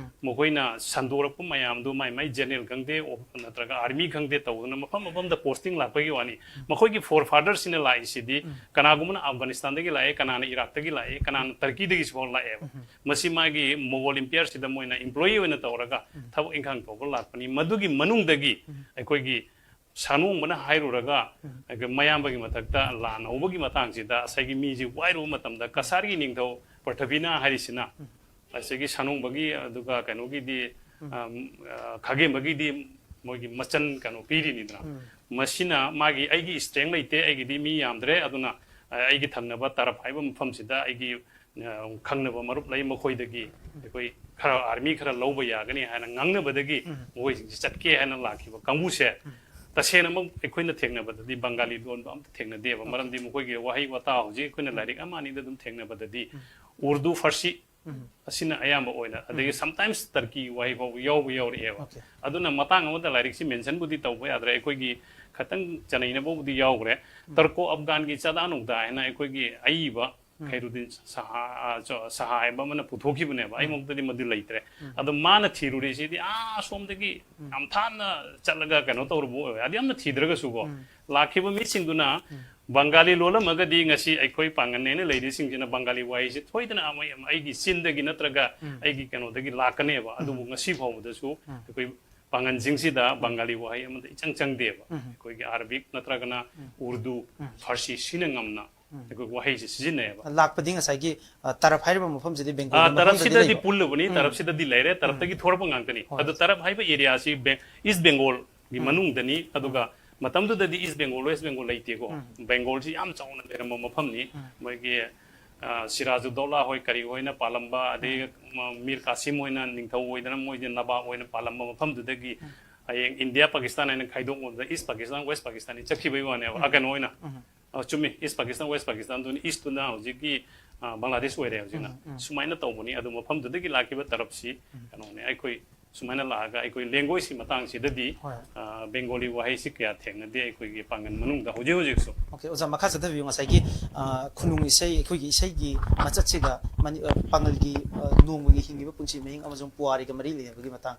ꯃꯈꯣꯏꯅ ꯁꯟꯗꯣꯔꯛꯄ ꯃꯌꯥꯝꯗꯨ ꯃꯥꯏ ꯃꯥꯏ ꯖꯦꯅꯔꯦꯜ ꯈꯪꯗꯦ, ꯑꯣ- ꯅꯠꯇ꯭ꯔꯒ ꯑꯥꯔꯃꯤ ꯈꯪꯗꯦ ꯇꯧꯗꯅ ꯃꯐꯝ ꯃꯐꯝꯗ ꯄꯣꯁꯇꯤꯡ ꯂꯥꯛꯄꯒꯤ ꯋꯥꯅꯤ꯫ ꯃꯈꯣꯏꯒꯤ ꯐꯣꯔ ꯐꯥꯗꯔꯁꯤꯅ ꯂꯥꯛꯏꯁꯤꯗꯤ ꯀꯅꯥꯒꯨꯝꯕꯅ ꯑꯐꯒꯥꯅꯤꯁꯇꯥꯟꯗꯒꯤ ꯂꯥꯛꯑꯦ, ꯀꯅꯥꯅ ꯏꯔꯥꯛꯇꯒꯤ ꯂꯥꯛꯑꯦ, ꯀꯅꯥꯅ ꯇꯔꯀꯤꯗꯒꯤꯁꯨ ꯐꯥꯎ ꯂꯥꯛꯑꯦꯕ꯫ ꯃꯁꯤ ꯃꯥꯒꯤ ꯃꯣꯒꯣꯜ ꯏꯝꯄꯤꯌꯔꯁꯤꯗ ꯃꯣꯏꯅ ꯏꯝꯄ꯭ꯂꯣꯌꯤ ꯑꯣꯏꯅ ꯇꯧꯔꯒ ꯊꯕꯛ ꯏꯪꯈꯥꯡ ꯇꯧꯕ ꯂꯥꯛꯄꯅꯤ꯫ ꯃꯗꯨꯒꯤ ꯃꯅꯨꯡꯗꯒꯤ ꯑꯩꯈꯣꯏꯒꯤ ꯁꯥꯅꯣꯡꯕꯅ ꯍꯥꯏꯔꯨꯔꯒ ꯃꯌꯥꯝꯕꯒꯤ ꯃꯊꯛꯇ ꯂꯥꯟ ꯍꯧꯕꯒꯤ ꯃꯇꯥꯡꯁꯤꯗ ꯉꯁꯥꯏꯒꯤ ꯃꯤꯁꯤ ꯋꯥꯏꯔꯨꯕ ꯃꯇꯝꯗ ꯀꯁꯥꯔꯒꯤ ꯅꯤꯡꯊꯧ ꯄ꯭ꯔꯊꯕꯤꯅ ꯍꯥꯏꯔꯤꯁꯤꯅ ꯉꯁꯥꯏꯒꯤ ꯁꯥꯅꯣꯡꯕꯒꯤ ꯑꯗꯨꯒ ꯀꯩꯅꯣꯒꯤꯗꯤ, ꯑꯝ, ꯑ, ꯈꯥꯒꯦꯝꯕꯒꯤꯗꯤ ꯃꯣꯏꯒꯤ ꯃꯆꯟ ꯀꯩꯅꯣ ꯄꯤꯔꯤꯅꯤꯗꯅ꯫ ꯃꯁꯤꯅ ꯃꯥꯒꯤ "ꯑꯩꯒꯤ ꯏꯁꯇ꯭ꯔꯦꯡ ꯂꯩꯇꯦ, ꯑꯩꯒꯤꯗꯤ ꯃꯤ ꯌꯥꯝꯗ꯭ꯔꯦ, ꯑꯗꯨꯅ ꯑ, ꯑꯩꯒꯤ ꯊꯪꯅꯕ ꯇꯔꯞ ꯍꯥꯏꯕ ꯃꯐꯝꯁꯤꯗ ꯑꯩꯒꯤ ꯑ, ꯈꯪꯅꯕ ꯃꯔꯨꯞ ꯂꯩ, ꯃꯈꯣꯏꯗꯒꯤ ꯑꯩꯈꯣꯏ ꯈꯔ ꯑꯥꯔꯃꯤ ꯈꯔ ꯂꯧꯕ ꯌꯥꯒꯅꯤ" ꯍꯥꯏꯅ ꯉꯥꯡꯅꯕꯗꯒꯤ ꯃꯈꯣꯏꯁꯤꯡꯁꯦ ꯆꯠꯀꯦ ꯍꯥꯏꯅ ꯂꯥꯛꯈꯤꯕ ꯀꯥꯡꯕꯨꯁꯦ ꯇꯁꯦꯡꯅꯃꯛ ꯑꯩꯈꯣꯏꯅ ꯊꯦꯡꯅꯕꯗꯗꯤ ꯕꯪꯒꯥꯂꯤ ꯂꯣꯟꯕ ꯑꯝꯇ ꯊꯦꯡꯅꯗꯦꯕ꯫ ꯃꯔꯝꯗꯤ ꯃꯈꯣꯏꯒꯤ ꯋꯥꯍꯩ ꯋꯥꯇꯥ ꯍꯧꯖꯤꯛ ꯑꯩꯈꯣꯏꯅ ꯂꯥꯏꯔꯤꯛ ꯑꯃ ꯑꯅꯤꯗ ꯑꯗꯨꯝ ꯊꯦꯡꯅꯕꯗꯗꯤ ꯎꯔꯗꯨ, ꯐꯥꯔꯁꯤ ꯑꯁꯤꯅ ꯑꯌꯥꯝꯕ ꯑꯣꯏꯅ, ꯑꯗꯒꯤ ꯁꯝꯇꯥꯏꯝꯁ ꯇꯔꯀꯤ ꯋꯥꯍꯩ ꯐꯥꯎꯕ ꯌꯥꯎꯕ ꯌꯥꯎꯔꯛꯑꯦꯕ꯫ Okay. ꯑꯗꯨꯅ ꯃꯇꯥꯡ ꯑꯃꯗ ꯂꯥꯏꯔꯤꯛꯁꯤ ꯃꯦꯟꯁꯟꯕꯨꯗꯤ ꯇꯧꯕ ꯌꯥꯗ꯭ꯔꯦ, ꯑꯩꯈꯣꯏꯒꯤ ꯈꯇꯪ ꯆꯅꯩꯅꯕꯕꯨꯗꯤ ꯌꯥꯎꯈ꯭ꯔꯦ꯫ ꯇꯔꯀꯣ ꯑꯐꯒꯥꯟꯒꯤ ꯆꯥꯗꯥ ꯅꯧꯗꯥ ꯍꯥꯏꯅ ꯑꯩꯈꯣꯏꯒꯤ ꯑꯏꯕ ꯈꯩꯔꯨꯗꯤꯟ ꯁꯍꯥ, ꯑ, ꯆꯣ- ꯁꯍꯥ ꯍꯥꯏꯕ ꯑꯃꯅ ꯄꯨꯊꯣꯛꯈꯤꯕꯅꯦꯕ꯫ ꯑꯩꯉꯣꯟꯗꯗꯤ ꯃꯗꯨ ꯂꯩꯇ꯭ꯔꯦ꯫ ꯑꯗꯣ ꯃꯥꯅ ꯊꯤꯔꯨꯔꯤꯁꯤꯗꯤ ꯑꯥ ꯁꯣꯝꯗꯒꯤ ꯌꯥꯝ ꯊꯥꯞꯅ ꯆꯠꯂꯒ ꯀꯩꯅꯣ ꯇꯧꯔꯨꯕ ꯑꯣꯏꯔꯣꯏ꯫ ꯑꯗꯨ ꯌꯥꯝꯅ ꯊꯤꯗ꯭ꯔꯒꯁꯨꯀꯣ, ꯂꯥꯛꯈꯤꯕ ꯃꯤꯁꯤꯡꯗꯨꯅ ꯕꯪꯒꯥꯂꯤ ꯂꯣꯜꯂꯝꯃꯒꯗꯤ ꯉꯁꯤ ꯑꯩꯈꯣꯏ ꯄꯥꯡꯒꯜꯅꯦꯅ ꯂꯩꯔꯤꯁꯤꯡꯁꯤꯅ ꯕꯪꯒꯥꯂꯤ ꯋꯥꯍꯩꯁꯦ ꯁꯣꯏꯗꯅ ꯑꯃ- ꯑꯩꯒꯤ ꯆꯤꯟꯗꯒꯤ ꯅꯠꯇ꯭ꯔꯒ ꯑꯩꯒꯤ ꯀꯩꯅꯣꯗꯒꯤ ꯂꯥꯛꯀꯅꯦꯕ꯫ ꯑꯗꯨꯕꯨ ꯉꯁꯤ ꯐꯥꯎꯕꯗꯁꯨ ꯑꯩꯈꯣꯏ ꯄꯥꯡꯒꯜꯁꯤꯡꯁꯤꯗ ꯕꯪꯒꯥꯂꯤ ꯋꯥꯍꯩ ꯑꯃꯗ ꯏꯆꯪ ꯆꯪꯗꯦꯕ꯫ ꯑꯩꯈꯣꯏꯒꯤ ꯑꯥꯔꯕꯤꯛ ꯅꯠꯇ꯭ꯔꯒꯅ ꯎꯔꯗꯨ, ꯐꯥꯔꯁꯤ ꯁꯤꯅ ꯉꯝꯅ ꯑꯩꯈꯣꯏ ꯋꯥꯍꯩꯁꯤ ꯁꯤꯖꯤꯟꯅꯩꯌꯦꯕ꯫ ꯂꯥꯛꯄꯗꯤ ꯉꯁꯥꯏꯒꯤ, ꯑ, ꯇꯔꯞ ꯍꯥꯏꯔꯤꯕ ꯃꯐꯝꯁꯤꯗꯤ ꯕꯦꯡꯒꯣꯜꯒꯤ ꯑꯥ, ꯃꯐꯝꯗꯗꯤ ꯇꯔꯞꯁꯤꯗꯗꯤ ꯂꯩꯕ? ꯄꯨꯜꯂꯕꯅꯤ, ꯇꯔꯞꯁꯤꯗꯗꯤ ꯂꯩꯔꯦ, ꯇꯔꯞꯇꯒꯤ ꯊꯣꯔꯛꯄ ꯉꯥꯛꯇꯅꯤ꯫ ꯍꯣꯏ. ꯑꯗꯣ ꯇꯔꯞ ꯍꯥꯏꯕ ꯑꯦꯔꯤꯌꯥꯁꯤ ꯕꯦꯡ- ꯏꯁ ꯕꯦꯡꯒꯣꯜꯒꯤ ꯃꯅꯨꯡꯗꯅꯤ, ꯑꯗꯨꯒ ꯃꯇꯝꯗꯨꯗꯗꯤ ꯏꯁ ꯕꯦꯡꯒꯣꯜ, ꯋꯦꯁ ꯕꯦꯡꯒꯣꯜ ꯂꯩꯇꯦꯀꯣ꯫ ꯎꯝ꯫ ꯕꯦꯡꯒꯣꯜꯁꯤ ꯌꯥꯝ ꯆꯥꯎꯅ ꯂꯩꯔꯝꯕ ꯃꯐꯝꯅꯤ꯫ ꯎꯝ꯫ ꯃꯣꯏꯒꯤ, ꯑ, ꯁꯤꯔꯥꯖꯨꯗꯧꯂꯥ ꯍꯣꯏ ꯀꯔꯤ ꯍꯣꯏꯅ ꯄꯥꯜꯂꯝꯕ, ꯑꯗꯩ, ꯎꯝ꯫ ꯃ-, ꯃꯤꯔ ꯀꯥꯁꯤꯝ ꯍꯣꯏꯅ ꯅꯤꯡꯊꯧ ꯑꯣꯏꯗꯅ ꯃꯣꯏꯗꯤ ꯅꯕꯥꯕ ꯑꯣꯏꯅ ꯄꯥꯜꯂꯝꯕ ꯃꯐꯝꯗꯨꯗꯒꯤ ꯎꯝ꯫ ꯍꯌꯦꯡ ꯏꯟꯗꯤꯌꯥ ꯄꯥꯀꯤꯁꯇꯥꯟ ꯍꯥꯏꯅ ꯈꯥꯏꯗꯣꯛꯄꯗ ꯏꯁ ꯄꯥꯀꯤꯁꯇꯥꯟ, ꯋꯦꯁ ꯄꯥꯀꯤꯁꯇꯥꯟꯅꯤ ꯆꯠꯈꯤꯕꯒꯤ ꯋꯥꯅꯦꯕ꯫ ꯎꯝ꯫ ꯑ, ꯀꯩꯅꯣ ꯑꯣꯏꯅ꯫ ꯎꯝ꯫ ꯑ, ꯆꯨꯝꯃꯤ, ꯏꯁ ꯄꯥꯀꯤꯁꯇꯥꯟ, ꯋꯦꯁ ꯄꯥꯀꯤꯁꯇꯥꯟꯗꯨꯅꯤ꯫ ꯏꯁꯇꯨꯅ ꯍꯧꯖꯤꯛꯀꯤ, ꯑ, ꯕꯪꯒ꯭ꯂꯥꯗꯦꯁ ꯑꯣꯏꯔꯦ ꯍꯧꯖꯤꯛꯅ꯫ ꯎꯝ, ꯎꯝ꯫ ꯁꯨꯃꯥꯏꯅ ꯇꯧꯕꯅꯤ꯫ ꯑꯗꯨ ꯃꯐꯝꯗꯨꯗꯒꯤ ꯂꯥꯛꯈꯤꯕ ꯇꯔꯞꯁꯤ ꯎꯝ꯫ ꯀꯩꯅꯣꯅꯦ꯫ ꯑꯩꯈꯣꯏ ꯁꯨꯃꯥꯏꯅ ꯂꯥꯛꯑꯒ ꯑꯩꯈꯣꯏ ꯂꯦꯡꯒ꯭ꯋꯦꯖꯀꯤ ꯃꯇꯥꯡꯁꯤꯗꯗꯤ, ꯍꯣꯏ꯫ ꯑ, ꯕꯦꯡꯒꯣꯂꯤ ꯋꯥꯍꯩꯁꯤ ꯀꯌꯥ ꯊꯦꯡꯅꯗꯦ ꯑꯩꯈꯣꯏꯒꯤ ꯄꯥꯡꯒꯜ ꯃꯅꯨꯡꯗ ꯍꯧꯖꯤꯛ ꯍꯧꯖꯤꯛꯁꯨ꯫ ꯑꯣꯀꯦ, ꯑꯣꯖꯥ, ꯃꯈꯥ ꯆꯠꯊꯕꯤꯌꯨ꯫ ꯉꯁꯥꯏꯒꯤ, ꯑ, ꯈꯨꯅꯨꯡ ꯏꯁꯩ, ꯑꯩꯈꯣꯏꯒꯤ ꯏꯁꯩꯒꯤ ꯃꯆꯠꯁꯤꯒ ꯃꯅꯤ-, ꯑ, ꯄꯥꯡꯒꯜꯒꯤ, ꯑ, ꯅꯣꯡꯃꯒꯤ ꯍꯤꯡꯂꯤꯕ ꯄꯨꯟꯁꯤ ꯃꯍꯤꯡ ꯑꯃꯁꯨꯡ ꯄꯨꯋꯥꯔꯤꯒ ꯃꯔꯤ ꯂꯩꯅꯕꯒꯤ ꯃꯇꯥꯡ꯫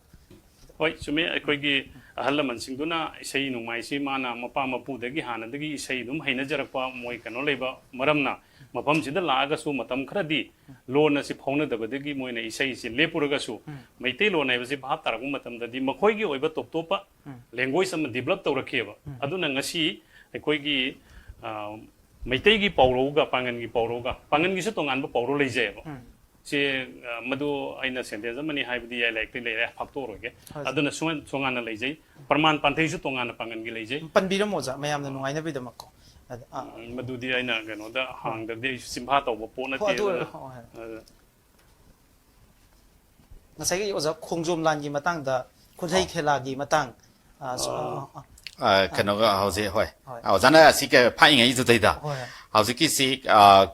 ꯍꯣꯏ, ꯆꯨꯝꯃꯦ꯫ ꯑꯩꯈꯣꯏꯒꯤ ꯑꯍꯜ ꯂꯃꯟꯁꯤꯡꯗꯨꯅ ꯏꯁꯩ ꯅꯣꯡꯃꯥꯏꯁꯤ ꯃꯥꯅ ꯃꯄꯥ ꯃꯄꯨꯗꯒꯤ ꯍꯥꯟꯅꯗꯒꯤ ꯏꯁꯩ ꯑꯗꯨꯝ ꯍꯩꯅꯖꯔꯛꯄ ꯃꯣꯏ ꯀꯩꯅꯣ ꯂꯩꯕ ꯃꯔꯝꯅ ꯃꯐꯝꯁꯤꯗ ꯂꯥꯛꯑꯒꯁꯨ ꯃꯇꯝ ꯈꯔꯗꯤ ꯂꯣꯟ ꯑꯁꯤ ꯐꯥꯎꯅꯗꯕꯗꯒꯤ ꯃꯣꯏꯅ ꯏꯁꯩꯁꯤ ꯂꯦꯞꯄꯨꯔꯒꯁꯨ ꯎꯝ꯫ ꯃꯩꯇꯩꯂꯣꯟ ꯍꯥꯏꯕꯁꯤ ꯚꯥꯞ ꯇꯥꯔꯛꯄ ꯃꯇꯝꯗꯗꯤ ꯃꯈꯣꯏꯒꯤ ꯑꯣꯏꯕ ꯇꯣꯞ ꯇꯣꯞꯄ ꯎꯝ꯫ ꯂꯦꯡꯒ꯭ꯋꯦꯖ ꯑꯃ ꯗꯤꯕꯂꯞ ꯇꯧꯔꯛꯈꯤꯑꯕ꯫ ꯎꯝ꯫ ꯑꯗꯨꯅ ꯉꯁꯤ ꯑꯩꯈꯣꯏꯒꯤ, ꯑ, ꯃꯩꯇꯩꯒꯤ ꯄꯥꯎꯔꯧꯒ ꯄꯥꯡꯒꯟꯒꯤ ꯄꯥꯎꯔꯧꯒ, ꯄꯥꯡꯒꯟꯒꯤꯁꯨ ꯇꯣꯉꯥꯟꯕ ꯄꯥꯎꯔꯧ ꯂꯩꯖꯩꯑꯕ꯫ ꯎꯝ꯫ ꯁꯤ, ꯑ, ꯃꯗꯨ ꯑꯩꯅ ꯁꯦꯟꯇꯦꯟꯁ ꯑꯃꯅꯤ ꯍꯥꯏꯕꯗꯤ ꯌꯥꯏ, ꯂꯥꯏꯔꯤꯛꯇ ꯂꯩꯔꯦ, ꯐꯥꯛꯇꯣꯛꯑꯔꯣꯏꯒꯦ꯫ ꯍꯣꯏ꯫ ꯑꯗꯨꯅ ꯁꯨꯃꯥꯏ-, ꯇꯣꯉꯥꯟꯅ ꯂꯩꯖꯩ꯫ ꯄ꯭ꯔꯃꯥꯟ ꯄꯥꯟꯊꯩꯁꯨ ꯇꯣꯉꯥꯟꯅ ꯄꯥꯡꯒꯟꯒꯤ ꯂꯩꯖꯩ꯫ ꯄꯟꯕꯤꯔꯝꯃꯣ ꯑꯣꯖꯥ, ꯃꯌꯥꯝꯅ ꯅꯨꯡꯉꯥꯏꯅꯕꯒꯤꯗꯃꯛꯀꯣ꯫ ꯑꯗ, ꯑ, ꯎꯝ, ꯃꯗꯨꯗꯤ ꯑꯩꯅ ꯀꯩꯅꯣꯗ ꯍꯣꯏ꯫ ꯍꯥꯡꯗ꯭ꯔꯗꯤ ꯑꯩꯁꯨ ꯆꯤꯟꯐꯥ ꯇꯧꯕ ꯄꯣꯠ ꯅꯠꯇꯦ꯫ ꯍꯣꯏ, ꯑꯗꯨ ꯑꯗꯨꯅ, ꯑꯣꯏꯔꯣ, ꯍꯣꯏ, ꯍꯣꯏ꯫ ꯑ, ꯉꯁꯥꯏꯒꯤ ꯑꯣꯖꯥ ꯈꯣꯡꯖꯣꯝ ꯂꯥꯟꯒꯤ ꯃꯇꯥꯡꯗ, ꯈꯨꯠꯂꯩ ꯑꯣ꯫ ꯈꯦꯂꯥꯒꯤ ꯃꯇꯥꯡ, ꯑ, ꯁ-, ꯑ, ꯑ, ꯑ, ꯑ, ꯑ, ꯀꯩꯅꯣꯒ ꯍꯧꯖꯤꯛ, ꯍꯣꯏ꯫ ꯍꯣꯏ꯫ ꯑꯣꯖꯥꯅ ꯑꯁꯤ ꯀ-, ꯐꯥꯛꯏꯉꯩꯗꯨꯗꯩꯗ ꯍꯣꯏ, ꯍꯣꯏ꯫ ꯍꯧꯖꯤꯛꯀꯤꯁꯤ, ꯑ,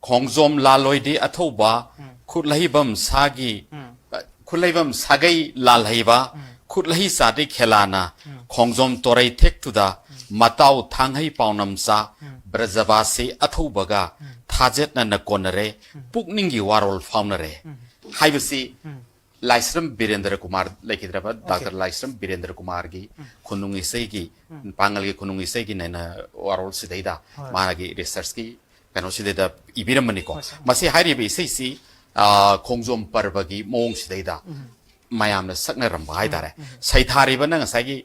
ꯈꯣꯡꯖꯣꯝ ꯂꯥꯂꯣꯏꯗꯤ ꯑꯊꯧꯕ, ꯎꯝ꯫ ꯈꯨꯠꯂꯩꯕꯝ ꯁꯥꯒꯤ, ꯎꯝ꯫ ꯑ, ꯈꯨꯠꯂꯩꯕꯝ ꯁꯥꯒꯩ ꯂꯥꯜꯍꯩꯕ, ꯎꯝ꯫ ꯈꯨꯠꯂꯩ ꯆꯥꯗꯤ ꯈꯦꯂꯥꯅ, ꯎꯝ꯫ ꯈꯣꯡꯖꯣꯝ ꯇꯣꯔꯩ ꯊꯦꯛꯇꯨꯗ, ꯎꯝ꯫ ꯃꯇꯥꯎ ꯊꯥꯡꯍꯩ ꯄꯥꯎꯅꯝꯆꯥ, ꯎꯝ꯫ ꯕ꯭ꯔꯖꯕꯥꯁꯤ ꯑꯊꯧꯕꯒ, ꯎꯝ꯫ ꯊꯥꯖꯠꯅꯅ ꯀꯣꯟꯅꯔꯦ, ꯎꯝ꯫ ꯄꯨꯛꯅꯤꯡꯒꯤ ꯋꯥꯔꯣꯜ ꯐꯥꯎꯅꯔꯦ꯫ ꯎꯝ꯫ ꯍꯥꯏꯕꯁꯤ ꯎꯝ꯫ ꯂꯥꯏꯁ꯭ꯔꯝ ꯕꯤꯔꯦꯟꯗ꯭ꯔ ꯀꯨꯃꯥꯔ ꯂꯩꯈꯤꯗ꯭ꯔꯕ ꯑꯣꯀꯦ꯫ ꯗꯥꯛꯇꯔ ꯂꯥꯏꯁ꯭ꯔꯝ ꯕꯤꯔꯦꯟꯗ꯭ꯔ ꯀꯨꯃꯥꯔꯒꯤ ꯎꯝ꯫ ꯈꯨꯅꯨꯡ ꯏꯁꯩꯒꯤ, ꯎꯝ꯫ ꯄꯥꯡꯒꯜꯒꯤ ꯈꯨꯅꯨꯡ ꯏꯁꯩꯒꯤ ꯅꯩꯅ ꯋꯥꯔꯣꯜꯁꯤꯗꯩꯗ ꯍꯣꯏ꯫ ꯃꯥꯒꯤ ꯔꯤꯁꯔꯁꯀꯤ ꯀꯩꯅꯣꯁꯤꯗꯩꯗ ꯏꯕꯤꯔꯝꯕꯅꯤꯀꯣ꯫ ꯍꯣꯏ, ꯁꯥꯔ꯫ ꯃꯁꯤ ꯍꯥꯏꯔꯤꯕ ꯏꯁꯩꯁꯤ, ꯑ, ꯈꯣꯡꯖꯣꯝ ꯄꯔꯕꯒꯤ ꯃꯑꯣꯡꯁꯤꯗꯩꯗ ꯎꯝ꯫ ꯃꯌꯥꯝꯅ ꯁꯛꯅꯔꯝꯕ ꯍꯥꯏꯇꯥꯔꯦ꯫ ꯎꯝ, ꯎꯝ꯫ ꯁꯩꯊꯥꯔꯤꯕꯅ ꯉꯁꯥꯏꯒꯤ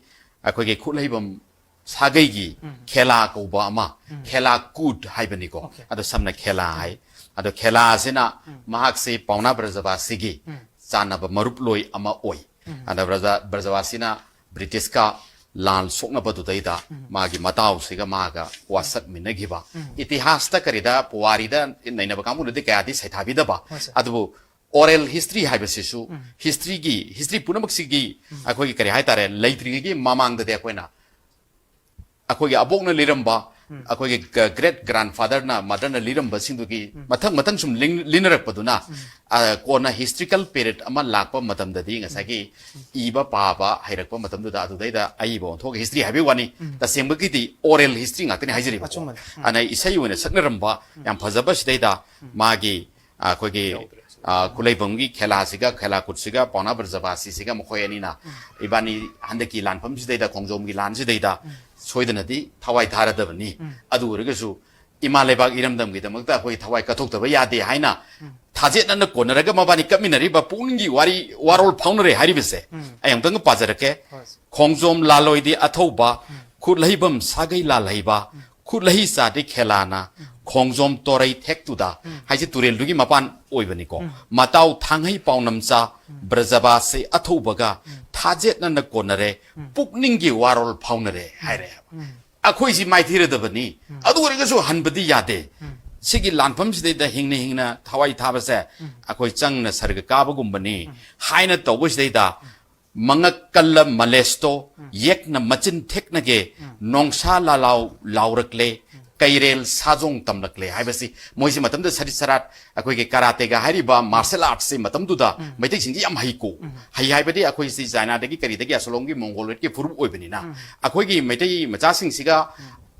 ꯑꯩꯈꯣꯏꯒꯤ ꯈꯨꯠꯂꯩꯕꯝ ꯁꯥꯒꯩꯒꯤ ꯎꯝ꯫ ꯈꯦꯂꯥ ꯀꯧꯕ ꯑꯃ, ꯎꯝ꯫ ꯈꯦꯂꯥ ꯀꯨꯠ ꯍꯥꯏꯕꯅꯤꯀꯣ꯫ ꯑꯣꯀꯦ꯫ ꯑꯗꯣ ꯁꯝꯅ ꯈꯦꯂꯥ ꯎꯝ꯫ ꯍꯥꯏ꯫ ꯑꯗꯣ ꯈꯦꯂꯥ ꯑꯁꯤꯅ ꯎꯝ꯫ ꯃꯍꯥꯛꯁꯤ ꯄꯥꯎꯅꯥ ꯕ꯭ꯔꯖꯕꯥꯁꯤꯒꯤ ꯎꯝ꯫ ꯆꯥꯟꯅꯕ ꯃꯔꯨꯞꯂꯣꯏ ꯑꯃ ꯑꯣꯏ꯫ ꯎꯝ꯫ ꯑꯗ ꯕ꯭ꯔꯖ-, ꯕ꯭ꯔꯖꯕꯥꯁꯤꯅ ꯕ꯭ꯔꯤꯇꯤꯁꯀ ꯂꯥꯟ ꯁꯣꯛꯅꯕꯗꯨꯗꯩꯗ ꯃꯥꯒꯤ ꯃꯇꯥꯎꯁꯤꯒ ꯃꯥꯒ ꯋꯥꯁꯛꯃꯤꯟꯅꯈꯤꯕ꯫ ꯏꯇꯤꯍꯥꯁꯇ ꯀꯔꯤꯗ ꯄꯨꯋꯥꯔꯤꯗ ꯅꯩꯅꯕ ꯀꯥꯡꯕꯨꯅꯗꯤ ꯀꯌꯥꯗꯤ ꯁꯩꯊꯥꯕꯤꯗꯕ꯫ ꯍꯣꯏ, ꯁꯔ꯫ ꯑꯗꯨꯕꯨ oral history ꯍꯥꯏꯕꯁꯤꯁꯨ historyꯒꯤ, history ꯄꯨꯝꯅꯃꯛꯁꯤꯒꯤ ꯑꯩꯈꯣꯏꯒꯤ ꯀꯔꯤ ꯍꯥꯏꯇꯥꯔꯦ, ꯂꯩꯇ꯭ꯔꯤꯉꯩꯒꯤ ꯃꯃꯥꯡꯗꯗꯤ ꯑꯩꯈꯣꯏꯅ ꯑꯩꯈꯣꯏꯒꯤ ꯑꯕꯣꯛꯅ ꯂꯤꯔꯝꯕ, ꯑꯩꯈꯣꯏꯒꯤ great grandfatherꯅ, motherꯅ ꯂꯤꯔꯝꯕꯁꯤꯡꯗꯨꯒꯤ ꯃꯊꯪ ꯃꯊꯪ ꯁꯨꯝ ꯂꯤꯡ-, ꯂꯤꯅꯔꯛꯄꯗꯨꯅ, ꯑ, ꯀꯣꯟꯅ historical period ꯑꯃ ꯂꯥꯛꯄ ꯃꯇꯝꯗꯗꯤ ꯉꯁꯥꯏꯒꯤ ꯏꯕ ꯄꯥꯕ ꯍꯩꯔꯛꯄ ꯃꯇꯝꯗꯨꯗ ꯑꯗꯨꯗꯩꯗ ꯑꯏꯕ ꯑꯣꯟꯊꯣꯛꯑꯒ history ꯍꯥꯏꯕꯒꯤ ꯋꯥꯅꯤ꯫ ꯇꯁꯦꯡꯕꯒꯤ oral history ꯉꯥꯛꯇꯅꯤ ꯍꯥꯏꯖꯔꯤꯕꯀꯣ꯫ ꯑꯆꯨꯝꯕꯅꯤ꯫ ꯑꯗꯨꯅ ꯏꯁꯩ ꯑꯣꯏꯅ ꯁꯛꯅꯔꯝꯕ ꯌꯥꯝ ꯐꯖꯕ ꯁꯤꯗꯩꯗ ꯃꯥꯒꯤ ꯑꯩꯈꯣꯏꯒꯤ, ꯑ, ꯈꯨꯂꯩꯕꯝꯒꯤ ꯈꯦꯂꯥꯁꯤꯒ, ꯈꯦꯂꯥ ꯈꯨꯠꯁꯤꯒ ꯄꯥꯎꯅꯥ ꯕ꯭ꯔꯖꯕꯥꯁꯤꯁꯤꯒ ꯃꯈꯣꯏ ꯑꯅꯤꯅ ꯏꯕꯥꯅꯤ ꯍꯟꯗꯛꯀꯤ ꯂꯥꯟꯐꯝꯁꯤꯗꯩꯗ, ꯈꯣꯡꯖꯣꯝꯒꯤ ꯂꯥꯟꯁꯤꯗꯩꯗ ꯁꯣꯏꯗꯅꯗꯤ ꯊꯋꯥꯏ ꯊꯥꯔꯗꯕꯅꯤ꯫ ꯑꯗꯨ ꯑꯣꯏꯔꯒꯁꯨ ꯏꯃꯥ ꯂꯩꯕꯥꯛ ꯏꯔꯝꯗꯝꯒꯤꯗꯃꯛꯇ ꯑꯩꯈꯣꯏ ꯊꯋꯥꯏ ꯀꯠꯊꯣꯛꯇꯕ ꯌꯥꯗꯦ ꯍꯥꯏꯅ ꯊꯥꯖꯦꯠꯅꯅ ꯀꯣꯟꯅꯔꯒ ꯃꯕꯥꯅꯤ ꯀꯞꯃꯤꯟꯅꯔꯤꯕ ꯄꯨꯛꯅꯤꯡꯒꯤ ꯋꯥꯔꯤ, ꯋꯥꯔꯣꯜ ꯐꯥꯎꯅꯔꯦ ꯍꯥꯏꯔꯤꯕꯁꯦ ꯑꯩ ꯑꯃꯨꯛꯇꯪ ꯄꯥꯖꯔꯛꯀꯦ꯫ ꯍꯣꯏ꯫ "ꯈꯣꯡꯖꯣꯝ ꯂꯥꯂꯣꯏꯗꯤ ꯑꯊꯧꯕ, ꯈꯨꯠꯂꯩꯕꯝ ꯁꯥꯒꯩ ꯂꯥꯜꯍꯩꯕ, ꯈꯨꯠꯂꯩ ꯆꯥꯗꯤ ꯈꯦꯂꯥꯅ, ꯈꯣꯡꯖꯣꯝ ꯇꯣꯔꯩ ꯊꯦꯛꯇꯨꯗ", ꯍꯥꯏꯁꯦ ꯇꯨꯔꯦꯜꯗꯨꯒꯤ ꯃꯄꯥꯟ ꯑꯣꯏꯕꯅꯤꯀꯣ꯫ "ꯃꯇꯥꯎ ꯊꯥꯡꯍꯩ ꯄꯥꯎꯅꯝꯆꯥ, ꯕ꯭ꯔꯖꯕꯥꯁꯤ ꯑꯊꯧꯕꯒ, ꯊꯥꯖꯦꯠꯅꯅ ꯀꯣꯟꯅꯔꯦ, ꯄꯨꯛꯅꯤꯡꯒꯤ ꯋꯥꯔꯣꯜ ꯐꯥꯎꯅꯔꯦ" ꯍꯥꯏꯔꯦ꯫ ꯑꯩꯈꯣꯏꯁꯤ ꯃꯥꯏꯊꯤꯔꯗꯕꯅꯤ꯫ ꯑꯗꯨ ꯑꯣꯏꯔꯒꯁꯨ ꯍꯟꯕꯗꯤ ꯌꯥꯗꯦ꯫ ꯁꯤꯒꯤ ꯂꯥꯟꯐꯝꯁꯤꯗꯩꯗ ꯍꯤꯡꯅ ꯍꯤꯡꯅ ꯊꯋꯥꯏ ꯊꯥꯕꯁꯦ ꯑꯩꯈꯣꯏ ꯆꯪꯅ ꯁꯔꯒ ꯀꯥꯕꯒꯨꯝꯕꯅꯤ ꯍꯥꯏꯅ ꯇꯧꯕꯁꯤꯗꯩꯗ ꯃꯉꯛ ꯀꯜꯂ ꯃꯂꯦꯁꯇꯣ, ꯌꯦꯛꯅ ꯃꯆꯤꯟ ꯊꯦꯛꯅꯒꯦ, ꯅꯣꯡꯁꯥ ꯂꯥꯂꯥꯎ ꯂꯥꯎꯔꯛꯂꯦ, ꯀꯩꯔꯦꯜ ꯁꯥꯖꯣꯡ ꯇꯝꯂꯛꯂꯦ ꯍꯥꯏꯕꯁꯤ ꯃꯣꯏꯁꯤ ꯃꯇꯝꯗ ꯁꯔꯤꯠ ꯁꯔꯥꯠ ꯑꯩꯈꯣꯏꯒꯤ ꯀꯔꯥꯇꯦꯒ ꯍꯥꯏꯔꯤꯕ martial artsꯁꯤ ꯃꯇꯝꯗꯨꯗ ꯃꯩꯇꯩꯁꯤꯡꯁꯤ ꯌꯥꯝ ꯍꯩꯀꯣ꯫ ꯍꯩ ꯍꯥꯏꯕꯗꯤ ꯑꯩꯈꯣꯏꯁꯤ ꯆꯥꯏꯅꯥꯗꯒꯤ ꯀꯔꯤꯗꯒꯤ ꯑꯁꯣꯂꯣꯝꯒꯤ ꯃꯣꯡꯒꯣꯂꯣꯏꯗꯀꯤ ꯐꯨꯔꯨꯞ ꯑꯣꯏꯕꯅꯤꯅ ꯑꯩꯈꯣꯏꯒꯤ ꯃꯩꯇꯩ ꯃꯆꯥꯁꯤꯡꯁꯤꯒ,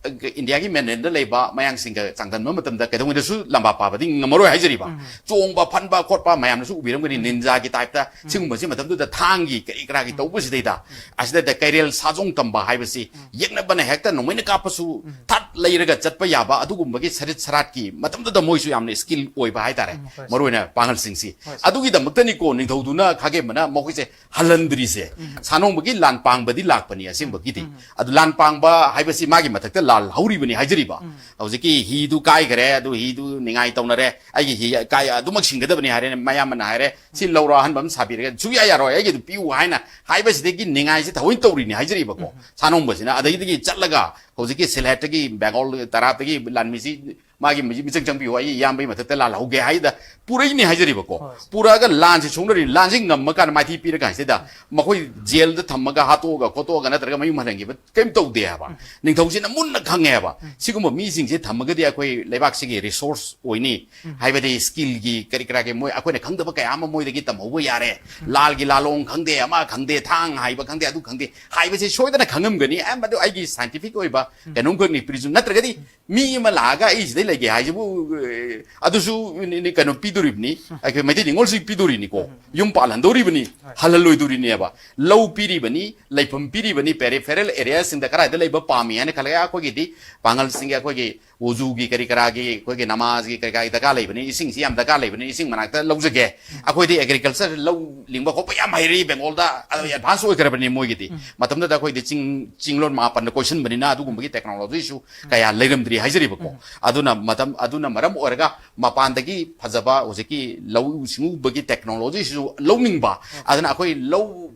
ꯑ, ꯏꯟꯗꯤꯌꯥꯒꯤ mainlandꯗ ꯂꯩꯕ ꯃꯌꯥꯡꯁꯤꯡꯒ ꯆꯥꯡꯗꯝꯅꯕ ꯃꯇꯝꯗ ꯀꯩꯗꯧꯉꯩꯗꯁꯨ ꯂꯝꯕꯥ ꯄꯥꯕꯗꯤ ꯉꯝꯃꯔꯣꯏ ꯍꯥꯏꯖꯔꯤꯕ꯫ ꯆꯣꯡꯕ ꯐꯟꯕ ꯈꯣꯠꯄ ꯃꯌꯥꯝꯅꯁꯨ ꯎꯕꯤꯔꯝꯒꯅꯤ, ninjaꯒꯤ typeꯇ ꯁꯤꯒꯨꯝꯕꯁꯤ ꯃꯇꯝꯗꯨꯗ ꯊꯥꯡꯒꯤ ꯀꯔꯤ ꯀꯔꯥꯒꯤ ꯇꯧꯕꯁꯤꯗꯩꯗ ꯑꯁꯤꯗꯩꯗ ꯀꯩꯔꯦꯜ ꯁꯥꯖꯣꯡ ꯇꯝꯕ ꯍꯥꯏꯕꯁꯤ ꯌꯦꯛꯅꯕꯅ ꯍꯦꯛꯇ ꯅꯣꯡꯃꯩꯅ ꯀꯥꯞꯄꯁꯨ, ꯊꯠ ꯂꯩꯔꯒ ꯆꯠꯄ ꯌꯥꯕ ꯑꯗꯨꯒꯨꯝꯕꯒꯤ ꯁꯔꯤꯠ ꯁꯔꯥꯠꯀꯤ ꯃꯇꯝꯗꯨꯗ ꯃꯣꯏꯁꯨ ꯌꯥꯝꯅ ꯁ꯭ꯀꯤꯜ ꯑꯣꯏꯕ ꯍꯥꯏꯇꯥꯔꯦ꯫ ꯎꯝ, ꯍꯣꯏ, ꯁꯔ꯫ ꯃꯔꯨꯑꯣꯏꯅ ꯄꯥꯡꯒꯜꯁꯤꯡꯁꯤ꯫ ꯍꯣꯏ, ꯁꯔ꯫ ꯑꯗꯨꯒꯤꯗꯃꯛꯇꯅꯤꯀꯣ ꯅꯤꯡꯊꯧꯗꯨꯅ ꯈꯥꯒꯦꯝꯕꯅ ꯃꯈꯣꯏꯁꯦ ꯍꯜꯍꯟꯗ꯭ꯔꯤꯁꯦ꯫ ꯎꯝ꯫ ꯁꯥꯅꯣꯡꯕꯒꯤ ꯂꯥꯟ ꯄꯥꯡꯕꯗꯤ ꯂꯥꯛꯄꯅꯤ ꯑꯁꯦꯡꯕꯒꯤꯗꯤ꯫ ꯎꯝ꯫ ꯑꯗꯨ ꯂꯥꯟ ꯄꯥꯡꯕ ꯍꯥꯏꯕꯁꯤ ꯃꯥꯒꯤ ꯃꯊꯛꯇ ꯂꯥꯜ ꯍꯧꯔꯤꯕꯅꯤ ꯍꯥꯏꯖꯔꯤꯕ꯫ ꯎꯝ꯫ ꯍꯧꯖꯤꯛꯀꯤ ꯍꯤꯗꯨ ꯀꯥꯏꯈꯔꯦ, ꯑꯗꯨ ꯍꯤꯗꯨ ꯅꯤꯡꯉꯥꯏ ꯇꯧꯅꯔꯦ, ꯑꯩꯒꯤ ꯍꯤ ꯀꯥꯏ ꯑꯗꯨꯃꯛ ꯁꯤꯡꯒꯗꯕꯅꯤ ꯍꯥꯏꯔꯦ, ꯃꯌꯥꯝꯕꯅ ꯍꯥꯏꯔꯦ, "ꯁꯤ ꯂꯧꯔꯣ, ꯑꯍꯟꯕ ꯑꯃ ꯁꯥꯕꯤꯔꯒꯦ", "ꯁꯨꯡꯌꯥ ꯌꯥꯔꯣꯏ, ꯑꯩꯒꯤꯗꯨ ꯄꯤꯌꯨ" ꯍꯥꯏꯅ ꯍꯥꯏꯕꯁꯤꯗꯒꯤ ꯅꯤꯡꯉꯥꯏꯁꯤ ꯊꯑꯣꯏꯅ ꯇꯧꯔꯤꯅꯤ ꯍꯥꯏꯖꯔꯤꯕꯀꯣ꯫ ꯎꯝ꯫ ꯁꯥꯅꯣꯡꯕꯁꯤꯅ ꯑꯗꯩꯗꯒꯤ ꯆꯠꯂꯒ ꯍꯧꯖꯤꯛꯀꯤ ꯁꯤꯜꯍꯦꯠꯇꯒꯤ ꯕꯦꯡꯒꯣꯜ ꯇꯔꯥꯞꯇꯒꯤ ꯂꯥꯟꯃꯤꯁꯤ ꯃꯥꯒꯤ ꯃꯤ-, ꯃꯤꯆꯪ ꯆꯪꯕꯤꯌꯨ, ꯑꯩ ꯏꯌꯥꯝꯕꯒꯤ ꯃꯊꯛꯇ ꯂꯥꯜꯍꯧꯒꯦ ꯍꯥꯏꯗ ꯄꯨꯔꯛꯏꯅꯦ ꯍꯥꯏꯖꯔꯤꯕꯀꯣ꯫ ꯍꯣꯏ꯫ ꯄꯨꯔꯛꯑꯒ ꯂꯥꯟꯁꯤ ꯁꯣꯛꯅꯔꯤ, ꯂꯥꯟꯁꯤ ꯉꯝꯃꯀꯥꯟꯗ ꯃꯥꯏꯊꯤ ꯄꯤꯔꯀꯥꯟꯁꯤꯗ ꯃꯈꯣꯏ ꯖꯦꯜꯗ ꯊꯝꯃꯒ ꯍꯥꯠꯇꯣꯛꯑꯒ ꯈꯣꯠꯇꯣꯛꯑꯒ ꯅꯠꯇ꯭ꯔꯒ ꯃꯌꯨꯝ ꯍꯟꯍꯟꯈꯤꯕ ꯀꯩꯝ ꯇꯧꯗꯦ ꯍꯥꯏꯕ꯫ ꯎꯝ꯫ ꯅꯤꯡꯊꯧꯁꯤꯅ ꯃꯨꯟꯅ ꯈꯪꯉꯦ ꯍꯥꯏꯕ꯫ ꯎꯝ꯫ ꯁꯤꯒꯨꯝꯕ ꯃꯤꯁꯤꯡꯁꯦ ꯊꯝꯃꯒꯗꯤ ꯑꯩꯈꯣꯏ ꯂꯩꯕꯥꯛꯁꯤꯒꯤ ꯔꯤꯁꯣꯔꯁ ꯑꯣꯏꯅꯤ, ꯎꯝ꯫ ꯍꯥꯏꯕꯗꯤ ꯁ꯭ꯀꯤꯜꯒꯤ ꯀꯔꯤ ꯀꯔꯥꯒꯤ ꯃꯣꯏ ꯑꯩꯈꯣꯏꯅ ꯈꯪꯗꯕ ꯀꯌꯥ ꯑꯃ ꯃꯣꯏꯗꯒꯤ ꯇꯝꯍꯧꯕ ꯌꯥꯔꯦ꯫ ꯎꯝ꯫ ꯂꯥꯜꯒꯤ ꯂꯥꯂꯣꯡ ꯈꯪꯗꯦ, ꯑꯃ ꯈꯪꯗꯦ, ꯊꯥꯡ ꯍꯥꯏꯕ ꯈꯪꯗꯦ, ꯑꯗꯨ ꯈꯪꯗꯦ ꯍꯥꯏꯕꯁꯦ ꯁꯣꯏꯗꯅ ꯈꯪꯉꯝꯒꯅꯤ꯫ ꯑꯦ, ꯃꯗꯨ ꯑꯩꯒꯤ ꯁꯥꯏꯟꯇꯤꯐꯤꯛ ꯑꯣꯏꯕ ꯎꯝ꯫ ꯀꯩꯅꯣꯝꯈꯛꯅꯤ꯫ ꯄ꯭ꯔꯤꯖꯨꯝ ꯅꯠꯇ꯭ꯔꯒꯗꯤ ꯃꯤ ꯑꯃ ꯂꯥꯛꯑꯒ ꯑꯩ ꯁꯤꯗꯩ ꯂꯩꯒꯦ ꯍꯥꯏꯁꯤꯕꯨ, ꯑꯦ, ꯑꯗꯨꯁꯨ ꯅꯤ-, ꯅꯤ-, ꯀꯩꯅꯣ ꯄꯤꯗꯣꯔꯤꯕꯅꯤ, ꯑꯩꯈꯣꯏ ꯃꯩꯇꯩ ꯅꯤꯉꯣꯜꯁꯨ ꯄꯤꯗꯣꯔꯤꯅꯤꯀꯣ꯫ ꯎꯝ꯫ ꯌꯨꯝ ꯄꯥꯜꯍꯟꯗꯣꯔꯤꯕꯅꯤ, ꯍꯣꯏ꯫ ꯍꯜꯍꯜꯂꯣꯏꯗꯣꯔꯤꯅꯦꯕ꯫ ꯂꯧ ꯄꯤꯔꯤꯕꯅꯤ, ꯂꯩꯐꯝ ꯄꯤꯔꯤꯕꯅꯤ, ꯄꯦꯔꯤꯐꯦꯔꯦꯜ ꯑꯦꯔꯤꯌꯥꯁꯤꯡꯗ ꯀꯗꯥꯏꯗ ꯂꯩꯕ ꯄꯥꯝꯃꯤ ꯍꯥꯏꯅ ꯈꯜꯂꯒ ꯑꯩꯈꯣꯏꯒꯤꯗꯤ ꯄꯥꯡꯒꯜꯁꯤꯡꯒꯤ ꯑꯩꯈꯣꯏꯒꯤ ꯎꯖꯨꯒꯤ ꯀꯔꯤ ꯀꯔꯥꯒꯤ ꯑꯩꯈꯣꯏꯒꯤ ꯅꯃꯥꯖꯒꯤ ꯀꯔꯤ ꯀꯔꯥꯒꯤ ꯗꯔꯀꯥꯔ ꯂꯩꯕꯅꯤ, ꯏꯁꯤꯡꯁꯤ ꯌꯥꯝ ꯗꯔꯀꯥꯔ ꯂꯩꯕꯅꯤ, ꯏꯁꯤꯡ ꯃꯅꯥꯛꯇ ꯂꯧꯖꯒꯦ꯫ ꯑꯩꯈꯣꯏꯗꯤ ꯑꯦꯒ꯭ꯔꯤꯀꯜꯆꯔ ꯂꯧ ꯂꯤꯡꯕ ꯈꯣꯠꯄ ꯌꯥꯝ ꯍꯩꯔꯦ ꯕꯦꯡꯒꯣꯜꯗ, ꯑꯗꯣ ꯑꯦꯗꯚꯥꯟꯁ ꯑꯣꯏꯈ꯭ꯔꯕꯅꯤ ꯃꯣꯏꯒꯤꯗꯤ꯫ ꯎꯝ꯫ ꯃꯇꯝꯗꯨꯗ ꯑꯩꯈꯣꯏꯗꯤ ꯆꯤꯡ, ꯆꯤꯡꯂꯣꯟ ꯃꯥꯄꯟꯗ ꯀꯣꯏꯁꯤꯟꯕꯅꯤꯅ ꯑꯗꯨꯒꯨꯝꯕꯒꯤ ꯇꯦꯛꯅꯣꯂꯣꯖꯤꯁꯨ ꯀꯌꯥ ꯂꯩꯔꯝꯗ꯭ꯔꯤ ꯍꯥꯏꯖꯔꯤꯕꯀꯣ꯫ ꯎꯝ꯫ ꯑꯗꯨꯅ ꯃꯇꯝ, ꯑꯗꯨꯅ ꯃꯔꯝ ꯑꯣꯏꯔꯒ ꯃꯄꯥꯟꯗꯒꯤ ꯐꯖꯕ ꯍꯧꯖꯤꯛꯀꯤ ꯂꯧꯎ ꯁꯤꯡꯎꯕꯒꯤ ꯇꯦꯛꯅꯣꯂꯣꯖꯤꯁꯤꯁꯨ ꯂꯧꯅꯤꯡꯕ꯫ ꯎꯝ꯫ ꯑꯗꯨꯅ ꯑꯩꯈꯣꯏ ꯂꯧ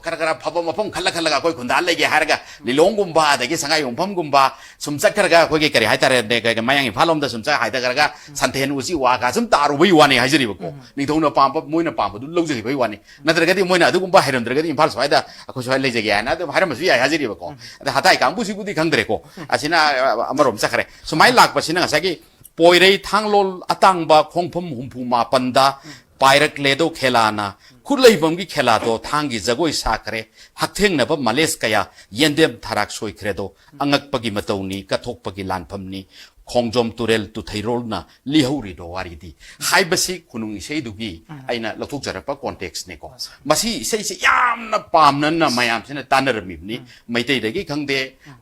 ꯈꯔ ꯈꯔ ꯐꯕ ꯃꯐꯝ ꯈꯜꯂ ꯈꯜꯂꯒ ꯑꯩꯈꯣꯏ ꯈꯨꯟꯗꯥ ꯂꯩꯒꯦ ꯍꯥꯏꯔꯒ ꯂꯤꯂꯣꯡꯒꯨꯝꯕ ꯑꯗꯒꯤ ꯁꯉꯥꯏꯌꯨꯝꯐꯝꯒꯨꯝꯕ ꯁꯨꯝ ꯆꯠꯈ꯭ꯔꯒ ꯑꯩꯈꯣꯏꯒꯤ ꯀꯔꯤ ꯍꯥꯏꯇꯥꯔꯦ, ꯀ-, ꯀ-, ꯃꯌꯥꯡ ꯏꯝꯐꯥꯜ ꯂꯣꯝꯗ ꯁꯨꯝ ꯆꯠ ꯍꯥꯏꯊꯈ꯭ꯔꯒ ꯁꯟꯊꯦꯟ ꯎꯆꯤ ꯋꯥ ꯀꯥ ꯁꯨꯝ ꯇꯥꯔꯨꯕꯩ ꯋꯥꯅꯤ ꯍꯥꯏꯖꯔꯤꯕꯀꯣ꯫ ꯎꯝ꯫ ꯅꯤꯡꯊꯧꯅ ꯄꯥꯝꯕ, ꯃꯣꯏꯅ ꯄꯥꯝꯕꯗꯨ ꯂꯧꯖꯈꯤꯕꯩ ꯋꯥꯅꯤ꯫ ꯅꯠꯇ꯭ꯔꯒꯗꯤ ꯃꯣꯏꯅ ꯑꯗꯨꯒꯨꯝꯕ ꯍꯩꯔꯝꯗ꯭ꯔꯒꯗꯤ ꯏꯝꯐꯥꯜ ꯁ꯭ꯋꯥꯏꯗ ꯑꯩꯈꯣꯏ ꯁ꯭ꯋꯥꯏ ꯂꯩꯖꯒꯦ ꯍꯥꯏꯅ ꯑꯗꯨꯝ ꯍꯥꯏꯔꯝꯕꯁꯨ ꯌꯥꯏ ꯍꯥꯏꯖꯔꯤꯕꯀꯣ꯫ ꯎꯝ꯫ ꯑꯗ ꯍꯇꯥꯏ ꯀꯥꯡꯕꯨꯁꯤꯕꯨꯗꯤ ꯈꯪꯗ꯭ꯔꯦꯀꯣ꯫ ꯑꯁꯤꯅ, ꯑ, ꯑꯃꯔꯣꯝ ꯆꯠꯈ꯭ꯔꯦ꯫ ꯁꯨꯃꯥꯏꯅ ꯂꯥꯛꯄꯁꯤꯅ ꯉꯁꯥꯏꯒꯤ ꯄꯣꯏꯔꯩ ꯊꯥꯡꯂꯣꯜ ꯑꯇꯥꯡꯕ ꯈꯣꯡꯐꯝ ꯍꯨꯝꯐꯨ ꯃꯥꯄꯟꯗ ꯄꯥꯏꯔꯛꯂꯦꯗꯣ ꯈꯦꯂꯥꯅ, ꯈꯨꯠꯂꯩꯐꯝꯒꯤ ꯈꯦꯂꯥꯗꯣ ꯊꯥꯡꯒꯤ ꯖꯒꯣꯏ ꯁꯥꯈ꯭ꯔꯦ, ꯍꯛꯊꯦꯡꯅꯕ ꯃꯥꯂꯦꯁ ꯀꯌꯥ ꯌꯦꯟꯗꯦꯝ ꯊꯔꯥꯛ ꯁꯣꯏꯈ꯭ꯔꯦꯗꯣ, ꯑꯉꯛꯄꯒꯤ ꯃꯇꯧꯅꯤ, ꯀꯠꯊꯣꯛꯄꯒꯤ ꯂꯥꯟꯐꯝꯅꯤ, ꯈꯣꯡꯖꯣꯝ ꯇꯨꯔꯦꯜ ꯇꯨꯊꯩꯔꯣꯜꯅ ꯂꯤꯍꯧꯔꯤꯕ ꯋꯥꯔꯤꯗꯤ ꯍꯥꯏꯕꯁꯤ ꯈꯨꯅꯨꯡ ꯏꯁꯩꯗꯨꯒꯤ ꯑꯩꯅ ꯂꯧꯊꯣꯛꯆꯔꯛꯄ ꯀꯣꯟꯇꯦꯛꯁꯅꯤꯀꯣ꯫ ꯃꯁꯤ ꯏꯁꯩꯁꯤ ꯌꯥꯝꯅ ꯄꯥꯝꯅꯅ ꯃꯌꯥꯝꯁꯤꯅ ꯇꯥꯟꯅꯔꯝꯃꯤꯕꯅꯤ꯫ ꯃꯩꯇꯩꯗꯒꯤ ꯈꯪꯗꯦ,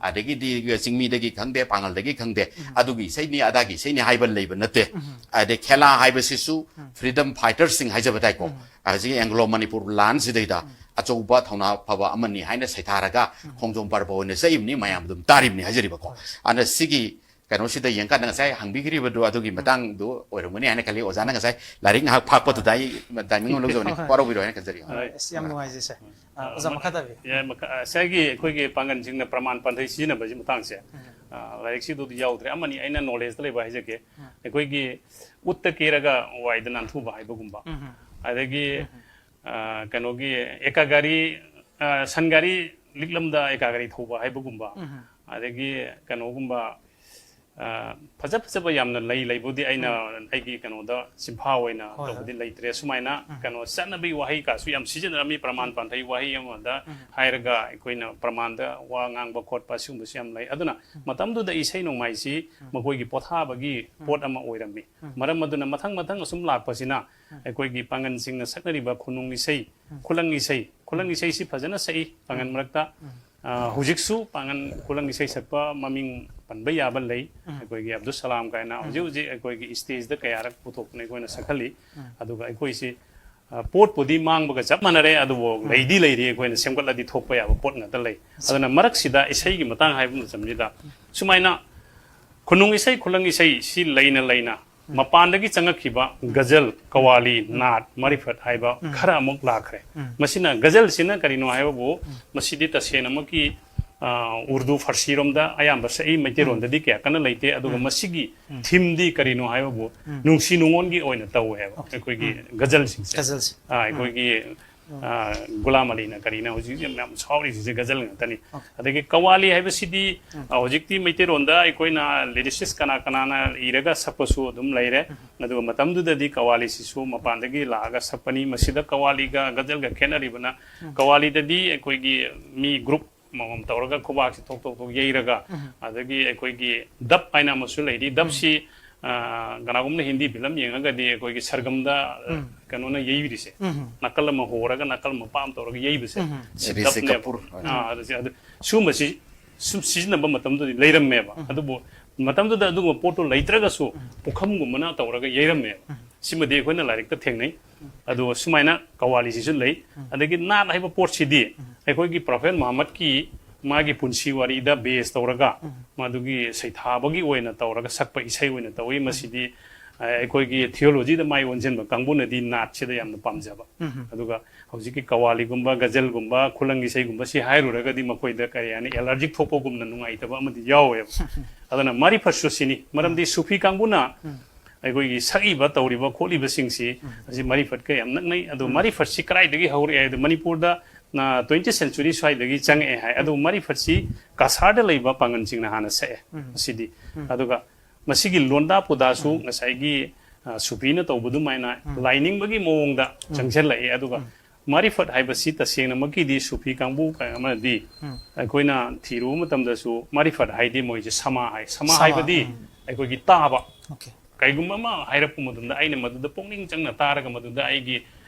ꯑꯗꯒꯤꯗꯤ ꯆꯤꯡꯃꯤꯗꯒꯤ ꯈꯪꯗꯦ, ꯄꯥꯉꯜꯗꯒꯤ ꯈꯪꯗꯦ, ꯑꯗꯨꯒꯤ ꯏꯁꯩꯅꯤ ꯑꯗꯥꯒꯤ ꯏꯁꯩꯅꯤ ꯍꯥꯏꯕ ꯂꯩꯕ ꯅꯠꯇꯦ꯫ ꯑꯗꯩ ꯈꯦꯂꯥ ꯍꯥꯏꯕꯁꯤꯁꯨ ꯐ꯭ꯔꯤꯗꯝ ꯐꯥꯏꯇꯔꯁꯤꯡ ꯍꯥꯏꯖꯕ ꯇꯥꯏꯀꯣ꯫ ꯍꯧꯖꯤꯛ ꯑꯦꯡꯒ꯭ꯂꯣ ꯃꯅꯤꯄꯨꯔ ꯂꯥꯟꯁꯤꯗꯩꯗ ꯑꯆꯧꯕ ꯊꯧꯅꯥ ꯐꯕ ꯑꯃꯅꯤ ꯍꯥꯏꯅ ꯁꯩꯊꯥꯔꯒ ꯈꯣꯡꯖꯣꯝ ꯄꯔꯕ ꯑꯣꯏꯅ ꯆꯠꯂꯤꯕꯅꯤ, ꯃꯌꯥꯝ ꯑꯗꯨꯝ ꯇꯥꯔꯤꯕꯅꯤ ꯍꯥꯏꯖꯔꯤꯕꯀꯣ꯫ ꯑꯗꯨꯅ ꯁꯤꯒꯤ ꯀꯩꯅꯣꯁꯤꯗ ꯌꯦꯡꯀꯥꯟꯗ ꯉꯁꯥꯏ ꯍꯪꯕꯤꯈ꯭ꯔꯤꯕꯗꯨ ꯑꯗꯨꯒꯤ ꯃꯇꯥꯡꯗꯨ ꯑꯣꯏꯔꯝꯒꯅꯤ ꯍꯥꯏꯅ ꯈꯜꯂꯤ꯫ ꯑꯣꯖꯥꯅ ꯉꯁꯥꯏ ꯂꯥꯏꯔꯤꯛ ꯉꯥꯏꯍꯥꯛ ꯐꯥꯛꯄꯗꯨꯗ ꯑꯩ ꯇꯥꯏꯃꯤꯡ ꯑꯃ ꯂꯧꯖꯕꯅꯤ꯫ ꯋꯥꯔꯧꯕꯤꯔꯣ ꯍꯥꯏꯅ ꯈꯟꯖꯔꯤ꯫ ꯍꯣꯏ, ꯑꯁ, ꯌꯥꯝ ꯅꯨꯡꯉꯥꯏꯖꯩ, ꯁꯥꯔ꯫ ꯑ, ꯑꯣꯖꯥ, ꯃꯈꯥ ꯇꯥꯕꯤꯌꯨ꯫ ꯌꯥꯏ, ꯃꯈꯥ-, ꯉꯁꯥꯏꯒꯤ ꯑꯩꯈꯣꯏꯒꯤ ꯄꯥꯡꯒꯟꯁꯤꯡꯅ ꯄ꯭ꯔꯃꯥꯟ ꯄꯥꯟꯊꯩ ꯁꯤꯖꯤꯟꯅꯕꯁꯤ ꯃꯇꯥꯡꯁꯦ, ꯑ, ꯂꯥꯏꯔꯤꯛꯁꯤꯗꯨꯗꯤ ꯌꯥꯎꯗ꯭ꯔꯦ꯫ ꯑꯃꯅꯤ ꯑꯩꯅ ꯅꯣꯂꯦꯖꯇ ꯂꯩꯕ ꯍꯥꯏꯖꯒꯦ꯫ ꯑꯩꯈꯣꯏꯒꯤ ꯎꯠꯇ ꯀꯦꯔꯒ ꯋꯥꯏꯗ ꯅꯥꯟꯊꯨꯕ ꯍꯥꯏꯕꯒꯨꯝꯕ, ꯑꯗꯒꯤ, ꯑ, ꯀꯩꯅꯣꯒꯤ ꯑꯦꯀꯥꯒꯥꯔꯤ, ꯑ, ꯁꯟꯒꯥꯔꯤ ꯂꯤꯛꯂꯝꯗ ꯑꯦꯀꯥꯒꯥꯔꯤ ꯊꯧꯕ ꯍꯥꯏꯕꯒꯨꯝꯕ, ꯑꯗꯒꯤ ꯀꯩꯅꯣꯒꯨꯝꯕ, ꯑ, ꯐꯖ ꯐꯖꯕ ꯌꯥꯝꯅ ꯂꯩ꯫ ꯂꯩꯕꯨꯗꯤ ꯑꯩꯅ ꯑꯩꯒꯤ ꯀꯩꯅꯣꯗ ꯆꯤꯟꯐꯥ ꯑꯣꯏꯅ ꯍꯣꯏ, ꯍꯣꯏ꯫ ꯇꯧꯕꯗꯤ ꯂꯩꯇ꯭ꯔꯦ꯫ ꯁꯨꯃꯥꯏꯅ ꯀꯩꯅꯣ ꯆꯠꯅꯕꯤ ꯋꯥꯍꯩ ꯀꯥꯁꯨ ꯌꯥꯝ ꯁꯤꯖꯤꯟꯅꯔꯝꯃꯤ꯫ ꯄ꯭ꯔꯃꯥꯟ ꯄꯥꯟꯊꯩ ꯋꯥꯍꯩ ꯑꯃꯗ ꯍꯥꯏꯔꯒ ꯑꯩꯈꯣꯏꯅ ꯄ꯭ꯔꯃꯥꯟꯗ ꯋꯥ ꯉꯥꯡꯕ ꯈꯣꯠꯄ ꯑꯁꯤꯒꯨꯝꯕꯁꯨ ꯌꯥꯝ ꯂꯩ꯫ ꯑꯗꯨꯅ ꯃꯇꯝꯗꯨꯗ ꯏꯁꯩ ꯅꯣꯡꯃꯥꯏꯁꯤ ꯃꯈꯣꯏꯒꯤ ꯄꯣꯊꯥꯕꯒꯤ ꯄꯣꯠ ꯑꯃ ꯑꯣꯏꯔꯝꯃꯤ꯫ ꯃꯔꯝ ꯑꯗꯨꯅ ꯃꯊꯪ ꯃꯊꯪ ꯑꯁꯨꯝ ꯂꯥꯛꯄꯁꯤꯅ ꯑꯩꯈꯣꯏꯒꯤ ꯄꯥꯡꯒꯟꯁꯤꯡꯅ ꯁꯛꯅꯔꯤꯕ ꯈꯨꯅꯨꯡ ꯏꯁꯩ, ꯈꯨꯂꯪ ꯏꯁꯩ, ꯈꯨꯂꯪ ꯏꯁꯩꯁꯤ ꯐꯖꯅ ꯁꯛꯏ ꯄꯥꯡꯒꯟ ꯃꯔꯛꯇ꯫ ꯑ, ꯍꯧꯖꯤꯛꯁꯨ ꯄꯥꯡꯒꯟ ꯈꯨꯂꯪ ꯏꯁꯩ ꯁꯛꯄ ꯃꯃꯤꯡ ꯄꯟꯕ ꯌꯥꯕ ꯂꯩ꯫ ꯑꯩꯈꯣꯏꯒꯤ ꯑꯕꯗꯨꯜ ꯁꯂꯥꯝ ꯀꯥꯏꯅ ꯍꯧꯖꯤꯛ ꯍꯧꯖꯤꯛ ꯑꯩꯈꯣꯏꯒꯤ ꯁ꯭ꯇꯦꯖꯇ ꯀꯌꯥꯔꯛ ꯄꯨꯊꯣꯛꯇꯅ ꯑꯩꯈꯣꯏꯅ ꯁꯛꯍꯜꯂꯤ꯫ ꯑꯗꯨꯒ ꯑꯩꯈꯣꯏꯁꯤ, ꯑ, ꯄꯣꯠꯄꯨꯗꯤ ꯃꯥꯡꯕꯒ ꯆꯞ ꯃꯥꯟꯅꯔꯦ, ꯑꯗꯨꯕꯨ ꯂꯩꯗꯤ ꯂꯩꯔꯤ, ꯑꯩꯈꯣꯏꯅ ꯁꯦꯝꯒꯠꯂꯗꯤ ꯊꯣꯛꯄ ꯌꯥꯕ ꯄꯣꯠ ꯉꯥꯛꯇ ꯂꯩ꯫ ꯑꯗꯨꯅ ꯃꯔꯛꯁꯤꯗ ꯏꯁꯩꯒꯤ ꯃꯇꯥꯡ ꯍꯥꯏꯕ ꯃꯇꯝꯁꯤꯗ ꯁꯨꯃꯥꯏꯅ ꯈꯨꯅꯨꯡ ꯏꯁꯩ, ꯈꯨꯂꯪ ꯏꯁꯩ ꯁꯤ ꯂꯩꯅ ꯂꯩꯅ ꯃꯄꯥꯟꯗꯒꯤ ꯆꯪꯉꯛꯈꯤꯕ ꯒꯖꯜ, ꯀꯋꯥꯂꯤ, ꯅꯥꯠ, ꯃꯥꯔꯤꯐꯠ ꯍꯥꯏꯕ ꯈꯔ ꯑꯃꯨꯛ ꯂꯥꯛꯈ꯭ꯔꯦ꯫ ꯃꯁꯤꯅ, ꯒꯖꯜꯁꯤꯅ ꯀꯔꯤꯅꯣ ꯍꯥꯏꯕꯕꯨ, ꯃꯁꯤꯗꯤ ꯇꯁꯦꯡꯅꯃꯛꯀꯤ, ꯑ, ꯎꯔꯗꯨ, ꯐꯥꯔꯁꯤꯔꯣꯝꯗ ꯑꯌꯥꯝꯕ ꯁꯛꯏ, ꯃꯩꯇꯩꯔꯣꯟꯗꯗꯤ ꯀꯌꯥ ꯀꯟꯅ ꯂꯩꯇꯦ꯫ ꯑꯗꯨꯒ ꯃꯁꯤꯒꯤ ꯊꯤꯝꯗꯤ ꯀꯔꯤꯅꯣ ꯍꯥꯏꯕꯕꯨ, ꯅꯨꯡꯁꯤ ꯅꯨꯡꯉꯣꯟꯒꯤ ꯑꯣꯏꯅ ꯇꯧꯋꯦ ꯍꯥꯏꯕ ꯑꯩꯈꯣꯏꯒꯤ ꯒꯖꯜꯁꯤꯡꯁꯦ꯫ ꯒꯖꯜꯁꯦ꯫ ꯑ, ꯑꯩꯈꯣꯏꯒꯤ ꯑ, ꯒꯨꯂꯥꯝ ꯑꯂꯤꯅ ꯀꯔꯤꯅ ꯍꯧꯖꯤꯛ ꯍꯧꯖꯤꯛ ꯌꯥꯝ ꯁꯥꯎꯔꯤꯁꯤꯡꯁꯦ ꯒꯖꯜ ꯉꯥꯛꯇꯅꯤ꯫ ꯑꯗꯒꯤ ꯀꯋꯥꯂꯤ ꯍꯥꯏꯕꯁꯤꯗꯤ, ꯑ, ꯍꯧꯖꯤꯛꯇꯤ ꯃꯩꯇꯩꯔꯣꯟꯗ ꯑꯩꯈꯣꯏꯅ ꯂꯤꯔꯤꯁꯤꯁ ꯀꯅꯥ ꯀꯅꯥꯅ ꯏꯔꯒ ꯁꯛꯄꯁꯨ ꯑꯗꯨꯝ ꯂꯩꯔꯦ꯫ ꯑꯗꯨꯒ ꯃꯇꯝꯗꯨꯗꯗꯤ ꯀꯋꯥꯂꯤꯁꯤꯁꯨ ꯃꯄꯥꯟꯗꯒꯤ ꯂꯥꯛꯑꯒ ꯁꯛꯄꯅꯤ꯫ ꯃꯁꯤꯗ ꯀꯋꯥꯂꯤꯒ ꯒꯖꯜꯒ ꯈꯦꯠꯅꯔꯤꯕꯅ, ꯀꯋꯥꯂꯤꯗꯗꯤ ꯑꯩꯈꯣꯏꯒꯤ ꯃꯤ ꯒ꯭ꯔꯨꯞ ꯑꯃꯃꯝ ꯇꯧꯔꯒ ꯈꯨꯕꯥꯛꯁꯤ ꯊꯣꯛ ꯊꯣꯛ ꯊꯣꯛ ꯌꯩꯔꯒ, ꯎꯝ꯫ ꯑꯗꯒꯤ ꯑꯩꯈꯣꯏꯒꯤ ꯗꯞ ꯍꯥꯏꯅ ꯑꯃꯁꯨ ꯂꯩꯔꯤ꯫ ꯗꯞꯁꯤ, ꯑ, ꯀꯅꯥꯒꯨꯝꯕꯅ ꯍꯤꯟꯗꯤ ꯐꯤꯂꯝ ꯌꯦꯡꯉꯒꯗꯤ ꯑꯩꯈꯣꯏꯒꯤ ꯁꯔꯒꯝꯗ, ꯑ, ꯎꯝ꯫ ꯀꯩꯅꯣꯅ ꯌꯩꯔꯤꯁꯦ꯫ ꯎꯝ꯫ ꯅꯥꯀꯜ ꯑꯃ ꯍꯣꯔꯒ ꯅꯥꯀꯜ ꯑꯃ ꯄꯥꯝ ꯇꯧꯔꯒ ꯌꯩꯕꯁꯦ꯫ ꯎꯝ꯫ ꯁꯤ ꯔꯤꯁꯤ ꯗꯞꯅꯦꯕ꯫ ꯀꯄꯨꯔ꯫ ꯑꯥ, ꯑꯗꯨ ꯁꯤ-, ꯑꯗꯨ ꯁꯤꯒꯨꯝꯕꯁꯤ ꯁꯨꯝ ꯁꯤꯖꯤꯟꯅꯕ ꯃꯇꯝꯗꯨꯗꯤ ꯂꯩꯔꯝꯃꯦꯕ꯫ ꯎꯝ꯫ ꯑꯗꯨꯕꯨ ꯃꯇꯝꯗꯨꯗ ꯑꯗꯨꯒꯨꯝꯕ ꯄꯣꯠꯇꯣ ꯂꯩꯇ꯭ꯔꯒꯁꯨ ꯎꯝ꯫ ꯄꯨꯈꯝꯒꯨꯝꯕꯅ ꯇꯧꯔꯒ ꯌꯩꯔꯝꯃꯦꯕ꯫ ꯎꯝ꯫ ꯁꯤꯃꯗꯤ ꯑꯩꯈꯣꯏꯅ ꯂꯥꯏꯔꯤꯛꯇ ꯊꯦꯡꯅꯩ꯫ ꯎꯝ꯫ ꯑꯗꯨꯒ ꯁꯨꯃꯥꯏꯅ ꯀꯋꯥꯂꯤꯁꯤꯁꯨ ꯂꯩ꯫ ꯎꯝ꯫ ꯑꯗꯒꯤ ꯅꯥꯠ ꯍꯥꯏꯕ ꯄꯣꯠꯁꯤꯗꯤ ꯎꯝ꯫ ꯑꯩꯈꯣꯏꯒꯤ ꯄ꯭ꯔꯣꯐꯦꯠ ꯃꯨꯍꯝꯃꯗꯀꯤ ꯃꯥꯒꯤ ꯄꯨꯟꯁꯤ ꯋꯥꯔꯤꯗ ꯕꯦꯁ ꯇꯧꯔꯒ ꯎꯝ꯫ ꯃꯗꯨꯒꯤ ꯁꯩꯊꯥꯕꯒꯤ ꯑꯣꯏꯅ ꯇꯧꯔꯒ ꯁꯛꯄ ꯏꯁꯩ ꯑꯣꯏꯅ ꯇꯧꯏ꯫ ꯎꯝ꯫ ꯃꯁꯤꯗꯤ, ꯑ, ꯑꯩꯈꯣꯏꯒꯤ ꯊꯤꯑꯣꯂꯣꯖꯤꯗ ꯃꯥꯏ ꯑꯣꯟꯁꯤꯟꯕ ꯀꯥꯡꯕꯨꯅꯗꯤ ꯅꯥꯠꯁꯤꯗ ꯌꯥꯝꯅ ꯄꯥꯝꯖꯕ꯫ ꯎꯝ꯫ ꯑꯗꯨꯒ ꯍꯧꯖꯤꯛꯀꯤ ꯀꯋꯥꯂꯤꯒꯨꯝꯕ, ꯒꯖꯜꯒꯨꯝꯕ, ꯈꯨꯂꯪ ꯏꯁꯩꯒꯨꯝꯕꯁꯤ ꯍꯥꯏꯔꯨꯔꯒꯗꯤ ꯃꯈꯣꯏꯗ ꯀꯔꯤ ꯍꯥꯏꯅꯤ, ꯑꯦꯂꯔꯖꯤꯛ ꯊꯣꯛꯄꯒꯨꯝꯅ ꯅꯨꯡꯉꯥꯏꯇꯕ ꯑꯃꯗꯤ ꯌꯥꯎꯋꯦꯕ꯫ ꯑꯗꯨꯅ ꯃꯥꯔꯤꯐꯠꯁꯨ ꯁꯤꯅꯤ꯫ ꯃꯔꯝꯗꯤ ꯎꯝ꯫ ꯁꯨꯐꯤ ꯀꯥꯡꯕꯨꯅ ꯎꯝ꯫ ꯑꯩꯈꯣꯏꯒꯤ ꯁꯛꯏꯕ, ꯇꯧꯔꯤꯕ, ꯈꯣꯠꯂꯤꯕꯁꯤꯡꯁꯤ ꯎꯝ꯫ ꯑꯁꯤ ꯃꯥꯔꯤꯐꯠꯀ ꯌꯥꯝ ꯅꯛꯅꯩ꯫ ꯑꯗꯣ ꯎꯝ꯫ ꯃꯥꯔꯤꯐꯠꯁꯤ ꯀꯗꯥꯏꯗꯒꯤ ꯍꯧꯔꯛꯑꯦ ꯍꯥꯏꯗꯤ ꯃꯅꯤꯄꯨꯔꯗ, ꯅ, twentieth century ꯁ꯭ꯋꯥꯏꯗꯒꯤ ꯆꯪꯉꯛꯑꯦ ꯍꯥꯏ꯫ ꯑꯗꯣ ꯃꯥꯔꯤꯐꯠꯁꯤ ꯀꯁꯥꯔꯗ ꯂꯩꯕ ꯄꯥꯡꯒꯜꯁꯤꯡꯅ ꯍꯥꯟꯅ ꯁꯛꯑꯦ꯫ ꯎꯝ꯫ ꯑꯁꯤꯗꯤ꯫ ꯎꯝ꯫ ꯑꯗꯨꯒ ꯃꯁꯤꯒꯤ ꯂꯣꯟꯗꯥ ꯄꯨꯗꯥꯁꯨ ꯎꯝ꯫ ꯉꯁꯥꯏꯒꯤ, ꯑ, ꯁꯨꯐꯤꯅ ꯇꯧꯕ ꯑꯗꯨꯃꯥꯏꯅ ꯎꯝ꯫ ꯂꯥꯏꯅꯤꯡꯕꯒꯤ ꯃꯑꯣꯡꯗ ꯎꯝ꯫ ꯆꯪꯁꯤꯜꯂꯛꯑꯦ꯫ ꯑꯗꯨꯒ ꯎꯝ꯫ ꯃꯥꯔꯤꯐꯠ ꯍꯥꯏꯕꯁꯤ ꯇꯁꯦꯡꯅꯃꯛꯀꯤꯗꯤ ꯁꯨꯐꯤ ꯀꯥꯡꯕꯨ ꯀꯌꯥ ꯑꯃꯅꯗꯤ ꯎꯝ꯫ ꯑꯩꯈꯣꯏꯅ ꯊꯤꯔꯨꯕ ꯃꯇꯝꯗꯁꯨ ꯃꯥꯔꯤꯐꯠ ꯍꯥꯏꯗꯤ ꯃꯣꯏꯁꯦ ꯁꯃꯥ ꯍꯥꯏ꯫ ꯁꯃꯥ ꯁꯃꯥ, ꯍꯥꯏꯕꯗꯤ ꯎꯝ꯫ ꯑꯩꯈꯣꯏꯒꯤ ꯇꯥꯕ꯫ ꯑꯣꯀꯦ꯫ ꯀꯩꯒꯨꯝꯕ ꯑꯃ ꯍꯥꯏꯔꯛꯄ ꯃꯇꯝꯗ ꯑꯩꯅ ꯃꯗꯨꯗ ꯄꯨꯛꯅꯤꯡ ꯆꯪꯅ ꯇꯥꯔꯒ ꯃꯗꯨꯗ ꯑꯩꯒꯤ,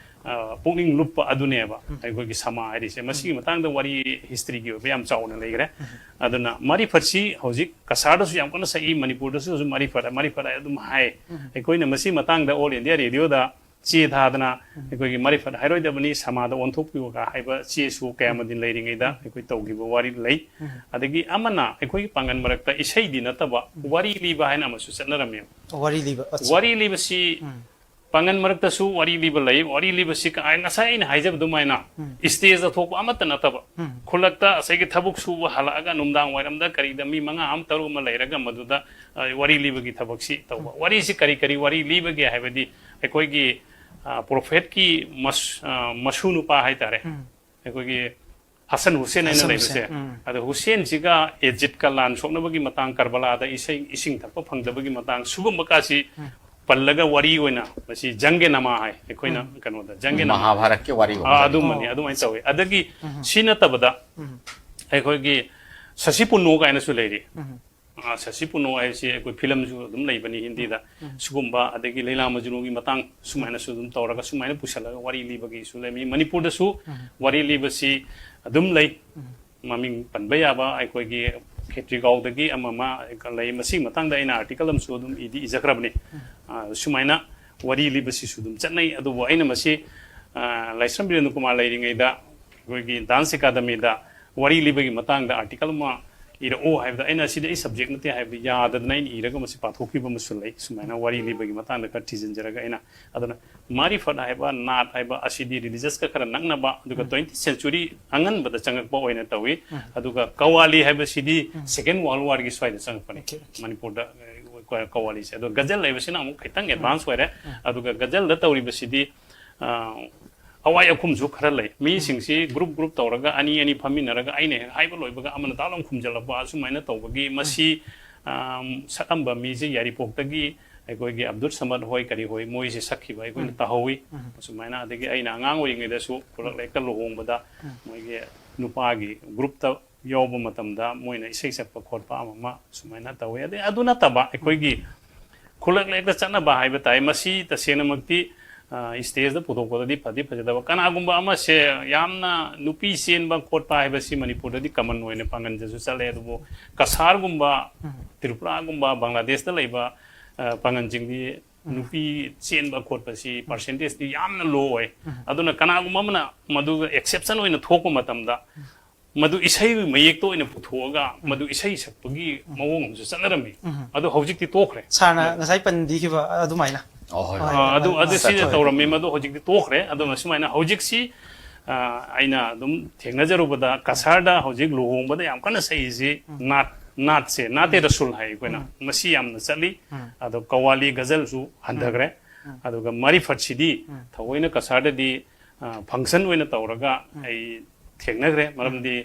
ꯑ, ꯄꯨꯛꯅꯤꯡ ꯂꯨꯞꯄ ꯑꯗꯨꯅꯦꯕ ꯎꯝ꯫ ꯑꯩꯈꯣꯏꯒꯤ ꯁꯃꯥ ꯍꯥꯏꯔꯤꯁꯦ꯫ ꯃꯁꯤꯒꯤ ꯎꯝ꯫ ꯃꯇꯥꯡꯗ ꯋꯥꯔꯤ ꯍꯤꯁꯇ꯭ꯔꯤꯒꯤ ꯑꯣꯏꯕ ꯌꯥꯝ ꯆꯥꯎꯅ ꯂꯩꯈ꯭ꯔꯦ꯫ ꯎꯝ꯫ ꯑꯗꯨꯅ ꯃꯥꯔꯤꯐꯠꯁꯤ ꯍꯧꯖꯤꯛ ꯀꯁꯥꯔꯗꯁꯨ ꯌꯥꯝ ꯀꯟꯅ ꯁꯛꯏ, ꯃꯅꯤꯄꯨꯔꯗꯁꯨ ꯍꯧꯖꯤꯛ ꯃꯥꯔꯤꯐꯠ, ꯃꯥꯔꯤꯐꯠ ꯍꯥꯏ ꯑꯗꯨꯝ ꯍꯥꯏ꯫ ꯎꯝ꯫ ꯑꯩꯈꯣꯏꯅ ꯃꯁꯤ ꯃꯇꯥꯡꯗ All India Radioꯗ ꯆꯦ ꯊꯥꯗꯅ ꯎꯝ꯫ ꯑꯩꯈꯣꯏꯒꯤ ꯃꯥꯔꯤꯐꯠ ꯍꯥꯏꯔꯣꯏꯗꯕꯅꯤ, ꯁꯃꯥꯗ ꯑꯣꯟꯊꯣꯛꯄꯤꯌꯨꯒ ꯍꯥꯏꯕ ꯆꯦꯁꯨ ꯀꯌꯥ ꯎꯝ꯫ ꯑꯃꯗꯤ ꯂꯩꯔꯤꯉꯩꯗ ꯎꯝ꯫ ꯑꯩꯈꯣꯏ ꯇꯧꯈꯤꯕ ꯋꯥꯔꯤ ꯂꯩ꯫ ꯎꯝ꯫ ꯑꯗꯒꯤ ꯑꯃꯅ ꯑꯩꯈꯣꯏꯒꯤ ꯄꯥꯡꯒꯜ ꯃꯔꯛꯇ ꯏꯁꯩꯗꯤ ꯅꯠꯇꯕ ꯎꯝ꯫ ꯋꯥꯔꯤ ꯂꯤꯕ ꯍꯥꯏꯅ ꯑꯃꯁꯨ ꯆꯠꯅꯔꯝꯃꯦ꯫ ꯋꯥꯔꯤ ꯂꯤꯕ, ꯑꯠꯆꯥ꯫ ꯋꯥꯔꯤ ꯂꯤꯕꯁꯤ ꯎꯝ꯫ ꯄꯥꯡꯒꯜ ꯃꯔꯛꯇꯁꯨ ꯋꯥꯔꯤ ꯂꯤꯕ ꯂꯩ꯫ ꯋꯥꯔꯤ ꯂꯤꯕꯁꯤ ꯀ-, ꯉꯁꯥꯏ ꯑꯩꯅ ꯍꯥꯏꯖꯕ ꯑꯗꯨꯃꯥꯏꯅ ꯎꯝ꯫ ꯏꯁꯇꯦꯖꯇ ꯊꯣꯛꯄ ꯑꯃꯠꯇ ꯅꯠꯇꯕ, ꯎꯝ꯫ ꯈꯨꯜꯂꯛꯇ ꯉꯁꯥꯏꯒꯤ ꯊꯕꯛ ꯁꯨꯕ ꯍꯜꯂꯛꯑꯒ ꯅꯨꯡꯗꯥꯡ ꯋꯥꯏꯔꯝꯗ ꯀꯔꯤꯗ ꯃꯤ ꯃꯉꯥ ꯑꯃ ꯇꯔꯨꯛ ꯑꯃ ꯂꯩꯔꯒ ꯃꯗꯨꯗ, ꯑ, ꯋꯥꯔꯤ ꯂꯤꯕꯒꯤ ꯊꯕꯛꯁꯤ ꯇꯧꯕ꯫ ꯎꯝ꯫ ꯋꯥꯔꯤꯁꯤ ꯀꯔꯤ ꯀꯔꯤ ꯋꯥꯔꯤ ꯂꯤꯕꯒꯦ ꯍꯥꯏꯕꯗꯤ ꯑꯩꯈꯣꯏꯒꯤ, ꯑ, ꯄ꯭ꯔꯣꯐꯦꯠꯀꯤ ꯃꯁ-, ꯑ, ꯃꯁꯨ ꯅꯨꯄꯥ ꯍꯥꯏꯇꯥꯔꯦ꯫ ꯎꯝ꯫ ꯑꯩꯈꯣꯏꯒꯤ ꯍꯁꯟ ꯍꯨꯁꯦꯟ ꯍꯥꯏꯅ ꯍꯁꯟ ꯂꯩꯕꯁꯦ꯫ ꯍꯨꯁꯦꯟ, ꯎꯝ꯫ ꯑꯗꯣ ꯍꯨꯁꯦꯟꯁꯤꯒ ꯏꯖꯤꯠꯀ ꯂꯥꯟ ꯁꯣꯛꯅꯕꯒꯤ ꯃꯇꯥꯡ, ꯀꯔꯕꯂꯥꯗ ꯏꯁꯩ, ꯏꯁꯤꯡ ꯊꯛꯄ ꯐꯪꯗꯕꯒꯤ ꯃꯇꯥꯡ, ꯁꯤꯒꯨꯝꯕ ꯀꯥꯁꯤ ꯎꯝ꯫ ꯄꯜꯂꯒ ꯋꯥꯔꯤ ꯑꯣꯏꯅ ꯃꯁꯤ ꯖꯪꯒꯦ ꯅꯃꯥ ꯍꯥꯏ ꯑꯩꯈꯣꯏꯅ ꯎꯝ꯫ ꯀꯩꯅꯣꯗ, ꯖꯪꯒꯦ ꯅꯃꯥ꯫ ꯃꯍꯥꯚꯥꯔꯠꯀꯤ ꯋꯥꯔꯤ ꯑꯥ, ꯑꯣꯏꯅ꯫ ꯑꯗꯨꯝꯕꯅꯤ, ꯑꯣ꯫ ꯑꯗꯨꯃꯥꯏꯅ ꯇꯧꯋꯤ꯫ ꯑꯗꯒꯤ ꯎꯝ꯫ ꯁꯤ ꯅꯠꯇꯕꯗ ꯎꯝ꯫ ꯑꯩꯈꯣꯏꯒꯤ ꯁꯁꯤ ꯄꯨꯟꯅꯣ ꯀꯥꯏꯅꯁꯨ ꯂꯩꯔꯤ꯫ ꯎꯝ꯫ ꯑ, ꯁꯁꯤ ꯄꯨꯟꯅꯣ ꯍꯥꯏꯁꯤ ꯑꯩꯈꯣꯏ ꯐꯤꯂꯝꯁꯨ ꯑꯗꯨꯝ ꯂꯩꯕꯅꯤ ꯍꯤꯟꯗꯤꯗ꯫ ꯎꯝ꯫ ꯁꯤꯒꯨꯝꯕ, ꯑꯗꯒꯤ ꯂꯩꯂꯥ ꯃꯖꯅꯨꯒꯤ ꯃꯇꯥꯡ ꯁꯨꯃꯥꯏꯅꯁꯨ ꯑꯗꯨꯝ ꯇꯧꯔꯒ ꯁꯨꯃꯥꯏꯅ ꯄꯨꯁꯜꯂꯒ ꯋꯥꯔꯤ ꯂꯤꯕꯒꯤꯁꯨ ꯂꯩ꯫ ꯃꯤ ꯃꯅꯤꯄꯨꯔꯗꯁꯨ ꯎꯝ꯫ ꯋꯥꯔꯤ ꯂꯤꯕꯁꯤ ꯑꯗꯨꯝ ꯂꯩ꯫ ꯎꯝ꯫ ꯃꯃꯤꯡ ꯄꯟꯕ ꯌꯥꯕ ꯑꯩꯈꯣꯏꯒꯤ ꯈꯦꯇ꯭ꯔꯤꯒꯥꯎꯗꯒꯤ ꯑꯃ ꯑꯃ ꯂꯩ꯫ ꯃꯁꯤꯒꯤ ꯃꯇꯥꯡꯗ ꯑꯩꯅ ꯑꯥꯔꯇꯤꯀꯜ ꯑꯃꯁꯨ ꯑꯗꯨꯝ ꯏꯗꯤ ꯏꯖꯈ꯭ꯔꯕꯅꯤ꯫ ꯎꯝ꯫ ꯑ, ꯁꯨꯃꯥꯏꯅ ꯋꯥꯔꯤ ꯂꯤꯕꯁꯤꯁꯨ ꯑꯗꯨꯝ ꯆꯠꯅꯩ꯫ ꯑꯗꯨꯕꯨ ꯑꯩꯅ ꯃꯁꯤ, ꯑ, ꯂꯥꯏꯁ꯭ꯔꯝ ꯕꯤꯔꯦꯟꯗ꯭ꯔ ꯀꯨꯃꯥꯔ ꯂꯩꯔꯤꯉꯩꯗ ꯑꯩꯈꯣꯏꯒꯤ ꯗꯥꯟꯁ ꯑꯦꯀꯥꯗꯃꯤꯗ ꯋꯥꯔꯤ ꯂꯤꯕꯒꯤ ꯃꯇꯥꯡꯗ ꯑꯥꯔꯇꯤꯀꯜ ꯑꯃ ꯏꯔꯛꯑꯣ ꯍꯥꯏꯕꯗ, ꯑꯩꯅ ꯑꯁꯤꯗꯤ ꯑꯩ ꯁꯕꯖꯦꯛ ꯅꯠꯇꯦ ꯍꯥꯏꯕꯗ ꯌꯥꯗꯗꯅ ꯑꯩꯅ ꯏꯔꯒ ꯃꯁꯤ ꯄꯥꯊꯣꯛꯈꯤꯕ ꯑꯃꯁꯨ ꯂꯩ꯫ ꯁꯨꯃꯥꯏꯅ ꯋꯥꯔꯤ ꯂꯤꯕꯒꯤ ꯃꯇꯥꯡꯗ ꯈꯔ ꯊꯤꯖꯤꯟꯖꯔꯒ ꯑꯩꯅ, ꯑꯗꯨꯅ ꯃꯥꯔꯤꯐꯠ ꯍꯥꯏꯕ, ꯅꯥꯠ ꯍꯥꯏꯕ ꯑꯁꯤꯗꯤ ꯔꯤꯂꯤꯖꯁꯀ ꯈꯔ ꯅꯛꯅꯕ, ꯑꯗꯨꯒ ꯎꯝ꯫ ꯇ꯭ꯋꯦꯟꯇꯤ ꯁꯦꯟꯆꯨꯔꯤ ꯑꯉꯟꯕꯗ ꯆꯪꯉꯛꯄ ꯑꯣꯏꯅ ꯇꯧꯏ꯫ ꯎꯝ꯫ ꯑꯗꯨꯒ ꯀꯋꯥꯂꯤ ꯍꯥꯏꯕꯁꯤꯗꯤ ꯎꯝ꯫ ꯁꯦꯀꯦꯟ ꯋꯥꯔꯜ ꯋꯥꯔꯒꯤ ꯁ꯭ꯋꯥꯏꯗ ꯆꯪꯉꯛꯄꯅꯤ꯫ Okay, okay. ꯃꯅꯤꯄꯨꯔꯗ, ꯑ, ꯀꯋꯥꯂꯤꯁꯦ꯫ ꯑꯗꯣ ꯒꯖꯜ ꯍꯥꯏꯕꯁꯤꯅ ꯑꯃꯨꯛ ꯈꯤꯇꯪ ꯎꯝ꯫ ꯑꯦꯗꯚꯥꯟꯁ ꯑꯣꯏꯔꯦ꯫ ꯎꯝ꯫ ꯑꯗꯨꯒ ꯒꯖꯜꯗ ꯇꯧꯔꯤꯕꯁꯤꯗꯤ, ꯑ, ꯑꯋꯥꯏ ꯑꯈꯨꯝꯁꯨ ꯈꯔ ꯂꯩ꯫ ꯃꯤꯁꯤꯡꯁꯤ ꯒ꯭ꯔꯨꯞ ꯒ꯭ꯔꯨꯞ ꯇꯧꯔꯒ ꯑꯅꯤ ꯑꯅꯤ ꯐꯝꯃꯤꯟꯅꯔꯒ ꯑꯩꯅ ꯍꯦꯛ ꯍꯥꯏꯕ ꯂꯣꯏꯕꯒ ꯑꯃꯅ ꯗꯥꯛ ꯂꯥꯎ ꯈꯨꯝꯖꯤꯜꯂꯛꯄ, ꯑꯁꯨꯃꯥꯏꯅ ꯇꯧꯕꯒꯤ ꯃꯁꯤ, ꯑꯝ, ꯁꯛꯑꯝꯕ ꯃꯤꯁꯦ ꯌꯥꯏꯔꯤꯄꯣꯛꯇꯒꯤ ꯑꯩꯈꯣꯏꯒꯤ ꯑꯕꯗꯨꯜ ꯁꯃꯗ ꯍꯣꯏ ꯀꯔꯤ ꯍꯣꯏ ꯃꯣꯏꯁꯦ ꯁꯛꯈꯤꯕ ꯑꯩꯈꯣꯏꯅ ꯎꯝ꯫ ꯇꯥꯍꯧꯋꯤ꯫ ꯎꯝ꯫ ꯑꯁꯨꯃꯥꯏꯅ, ꯑꯗꯒꯤ ꯑꯩꯅ ꯑꯉꯥꯡ ꯑꯣꯏꯔꯤꯉꯩꯗꯁꯨ ꯈꯨꯂꯛ ꯂꯩꯔꯛꯇ ꯂꯨꯍꯣꯡꯕꯗ ꯎꯝ꯫ ꯃꯣꯏꯒꯤ ꯅꯨꯄꯥꯒꯤ ꯒ꯭ꯔꯨꯞꯇ ꯌꯥꯎꯕ ꯃꯇꯝꯗ ꯃꯣꯏꯅ ꯏꯁꯩ ꯁꯛꯄ ꯈꯣꯠꯄ ꯑꯃ ꯑꯃ ꯁꯨꯃꯥꯏꯅ ꯇꯧꯋꯤ꯫ ꯑꯗꯩ ꯑꯗꯨ ꯅꯠꯇꯕ ꯑꯩꯈꯣꯏꯒꯤ ꯈꯨꯂꯛ ꯂꯦꯛꯇ ꯆꯠꯅꯕ ꯍꯥꯏꯕ ꯇꯥꯏ꯫ ꯃꯁꯤ ꯇꯁꯦꯡꯅꯃꯛꯇꯤ, ꯑ, ꯁ꯭ꯇꯦꯖꯇ ꯄꯨꯊꯣꯛꯄꯗꯗꯤ ꯐꯗꯤ ꯐꯖꯗꯕ꯫ ꯀꯅꯥꯒꯨꯝꯕ ꯑꯃꯁꯦ ꯌꯥꯝꯅ ꯅꯨꯄꯤ ꯆꯦꯟꯕ ꯈꯣꯠꯄ ꯍꯥꯏꯕꯁꯤ ꯃꯅꯤꯄꯨꯔꯗꯗꯤ ꯀꯃꯟ ꯑꯣꯏꯅ ꯄꯥꯡꯒꯟꯗꯁꯨ ꯆꯠꯂꯦ, ꯑꯗꯨꯕꯨ ꯀꯁꯥꯔꯒꯨꯝꯕ, ꯎꯝ꯫ ꯇ꯭ꯔꯤꯄꯨꯔꯥꯒꯨꯝꯕ, ꯕꯪꯒ꯭ꯂꯥꯗꯦꯁꯇ ꯂꯩꯕ, ꯑ, ꯄꯥꯡꯒꯟꯁꯤꯡꯗꯤ ꯎꯝ꯫ ꯅꯨꯄꯤ ꯆꯦꯟꯕ ꯈꯣꯠꯄꯁꯤ ꯎꯝ꯫ ꯄꯥꯔꯁꯦꯟꯇꯦꯖꯇꯤ ꯌꯥꯝꯅ ꯂꯣ ꯑꯣꯏ꯫ ꯎꯝ꯫ ꯑꯗꯨꯅ ꯀꯅꯥꯒꯨꯝꯕ ꯑꯃꯅ ꯃꯗꯨ ꯑꯦꯛꯁꯦꯞꯁꯟ ꯑꯣꯏꯅ ꯊꯣꯛꯄ ꯃꯇꯝꯗ, ꯎꯝ꯫ ꯃꯗꯨ ꯏꯁꯩꯒꯤ ꯃꯌꯦꯛꯇ ꯑꯣꯏꯅ ꯄꯨꯊꯣꯛꯑꯒ ꯎꯝ꯫ ꯃꯗꯨ ꯏꯁꯩ ꯁꯛꯄꯒꯤ ꯎꯝ꯫ ꯃꯑꯣꯡ ꯑꯃꯁꯨ ꯆꯠꯅꯔꯝꯃꯤ꯫ ꯎꯝ꯫ ꯑꯗꯣ ꯍꯧꯖꯤꯛꯇꯤ ꯇꯣꯛꯈ꯭ꯔꯦ꯫ ꯁꯥꯔꯅ ꯎꯝ꯫ ꯉꯁꯥꯏ ꯄꯟꯕꯤꯈꯤꯕ ꯑꯗꯨꯃꯥꯏꯅ꯫ ꯑꯣ, ꯍꯣꯏ, ꯑꯥ, ꯍꯣꯏ꯫ ꯑꯗꯨ, ꯑꯗꯨ ꯍꯣꯏ, ꯁꯤꯁꯦ ꯍꯣꯏ꯫ ꯇꯧꯔꯝꯃꯤ, ꯃꯗꯨ ꯍꯧꯖꯤꯛꯇꯤ ꯇꯣꯛꯈ꯭ꯔꯦ꯫ ꯑꯗꯨꯅ ꯁꯨꯃꯥꯏꯅ ꯍꯧꯖꯤꯛꯁꯤ, ꯑꯥ, ꯑꯩꯅ ꯑꯗꯨꯝ ꯊꯦꯡꯅꯖꯔꯨꯕꯗ ꯀꯁꯥꯔꯗ ꯍꯧꯖꯤꯛ ꯂꯨꯍꯣꯡꯕꯗ ꯌꯥꯝ ꯀꯟꯅ ꯁꯛꯏꯁꯤ ꯎꯝ꯫ ꯅꯥꯠ, ꯅꯥꯠꯁꯦ, ꯅꯥꯇꯦ ꯎꯝ꯫ ꯔꯁꯨꯜ ꯍꯥꯏ ꯑꯩꯈꯣꯏꯅ꯫ ꯎꯝ꯫ ꯃꯁꯤ ꯌꯥꯝꯅ ꯆꯠꯂꯤ꯫ ꯎꯝ꯫ ꯑꯗꯣ ꯀꯋꯥꯂꯤ ꯒꯖꯜꯁꯨ ꯍꯟꯊꯈ꯭ꯔꯦ꯫ ꯎꯝ꯫ ꯑꯗꯨꯒ ꯃꯥꯔꯤꯐꯠꯁꯤꯗꯤ ꯎꯝ꯫ ꯊꯑꯣꯏꯅ ꯀꯁꯥꯔꯗꯗꯤ, ꯑꯥ, ꯐꯪꯁꯟ ꯑꯣꯏꯅ ꯇꯧꯔꯒ ꯎꯝ꯫ ꯑꯩ ꯊꯦꯡꯅꯈ꯭ꯔꯦ꯫ ꯃꯔꯝꯗꯤ,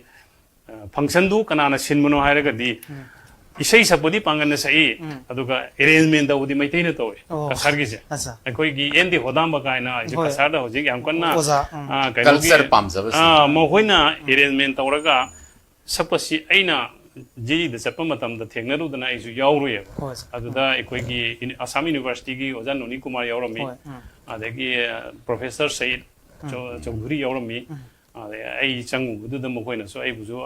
ꯑ, ꯐꯪꯁꯟꯗꯨ ꯀꯅꯥꯅ ꯁꯤꯟꯕꯅꯣ ꯍꯥꯏꯔꯒꯗꯤ, ꯎꯝ꯫ ꯏꯁꯩ ꯁꯛꯄꯗꯤ ꯄꯥꯡꯒꯟꯅ ꯁꯛꯏ, ꯎꯝ꯫ ꯑꯗꯨꯒ ꯑꯦꯔꯦꯟꯖꯃꯦꯟ ꯇꯧꯕꯗꯤ ꯃꯩꯇꯩꯅ ꯇꯧꯋꯦ, ꯑꯣ, ꯀꯁꯥꯔꯒꯤꯁꯦ꯫ ꯑꯠꯆꯥ꯫ ꯑꯩꯈꯣꯏꯒꯤ ꯑꯦꯟ ꯗꯤ ꯍꯣꯗꯥꯝꯕ ꯀꯥꯏꯅ ꯍꯧꯖꯤꯛ ꯍꯣꯏ꯫ ꯀꯁꯥꯔꯗ ꯍꯧꯖꯤꯛ ꯌꯥꯝ ꯀꯟꯅ, ꯑꯣꯖꯥ, ꯎꯝ꯫ ꯑ, ꯀꯩꯅꯣꯒꯤ, ꯀꯜꯆꯔ ꯄꯥꯝꯖꯕꯁꯤꯡ꯫ ꯑ, ꯃꯈꯣꯏꯅ ꯎꯝ꯫ ꯑꯦꯔꯦꯟꯖꯃꯦꯟ ꯇꯧꯔꯒ ꯁꯛꯄꯁꯤ ꯑꯩꯅ ꯖꯤꯔꯤꯗ ꯆꯠꯄ ꯃꯇꯝꯗ ꯊꯦꯡꯅꯔꯨꯗꯅ ꯑꯩꯁꯨ ꯌꯥꯎꯔꯨꯏꯌꯦꯕ꯫ ꯍꯣꯏ꯫ ꯑꯗꯨꯗ ꯑꯩꯈꯣꯏꯒꯤ ꯏꯟ- ꯑꯁꯥꯝ ꯌꯨꯅꯤꯚꯔꯁꯤꯇꯤꯒꯤ ꯑꯣꯖꯥ ꯅꯣꯅꯤ ꯀꯨꯃꯥꯔ ꯌꯥꯎꯔꯝꯃꯤ꯫ ꯍꯣꯏ꯫ ꯎꯝ꯫ ꯑꯗꯒꯤ ꯄ꯭ꯔꯣꯐꯦꯁꯔ ꯁꯌꯤꯗ ꯆꯧ- ꯆꯧꯙꯨꯔꯤ ꯌꯥꯎꯔꯝꯃꯤ꯫ ꯑꯗꯩ ꯑꯩ ꯆꯪꯉꯨꯕꯗꯨꯗ ꯃꯈꯣꯏꯅꯁꯨ ꯑꯩꯕꯨꯁꯨ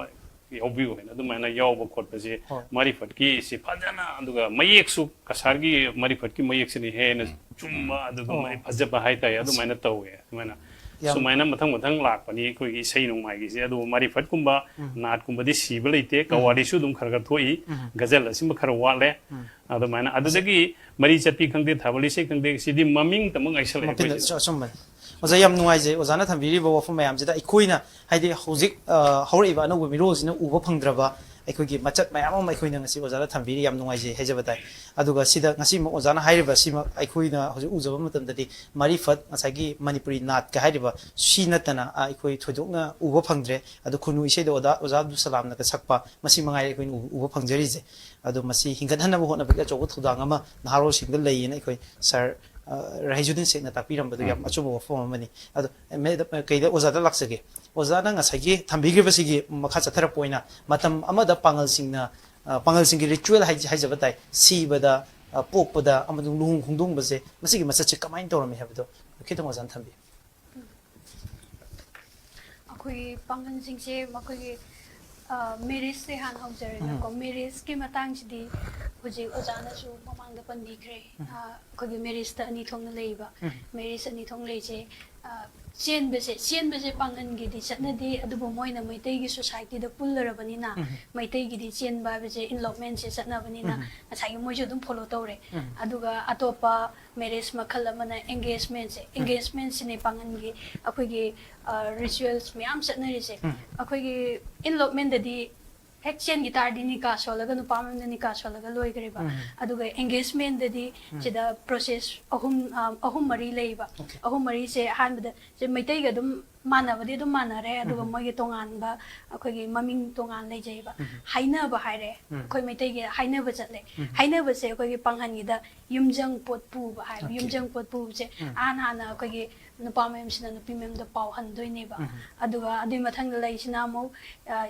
ꯌꯥꯎꯕꯤꯌꯨ ꯍꯥꯏꯅ ꯑꯗꯨꯃꯥꯏꯅ ꯌꯥꯎꯕ ꯈꯣꯠꯄꯁꯦ ꯍꯣꯏ꯫ ꯃꯥꯔꯤꯐꯠꯀꯤ ꯁꯤ ꯐꯖꯅ, ꯑꯗꯨꯒ ꯃꯌꯦꯛꯁꯨ ꯀꯁꯥꯔꯒꯤ ꯃꯥꯔꯤꯐꯠꯀꯤ ꯃꯌꯦꯛꯁꯤꯅ ꯍꯦꯟꯅ ꯆꯨꯝꯕ, ꯑꯗꯨꯒ ꯑꯣ꯫ ꯃꯌꯦꯛ ꯐꯖꯕ ꯍꯥꯏꯇꯥꯔꯦ, ꯑꯗꯨꯃꯥꯏꯅ ꯇꯧꯋꯦ꯫ ꯑꯗꯨꯃꯥꯏꯅ ꯌꯥꯝ- ꯁꯨꯃꯥꯏꯅ ꯃꯊꯪ ꯃꯊꯪ ꯂꯥꯛꯄꯅꯤ ꯑꯩꯈꯣꯏꯒꯤ ꯏꯁꯩ ꯅꯣꯡꯃꯥꯏꯒꯤꯁꯦ꯫ ꯑꯗꯨꯕꯨ ꯃꯥꯔꯤꯐꯠꯀꯨꯝꯕ ꯅꯥꯠꯀꯨꯝꯕꯗꯤ ꯁꯤꯕ ꯂꯩꯇꯦ꯫ ꯀꯋꯥꯂꯤꯁꯨ ꯑꯗꯨꯝ ꯈꯔ ꯈꯔ ꯊꯣꯛꯏ꯫ ꯒꯖꯜ ꯑꯁꯤꯃ ꯈꯔ ꯋꯥꯠꯂꯦ꯫ ꯑꯗꯨꯃꯥꯏꯅ ꯑꯗꯨꯗꯒꯤ ꯃꯔꯤ ꯆꯠꯄꯤ ꯈꯪꯗꯦ, ꯊꯥꯕꯜ ꯏꯁꯩ ꯈꯪꯗꯦ, ꯁꯤꯗꯤ ꯃꯃꯤꯡꯇꯃꯛ ꯉꯥꯏꯁꯜꯂꯛꯑꯦ ꯃꯄꯤꯟꯗ ꯑꯩꯈꯣꯏꯁꯦ꯫ ꯑꯆꯨꯝꯕꯅꯤ꯫ ꯑꯣꯖꯥ, ꯌꯥꯝ ꯅꯨꯡꯉꯥꯏꯖꯩ ꯑꯣꯖꯥꯅ ꯊꯝꯕꯤꯔꯤꯕ ꯋꯥꯐꯝ ꯃꯌꯥꯝꯁꯤꯗ꯫ ꯑꯩꯈꯣꯏꯅ, ꯍꯥꯏꯗꯤ, ꯍꯧꯖꯤꯛ ꯑ, ꯍꯧꯔꯛꯏꯕ ꯑꯅꯧꯕ ꯃꯤꯔꯣꯜꯁꯤꯅ ꯎꯕ ꯐꯪꯗ꯭ꯔꯕ ꯑꯩꯈꯣꯏꯒꯤ ꯃꯆꯠ ꯃꯌꯥꯝ ꯑꯃ ꯑꯩꯈꯣꯏꯅ ꯉꯁꯤ ꯑꯣꯖꯥꯗ ꯊꯝꯕꯤꯔꯤ꯫ ꯌꯥꯝ ꯅꯨꯡꯉꯥꯏꯖꯩ ꯍꯥꯏꯖꯕ ꯇꯥꯏ꯫ ꯑꯗꯨꯒ ꯁꯤꯗ ꯉꯁꯤꯃꯛ ꯑꯣꯖꯥꯅ ꯍꯥꯏꯔꯤꯕ ꯁꯤꯃꯛ ꯑꯩꯈꯣꯏꯅ ꯍꯧꯖꯤꯛ ꯎꯖꯕ ꯃꯇꯝꯗꯗꯤ ꯃꯥꯔꯤꯐꯠ, ꯉꯁꯥꯏꯒꯤ ꯃꯅꯤꯄꯨꯔꯤ ꯅꯥꯠꯀ ꯍꯥꯏꯔꯤꯕ, ꯁꯤ ꯅꯠꯇꯅ, ꯑ, ꯑꯩꯈꯣꯏ ꯊꯣꯏꯗꯣꯛꯅ ꯎꯕ ꯐꯪꯗ꯭ꯔꯦ꯫ ꯑꯗꯨ ꯈꯨꯅꯨ ꯏꯁꯩꯗ ꯑꯣꯖꯥ, ꯑꯣꯖꯥ ꯑꯕꯗꯨꯜ ꯁꯂꯥꯝꯅꯒ ꯁꯛꯄ, ꯃꯁꯤ ꯃꯉꯥꯏꯔꯦ ꯑꯩꯈꯣꯏꯅ ꯎ- ꯎꯕ ꯐꯪꯖꯔꯤꯁꯦ꯫ ꯑꯗꯣ ꯃꯁꯤ ꯍꯤꯡꯒꯠꯍꯟꯅꯕ ꯍꯣꯠꯅꯕꯒꯤ ꯑꯆꯧꯕ ꯊꯧꯗꯥꯡ ꯑꯃ ꯅꯍꯥꯔꯣꯜꯁꯤꯡꯗ ꯂꯩꯌꯦꯅ ꯑꯩꯈꯣꯏ ꯁꯥꯔ, ꯑ, ꯔꯍꯤꯖꯨꯗꯤꯟ ꯁꯦꯛꯅ ꯇꯥꯛꯄꯤꯔꯝꯕꯗꯨ ꯌꯥꯝ ꯑꯆꯨꯝꯕ ꯋꯥꯐꯝ ꯑꯃꯅꯤ꯫ ꯑꯗꯣ ꯃꯦꯗꯝ, ꯀꯩꯗ ꯑꯣꯖꯥꯗ ꯂꯥꯛꯆꯒꯦ꯫ ꯑꯣꯖꯥꯅ ꯉꯁꯥꯏꯒꯤ ꯊꯝꯕꯤꯈ꯭ꯔꯤꯕꯁꯤꯒꯤ ꯃꯈꯥ ꯆꯠꯊꯔꯛꯄ ꯑꯣꯏꯅ ꯃꯇꯝ ꯑꯃꯗ ꯄꯥꯉꯜꯁꯤꯡꯅ, ꯑ, ꯄꯥꯉꯜꯁꯤꯡꯒꯤ ꯔꯤꯆꯨꯋꯦꯜ ꯍꯥꯏ- ꯍꯥꯏꯖꯕ ꯇꯥꯏ, ꯁꯤꯕꯗ, ꯑ, ꯄꯣꯛꯄꯗ ꯑꯃꯁꯨꯡ ꯂꯨꯍꯣꯡ ꯈꯣꯡꯗꯣꯡꯕꯁꯦ, ꯃꯁꯤꯒꯤ ꯃꯆꯠꯁꯦ ꯀꯃꯥꯏꯅ ꯇꯧꯔꯝꯃꯤ ꯍꯥꯏꯕꯗꯣ ꯈꯤꯇꯪ ꯑꯣꯖꯥꯅ ꯊꯝꯕꯤꯌꯨ꯫ ꯑꯩꯈꯣꯏꯒꯤ ꯄꯥꯡꯒꯜꯁꯤꯡꯁꯦ ꯃꯈꯣꯏꯒꯤ ꯃꯦꯔꯤꯖꯁꯦ ꯍꯥꯟꯅ ꯍꯧꯖꯔꯦꯅꯀꯣ꯫ ꯃꯦꯔꯤꯖꯀꯤ ꯃꯇꯥꯡꯁꯤꯗꯤ ꯍꯧꯖꯤꯛ ꯑꯣꯖꯥꯅꯁꯨ ꯃꯃꯥꯡꯗ ꯄꯟꯕꯤꯈ꯭ꯔꯦ꯫ ꯑ, ꯑꯩꯈꯣꯏꯒꯤ ꯃꯦꯔꯤꯖꯇ ꯑꯅꯤ ꯊꯣꯛꯅ ꯂꯩꯕ꯫ ꯃꯦꯔꯤꯖ ꯑꯅꯤ ꯊꯣꯛꯅ ꯂꯩꯁꯦ, ꯑ, ꯆꯦꯟꯕꯁꯦ, ꯆꯦꯟꯕꯁꯦ ꯄꯥꯡꯒꯜꯒꯤꯗꯤ ꯆꯠꯅꯗꯦ, ꯑꯗꯨꯕꯨ ꯃꯣꯏꯅ ꯃꯩꯇꯩꯒꯤ ꯁꯣꯁꯥꯏꯇꯤꯗ ꯄꯨꯜꯂꯔꯕꯅꯤꯅ ꯃꯩꯇꯩꯒꯤꯗꯤ ꯆꯦꯟꯕ ꯍꯥꯏꯕꯁꯦ ꯏꯟꯂꯣꯞꯃꯦꯟꯁꯦ ꯆꯠꯅꯕꯅꯤꯅ ꯉꯁꯥꯏꯒꯤ ꯃꯣꯏꯁꯨ ꯑꯗꯨꯝ ꯐꯣꯂꯣ ꯇꯧꯔꯦ꯫ ꯑꯗꯨꯒ ꯑꯇꯣꯞꯄ ꯃꯦꯔꯤꯖ ꯃꯈꯜ ꯑꯃꯅ ꯑꯦꯡꯒꯦꯖꯃꯦꯟꯁꯦ꯫ ꯑꯦꯡꯒꯦꯖꯃꯦꯟꯁꯤꯅꯦ ꯄꯥꯡꯒꯜꯒꯤ ꯑꯩꯈꯣꯏꯒꯤ ꯔꯤꯆꯨꯋꯦꯜꯁ ꯃꯌꯥꯝ ꯆꯠꯅꯔꯤꯁꯦ꯫ ꯑꯩꯈꯣꯏꯒꯤ ꯏꯟꯂꯣꯞꯃꯦꯟꯗꯗꯤ ꯍꯦꯛ ꯆꯦꯟꯈꯤ ꯇꯥꯔꯗꯤ ꯅꯤꯀꯥ ꯁꯣꯜꯂꯒ, ꯅꯨꯄꯥ ꯃꯌꯨꯝꯗ ꯅꯤꯀꯥ ꯁꯣꯜꯂꯒ ꯂꯣꯏꯈ꯭ꯔꯦꯕ꯫ ꯑꯗꯨꯒ ꯑꯦꯡꯒꯦꯖꯃꯦꯟꯗꯗꯤ ꯁꯤꯗ ꯄ꯭ꯔꯣꯁꯦꯁ ꯑꯍꯨꯝ, ꯑ, ꯑꯍꯨꯝ ꯃꯔꯤ ꯂꯩꯌꯦꯕ꯫ ꯑꯍꯨꯝ ꯃꯔꯤꯁꯦ ꯑꯍꯥꯟꯕꯗ ꯁꯦ ꯃꯩꯇꯩꯒ ꯑꯗꯨꯝ ꯃꯥꯟꯅꯕꯗꯤ ꯑꯗꯨꯝ ꯃꯥꯟꯅꯔꯦ, ꯑꯗꯨꯒ ꯃꯣꯏꯒꯤ ꯇꯣꯉꯥꯟꯕ, ꯑꯩꯈꯣꯏꯒꯤ ꯃꯃꯤꯡ ꯇꯣꯉꯥꯟ ꯂꯩꯖꯩꯕ꯫ ꯍꯥꯏꯅꯕ ꯍꯥꯏꯔꯦ, ꯑꯩꯈꯣꯏ ꯃꯩꯇꯩꯒꯤ ꯍꯥꯏꯅꯕ ꯆꯠꯂꯦ꯫ ꯍꯥꯏꯅꯕꯁꯦ ꯑꯩꯈꯣꯏꯒꯤ ꯄꯥꯡꯒꯜꯒꯤꯗ ꯌꯨꯝꯖꯪ ꯄꯣꯠ ꯄꯨꯕ ꯍꯥꯏꯕ꯫ ꯌꯨꯝꯖꯪ ꯄꯣꯠ ꯄꯨꯕꯁꯦ ꯑꯍꯥꯟ ꯍꯥꯟꯅ ꯑꯩꯈꯣꯏꯒꯤ ꯅꯨꯄꯥ ꯃꯌꯨꯝꯁꯤꯅ ꯅꯨꯄꯤ ꯃꯌꯨꯝꯗ ꯄꯥꯎ ꯍꯟꯗꯣꯏꯅꯦꯕ꯫ ꯑꯗꯨꯒ ꯑꯗꯨꯒꯤ ꯃꯊꯪꯗ ꯂꯩꯁꯤꯅ ꯑꯃꯨꯛ, ꯑ,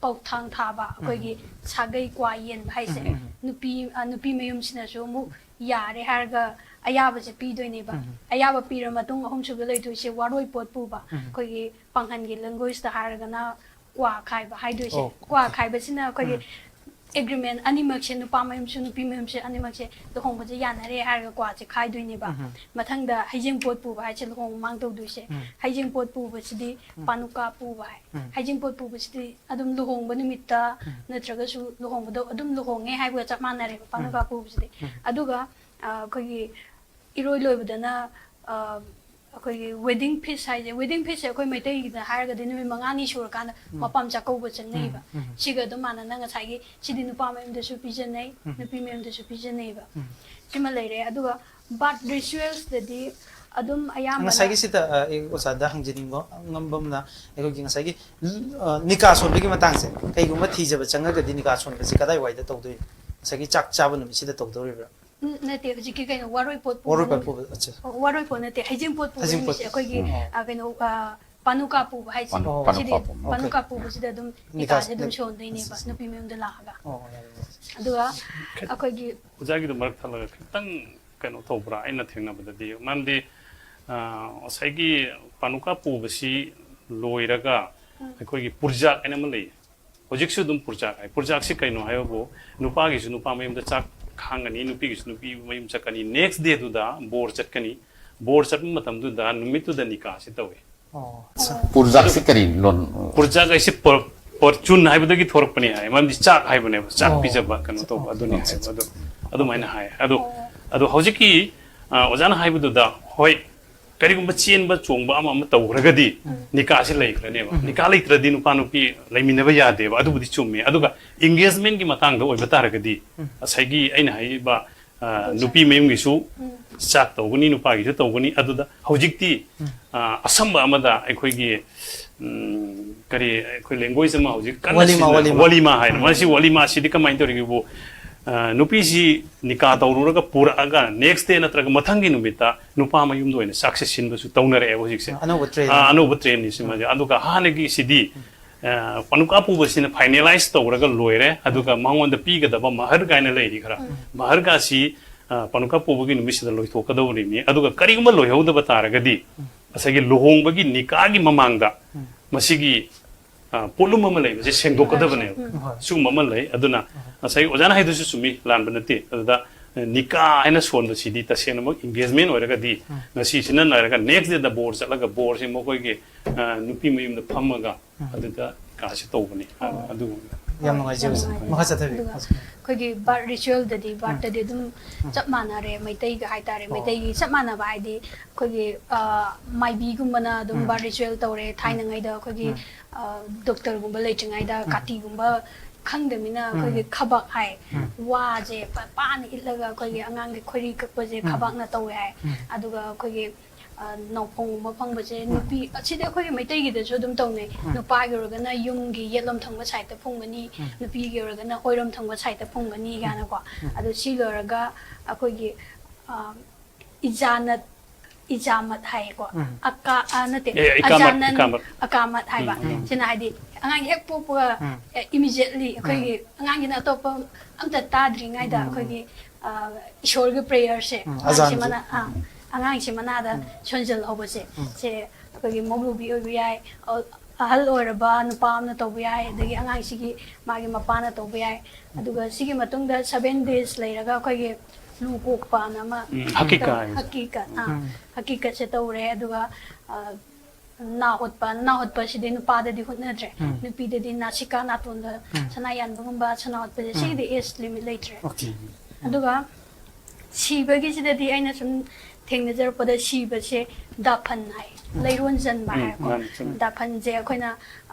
ꯄꯧꯊꯥꯡ ꯊꯥꯕ, ꯑꯩꯈꯣꯏꯒꯤ ꯁꯥꯒꯩ ꯀ꯭ꯋꯥ ꯌꯦꯟꯕ ꯍꯥꯏꯁꯦ, ꯎꯝ, ꯎꯝ꯫ ꯅꯨꯄꯤ, ꯑ, ꯅꯨꯄꯤ ꯃꯌꯨꯝꯁꯤꯅꯁꯨ ꯑꯃꯨꯛ ꯌꯥꯔꯦ ꯍꯥꯏꯔꯒ ꯑꯌꯥꯕꯁꯦ ꯄꯤꯗꯣꯏꯅꯦꯕ꯫ ꯎꯝ꯫ ꯑꯌꯥꯕ ꯄꯤꯔ ꯃꯇꯨꯡ ꯑꯍꯨꯝꯁꯨꯕ ꯂꯩꯗꯣꯏꯁꯦ ꯋꯥꯔꯣꯏ ꯄꯣꯠ ꯄꯨꯕ꯫ ꯎꯝ꯫ ꯑꯩꯈꯣꯏꯒꯤ ꯄꯥꯡꯒꯜꯒꯤ language ꯇ ꯍꯥꯏꯔꯒꯅ ꯀ꯭ꯋꯥ ꯈꯥꯏꯕ ꯍꯥꯏꯗꯣꯏꯁꯦ꯫ ꯑꯣ, ꯀ꯭ꯋꯥ ꯑꯣꯀꯦ꯫ ꯈꯥꯏꯕꯁꯤꯅ ꯑꯩꯈꯣꯏꯒꯤ ꯎꯝ꯫ Agreement ꯑꯅꯤꯃꯛꯁꯦ, ꯅꯨꯄꯥ ꯃꯌꯨꯝꯁꯨ ꯅꯨꯄꯤ ꯃꯌꯨꯝꯁꯦ ꯑꯅꯤꯃꯛꯁꯦ ꯂꯨꯍꯣꯡꯕꯁꯦ ꯌꯥꯅꯔꯦ ꯍꯥꯏꯔꯒ ꯀ꯭ꯋꯥꯁꯦ ꯈꯥꯏꯗꯣꯏꯅꯦꯕ꯫ ꯎꯝ꯫ ꯃꯊꯪꯗ ꯍꯩꯖꯤꯡꯄꯣꯠ ꯄꯨꯕ ꯍꯥꯏꯁꯦ ꯂꯨꯍꯣꯡ ꯃꯃꯥꯡ ꯇꯧꯗꯣꯏꯁꯦ꯫ ꯎꯝ꯫ ꯍꯩꯖꯤꯡꯄꯣꯠ ꯄꯨꯕꯁꯤꯗꯤ ꯎꯝ꯫ ꯄꯥꯅꯨꯀꯥ ꯄꯨꯕ ꯍꯥꯏ꯫ ꯎꯝ꯫ ꯍꯩꯖꯤꯡꯄꯣꯠ ꯄꯨꯕꯁꯤꯗꯤ ꯑꯗꯨꯝ ꯂꯨꯍꯣꯡꯕ ꯅꯨꯃꯤꯠꯇ ꯎꯝ꯫ ꯅꯠꯇ꯭ꯔꯒꯁꯨ ꯂꯨꯍꯣꯡꯕꯗ ꯑꯗꯨꯝ ꯂꯨꯍꯣꯡꯉꯦ ꯍꯥꯏꯕꯒ ꯆꯞ ꯃꯥꯟꯅꯔꯦꯕ ꯄꯥꯅꯨꯀꯥ ꯎꯝ꯫ ꯄꯨꯕꯁꯤꯗꯤ꯫ ꯎꯝ꯫ ꯑꯗꯨꯒ, ꯑ, ꯑꯩꯈꯣꯏꯒꯤ ꯏꯔꯣꯏ ꯂꯣꯏꯕꯗꯅ, ꯑ, ꯑꯩꯈꯣꯏꯒꯤ wedding feast ꯍꯥꯏꯁꯦ, wedding feast ꯁꯦ ꯑꯩꯈꯣꯏ ꯃꯩꯇꯩꯒꯤꯗ ꯍꯥꯏꯔꯒꯗꯤ ꯅꯨꯃꯤꯠ ꯃꯉꯥꯅꯤ ꯁꯨꯔꯀꯥꯟꯗ ꯎꯝ꯫ ꯃꯄꯥꯝ ꯆꯥꯛꯀꯧꯕ ꯆꯪꯅꯩꯕ꯫ ꯎꯝ, ꯎꯝ꯫ ꯁꯤꯒ ꯑꯗꯨꯝ ꯃꯥꯟꯅꯅ ꯉꯁꯥꯏꯒꯤ ꯁꯤꯗꯤ ꯅꯨꯄꯥ ꯃꯌꯨꯝꯗꯁꯨ ꯄꯤꯖꯅꯩ, ꯎꯝ꯫ ꯅꯨꯄꯤ ꯃꯌꯨꯝꯗꯁꯨ ꯄꯤꯖꯅꯩꯕ꯫ ꯎꯝ꯫ ꯁꯤꯃ ꯂꯩꯔꯦ꯫ ꯑꯗꯨꯒ birth rituals ꯇꯗꯤ ꯑꯗꯨꯝ ꯑꯌꯥꯝꯕꯅ ꯉꯁꯥꯏꯒꯤ ꯁꯤꯗ, ꯑ, ꯑꯩ ꯑꯣꯖꯥꯗ ꯍꯪꯖꯅꯤꯡꯕ ꯉꯝꯕ ꯑꯃꯅ, ꯑꯩꯈꯣꯏꯒꯤ ꯉꯁꯥꯏꯒꯤ, ꯑ, ꯅꯤꯀꯥ ꯁꯣꯟꯕꯒꯤ ꯃꯇꯥꯡꯁꯦ, ꯀꯩꯒꯨꯝꯕ ꯊꯤꯖꯕ ꯆꯪꯉꯒꯗꯤ ꯅꯤꯀꯥ ꯁꯣꯟꯕꯁꯤ ꯀꯗꯥꯏꯋꯥꯏꯗ ꯇꯧꯗꯣꯏꯅꯣ? ꯉꯁꯥꯏꯒꯤ ꯆꯥꯛ ꯆꯥꯕ ꯅꯨꯃꯤꯠꯁꯤꯗ ꯇꯧꯗꯧꯔꯤꯕ꯭ꯔꯥ? ꯎꯝ, ꯅꯠꯇꯦ, ꯍꯧꯖꯤꯛꯀꯤ ꯀꯩꯅꯣ, ꯋꯥꯔꯣꯏ ꯄꯣꯠ ꯄꯨꯕ ꯋꯥꯔꯣꯏ ꯄꯣꯠ ꯅꯨꯃꯤꯠ-, ꯄꯨꯕ, ꯑꯠꯆꯥ꯫ ꯑꯣ, ꯋꯥꯔꯣꯏ ꯄꯣꯠ ꯅꯠꯇꯦ, ꯍꯩꯖꯤꯡꯄꯣꯠ ꯄꯨꯕ ꯍꯩꯖꯤꯡꯄꯣꯠ꯫ ꯅꯨꯃꯤꯠꯁꯦ ꯑꯩꯈꯣꯏꯒꯤ, ꯑꯣ꯫ ꯑ, ꯀꯩꯅꯣ, ꯑ, ꯄꯥꯅꯨꯀꯥ ꯄꯨꯕ ꯍꯥꯏꯁꯦ꯫ ꯄꯥꯅꯨ-, ꯑꯣ꯫ ꯄꯥꯅꯨꯀꯥ ꯁꯤꯗꯤ ꯄꯨꯕ꯫ ꯄꯥꯅꯨꯀꯥ ꯑꯣꯀꯦ꯫ ꯄꯨꯕꯁꯤꯗ ꯑꯗꯨꯝ ꯅꯤꯀꯥꯁꯦ ꯅꯤꯀꯥꯁꯦ ꯑꯗꯨꯝ ꯑꯗꯨꯝ ꯁꯣꯟꯗꯣꯏꯅꯦꯕ, ꯑꯠꯆꯥ, ꯑꯠꯆꯥ꯫ ꯅꯨꯄꯤ ꯃꯌꯨꯝꯗ ꯂꯥꯛꯑꯒ꯫ ꯑꯣ, ꯌꯥꯔꯦ, ꯌꯥꯔꯦ꯫ ꯑꯗꯨꯒ ꯑꯩꯈꯣꯏꯒꯤ ꯑꯣꯖꯥꯒꯤꯗꯣ ꯃꯔꯛ ꯊꯠꯂꯒ ꯈꯤꯇꯪ ꯀꯩꯅꯣ ꯇꯧꯕ꯭ꯔꯥ? ꯑꯩꯅ ꯊꯦꯡꯅꯕꯗꯗꯤ, ꯃꯔꯝꯗꯤ, ꯑ, ꯉꯁꯥꯏꯒꯤ ꯄꯥꯅꯨꯀꯥ ꯄꯨꯕꯁꯤ ꯂꯣꯏꯔꯒ ꯎꯝ꯫ ꯑꯩꯈꯣꯏꯒꯤ ꯄꯨꯔꯖꯥꯛ ꯍꯥꯏꯅ ꯑꯃ ꯂꯩ꯫ ꯍꯧꯖꯤꯛꯁꯨ ꯑꯗꯨꯝ ꯄꯨꯔꯆꯥꯛ ꯍꯥꯏ꯫ ꯄꯨꯔꯆꯥꯛꯁꯤ ꯀꯩꯅꯣ ꯍꯥꯏꯕꯕꯨ, ꯅꯨꯄꯥꯒꯤꯁꯨ ꯅꯨꯄꯥ ꯃꯌꯨꯝꯗ ꯆꯥꯛ ꯈꯥꯡꯒꯅꯤ, ꯅꯨꯄꯤꯒꯤꯁꯨ ꯅꯨꯄꯤ ꯃꯌꯨꯝ ꯆꯠꯀꯅꯤ꯫ Next day ꯗꯨꯗ ꯕꯣꯔ ꯆꯠꯀꯅꯤ꯫ ꯕꯣꯔ ꯆꯠꯄ ꯃꯇꯝꯗꯨꯗ ꯅꯨꯃꯤꯠꯇꯨꯗ ꯅꯤꯀꯥꯁꯤ ꯇꯧꯏ꯫ ꯑꯣ, ꯑꯠꯆꯥ꯫ ꯄꯨꯔꯖꯥꯛꯁꯤ ꯀꯔꯤ ꯂꯣꯟ? ꯄꯨꯔꯖꯥꯛ ꯍꯥꯏꯁꯤ ꯄꯔ-, ꯄꯔꯆꯨꯟ ꯍꯥꯏꯕꯗꯒꯤ ꯊꯣꯔꯛꯄꯅꯤ ꯍꯥꯏ꯫ ꯃꯔꯝꯗꯤ ꯆꯥꯛ ꯍꯥꯏꯕꯅꯦꯕ, ꯆꯥꯛ ꯑꯣ꯫ ꯄꯤꯖꯕ ꯀꯩꯅꯣ ꯇꯧꯕ ꯑꯣ, ꯑꯗꯨꯅꯤ ꯑꯠꯆꯥ, ꯍꯥꯏꯕ꯫ ꯑꯠꯆꯥ꯫ ꯑꯗꯨ, ꯑꯗꯨꯃꯥꯏꯅ ꯍꯥꯏ꯫ ꯑꯗꯣ, ꯑꯣ꯫ ꯑꯗꯣ ꯍꯧꯖꯤꯛꯀꯤ, ꯑ, ꯑꯣꯖꯥꯅ ꯍꯥꯏꯕꯗꯨꯗ, ꯍꯣꯏ, ꯀꯔꯤꯒꯨꯝꯕ ꯆꯦꯟꯕ ꯆꯣꯡꯕ ꯑꯃ ꯑꯃ ꯇꯧꯈ꯭ꯔꯒꯗꯤ ꯎꯝ꯫ ꯅꯤꯀꯥꯁꯤ ꯂꯩꯈ꯭ꯔꯅꯦꯕ꯫ ꯎꯝ꯫ ꯅꯤꯀꯥ ꯂꯩꯇ꯭ꯔꯗꯤ ꯅꯨꯄꯥ ꯅꯨꯄꯤ ꯂꯩꯃꯤꯟꯅꯕ ꯌꯥꯗꯦꯕ꯫ ꯑꯗꯨꯕꯨꯗꯤ ꯆꯨꯝꯃꯦ꯫ ꯑꯗꯨꯒ engagement ꯀꯤ ꯃꯇꯥꯡꯗ ꯑꯣꯏꯕ ꯇꯥꯔꯒꯗꯤ ꯎꯝ꯫ ꯉꯁꯥꯏꯒꯤ ꯑꯩꯅ ꯍꯥꯏꯔꯤꯕ, ꯑ, ꯅꯨꯄꯤ ꯃꯌꯨꯝꯒꯤꯁꯨ ꯎꯝ꯫ ꯆꯥꯛ ꯇꯧꯒꯅꯤ, ꯅꯨꯄꯥꯒꯤꯁꯨ ꯇꯧꯒꯅꯤ꯫ ꯑꯗꯨꯗ ꯍꯧꯖꯤꯛꯇꯤ, ꯎꯝ꯫ ꯑ, ꯑꯁꯝꯕ ꯑꯃꯗ ꯑꯩꯈꯣꯏꯒꯤ, ꯎꯝ, ꯀꯔꯤ, ꯑꯩꯈꯣꯏ language ꯑꯃ ꯍꯧꯖꯤꯛ ꯀꯟꯅ ꯋꯥꯂꯤꯃꯥ, ꯁꯤꯖꯤꯟꯅ-, ꯋꯥꯂꯤꯃꯥ꯫ ꯋꯥꯂꯤꯃꯥ ꯍꯥꯏꯅ꯫ ꯎꯝ꯫ ꯃꯁꯤ ꯋꯥꯂꯤꯃꯥꯁꯤꯗꯤ ꯀꯃꯥꯏꯅ ꯇꯧꯔꯤꯒꯦꯕꯨ, ꯑ, ꯅꯨꯄꯤꯁꯤ ꯅꯤꯀꯥ ꯇꯧꯔꯨꯔꯒ ꯄꯨꯔꯛꯑꯒ next day ꯅꯠꯇ꯭ꯔꯒ ꯃꯊꯪꯒꯤ ꯅꯨꯃꯤꯠꯇ ꯅꯨꯄꯥ ꯃꯌꯨꯝꯗ ꯑꯣꯏꯅ ꯆꯥꯛꯁꯦ ꯁꯤꯟꯕꯁꯨ ꯇꯧꯅꯔꯛꯑꯦꯕ ꯍꯧꯖꯤꯛꯁꯦ꯫ ꯑꯅꯧꯕ trend꯫ ꯑꯥ, ꯑꯅꯧꯕ trend ꯅꯤ ꯁꯤꯃꯁꯦ꯫ ꯎꯝ꯫ ꯑꯗꯨꯒ ꯍꯥꯟꯅꯒꯤ ꯁꯤꯗꯤ, ꯎꯝ꯫ ꯑ, ꯄꯥꯅꯨꯀꯥ ꯄꯨꯕꯁꯤꯅ ꯐꯥꯏꯅꯦꯂꯥꯏꯁ ꯇꯧꯔꯒ ꯂꯣꯏꯔꯦ, ꯑꯗꯨꯒ ꯃꯉꯣꯟꯗ ꯄꯤꯒꯗꯕ ꯃꯍꯔ ꯀꯥꯏꯅ ꯂꯩꯔꯤ ꯈꯔ, ꯃꯍꯔꯒꯥꯁꯤ, ꯑ, ꯄꯥꯅꯨꯀꯥ ꯄꯨꯕꯒꯤ ꯅꯨꯃꯤꯠꯁꯤꯗ ꯂꯣꯏꯊꯣꯛꯀꯗꯧꯔꯤꯕꯅꯤ꯫ ꯑꯗꯨꯒ ꯀꯔꯤꯒꯨꯝꯕ ꯂꯣꯏꯍꯧꯗꯕ ꯇꯥꯔꯒꯗꯤ, ꯉꯁꯥꯏꯒꯤ ꯂꯨꯍꯣꯡꯕꯒꯤ ꯅꯤꯀꯥꯒꯤ ꯃꯃꯥꯡꯗ ꯃꯁꯤꯒꯤ, ꯑ, ꯄꯣꯠꯂꯨꯝ ꯑꯃ ꯂꯩꯕꯁꯦ ꯁꯦꯡꯗꯣꯛꯀꯗꯕꯅꯦꯕ꯫ ꯎꯝ꯫ ꯁꯤꯒꯨꯝꯕ ꯑꯃ ꯂꯩ꯫ ꯑꯗꯨꯅ ꯉꯁꯥꯏꯒꯤ ꯑꯣꯖꯥꯅ ꯍꯥꯏꯗꯨꯁꯨ ꯆꯨꯝꯃꯤ, ꯂꯥꯟꯕ ꯅꯠꯇꯦ꯫ ꯑꯗꯨꯗ, ꯑ, ꯅꯤꯀꯥ ꯍꯥꯏꯅ ꯁꯣꯟꯕꯁꯤꯗꯤ ꯇꯁꯦꯡꯅꯃꯛ ꯏꯟꯒꯦꯖꯃꯦꯟ ꯑꯣꯏꯔꯒꯗꯤ ꯉꯁꯤꯁꯤꯅ ꯅꯥꯏꯔꯒ ꯅꯦꯛꯁ ꯗꯦꯗ ꯕꯣꯔ ꯆꯠꯂꯒ ꯕꯣꯔꯁꯦ ꯃꯈꯣꯏꯒꯤ, ꯑ, ꯅꯨꯄꯤ ꯃꯌꯨꯝꯗ ꯐꯝꯃꯒ ꯑꯗꯨꯗ ꯀꯥꯁꯦ ꯇꯧꯕꯅꯤ꯫ ꯑ, ꯑꯣ꯫ ꯑꯗꯨꯒꯨꯝꯕ꯫ ꯌꯥꯝ ꯅꯨꯡꯉꯥꯏꯖꯩ, ꯌꯥꯝ ꯑꯣꯖꯥ꯫ ꯅꯨꯡꯉꯥꯏꯖꯩ꯫ ꯃꯈꯥ ꯆꯠꯊꯕꯤꯌꯨ꯫ ꯑꯗꯨꯒ ꯑꯩꯈꯣꯏꯒꯤ ꯕꯥꯔꯠ ꯔꯤꯆꯨꯋꯦꯜꯗꯗꯤ ꯕꯥꯔꯠꯇꯗꯤ ꯑꯗꯨꯝ ꯆꯞ ꯃꯥꯟꯅꯔꯦ, ꯃꯩꯇꯩꯒ ꯍꯥꯏꯇꯥꯔꯦ꯫ ꯑꯣ꯫ ꯃꯩꯇꯩꯒꯤ ꯆꯞ ꯃꯥꯟꯅꯕ ꯍꯥꯏꯗꯤ ꯑꯩꯈꯣꯏꯒꯤ, ꯑ, ꯃꯥꯏꯕꯤꯒꯨꯝꯕꯅ ꯑꯗꯨꯝ ꯕꯥꯔꯠ ꯔꯤꯆꯨꯋꯦꯜ ꯇꯧꯔꯦ꯫ ꯊꯥꯏꯅꯉꯩꯗ ꯑꯩꯈꯣꯏꯒꯤ, ꯑ, ꯗꯣꯛꯇꯔꯒꯨꯝꯕ ꯂꯩꯇ꯭ꯔꯤꯉꯩꯗ ꯀꯥꯇꯤꯒꯨꯝꯕ ꯈꯪꯗꯕꯅꯤꯅ ꯑꯩꯈꯣꯏꯒꯤ ꯈꯕꯛ ꯍꯥꯏ, ꯋꯥꯁꯦ ꯄ-, ꯄꯥꯅ ꯏꯠꯂꯒ ꯑꯩꯈꯣꯏꯒꯤ ꯑꯉꯥꯡꯒꯤ ꯈꯣꯏꯔꯤ ꯀꯛꯄꯁꯦ ꯈꯕꯛꯅ ꯇꯧꯋꯦ ꯍꯥꯏ꯫ ꯑꯗꯨꯒ ꯑꯩꯈꯣꯏꯒꯤ ꯑ, ꯅꯥꯎꯐꯪꯒꯨꯝꯕ ꯐꯪꯕꯁꯦ ꯅꯨꯄꯤ, ꯑꯁꯤꯗꯤ ꯑꯩꯈꯣꯏꯒꯤ ꯃꯩꯇꯩꯒꯤꯗꯁꯨ ꯑꯗꯨꯝ ꯇꯧꯅꯩ꯫ ꯅꯨꯄꯥꯒꯤ ꯑꯣꯏꯔꯒꯅ ꯌꯨꯝꯒꯤ ꯌꯦꯠꯂꯣꯝ ꯊꯪꯕ ꯁꯥꯏꯠꯇ ꯐꯨꯝꯒꯅꯤ, ꯅꯨꯄꯤꯒꯤ ꯑꯣꯏꯔꯒꯅ ꯑꯣꯏꯔꯣꯝ ꯊꯪꯕ ꯁꯥꯏꯠꯇ ꯐꯨꯝꯒꯅꯤ ꯀꯥꯏꯅꯀꯣ꯫ ꯑꯗꯣ ꯁꯤ ꯂꯣꯏꯔꯒ ꯑꯩꯈꯣꯏꯒꯤ, ꯑ, ꯏꯖꯥꯅꯠ, ꯏꯖꯥꯃꯠ ꯍꯥꯏꯌꯦꯀꯣ꯫ ꯑꯀꯥ-, ꯑ, ꯅꯠꯇꯦ, ꯑꯦ, ꯏꯀꯥꯃꯠ, ꯑꯖꯥꯅꯟ ꯏꯀꯥꯃꯠ꯫ ꯑꯀꯥꯃꯠ ꯍꯥꯏꯕ꯫ ꯁꯤꯅ ꯍꯥꯏꯗꯤ ꯑꯉꯥꯡ ꯍꯦꯛ ꯄꯣꯛꯄꯒ, ꯑꯦ, ꯏꯃꯤꯖꯤꯌꯦꯠꯂꯤ ꯑꯩꯈꯣꯏꯒꯤ ꯑꯉꯥꯡꯒꯤꯅ ꯑꯇꯣꯞꯄ ꯑꯝꯇ ꯇꯥꯗ꯭ꯔꯤꯉꯩꯗ ꯑꯩꯈꯣꯏꯒꯤ, ꯑ, ꯏꯁꯣꯔꯒꯤ ꯄ꯭ꯔꯦꯌꯔꯁꯦ ꯑꯉꯥꯡꯁꯦ ꯑꯖꯥꯟꯁꯦ꯫ ꯃꯅꯥ-, ꯑ, ꯑꯉꯥꯡꯁꯦ ꯃꯅꯥꯗ ꯁꯣꯟꯖꯜꯍꯧꯕꯁꯦ, ꯁꯦ ꯑꯩꯈꯣꯏꯒꯤ ꯃꯧꯂꯨꯕꯤ ꯑꯣꯏꯕ ꯌꯥꯏ, ꯑ-, ꯑꯍꯜ ꯑꯣꯏꯔꯕ ꯅꯨꯄꯥ ꯑꯃꯅ ꯇꯧꯕ ꯌꯥꯏ, ꯑꯗꯒꯤ ꯑꯉꯥꯡꯁꯤꯒꯤ ꯃꯥꯒꯤ ꯃꯄꯥꯅ ꯇꯧꯕ ꯌꯥꯏ꯫ ꯑꯗꯨꯒ ꯁꯤꯒꯤ ꯃꯇꯨꯡꯗ seven days ꯂꯩꯔꯒ ꯑꯩꯈꯣꯏꯒꯤ ꯂꯨ ꯀꯣꯛꯄꯅ ꯑꯃ ꯎꯝ, ꯍꯀꯤꯀꯥ ꯇꯧ-, ꯍꯥꯏꯕ꯫ ꯍꯀꯤꯀꯠ, ꯑ, ꯍꯀꯤꯀꯠꯁꯦ ꯇꯧꯔꯦ꯫ ꯑꯗꯨꯒ, ꯑ, ꯅꯥ ꯍꯨꯠꯄ, ꯅꯥ ꯍꯨꯠꯄꯁꯤꯗꯤ ꯅꯨꯄꯥꯗꯗꯤ ꯍꯨꯠꯅꯗ꯭ꯔꯦ꯫ ꯅꯨꯄꯤꯗꯗꯤ ꯅꯥꯁꯤꯀꯥ ꯅꯥꯇꯣꯟꯗ ꯁꯅꯥ ꯌꯥꯟꯕꯒꯨꯝꯕ, ꯁꯅꯥ ꯍꯨꯠꯄꯁꯦ, ꯁꯤꯒꯤꯗꯤ age limit ꯂꯩꯇ꯭ꯔꯦ꯫ ꯑꯣꯀꯦ꯫ ꯑꯗꯨꯒ ꯁꯤꯕꯒꯤꯁꯤꯗꯗꯤ ꯑꯩꯅ ꯁꯨꯝ ꯊꯦꯡꯅꯖꯔꯛꯄꯗ ꯁꯤꯕꯁꯦ ꯗꯥꯐꯟ ꯍꯥꯏ, ꯂꯩꯔꯣꯟ ꯆꯟꯕ ꯎꯝ, ꯍꯥꯏꯀꯣ꯫ ꯃꯥꯅꯤ, ꯆꯨꯝꯃꯤ꯫ ꯗꯥꯐꯟꯁꯦ ꯑꯩꯈꯣꯏꯅ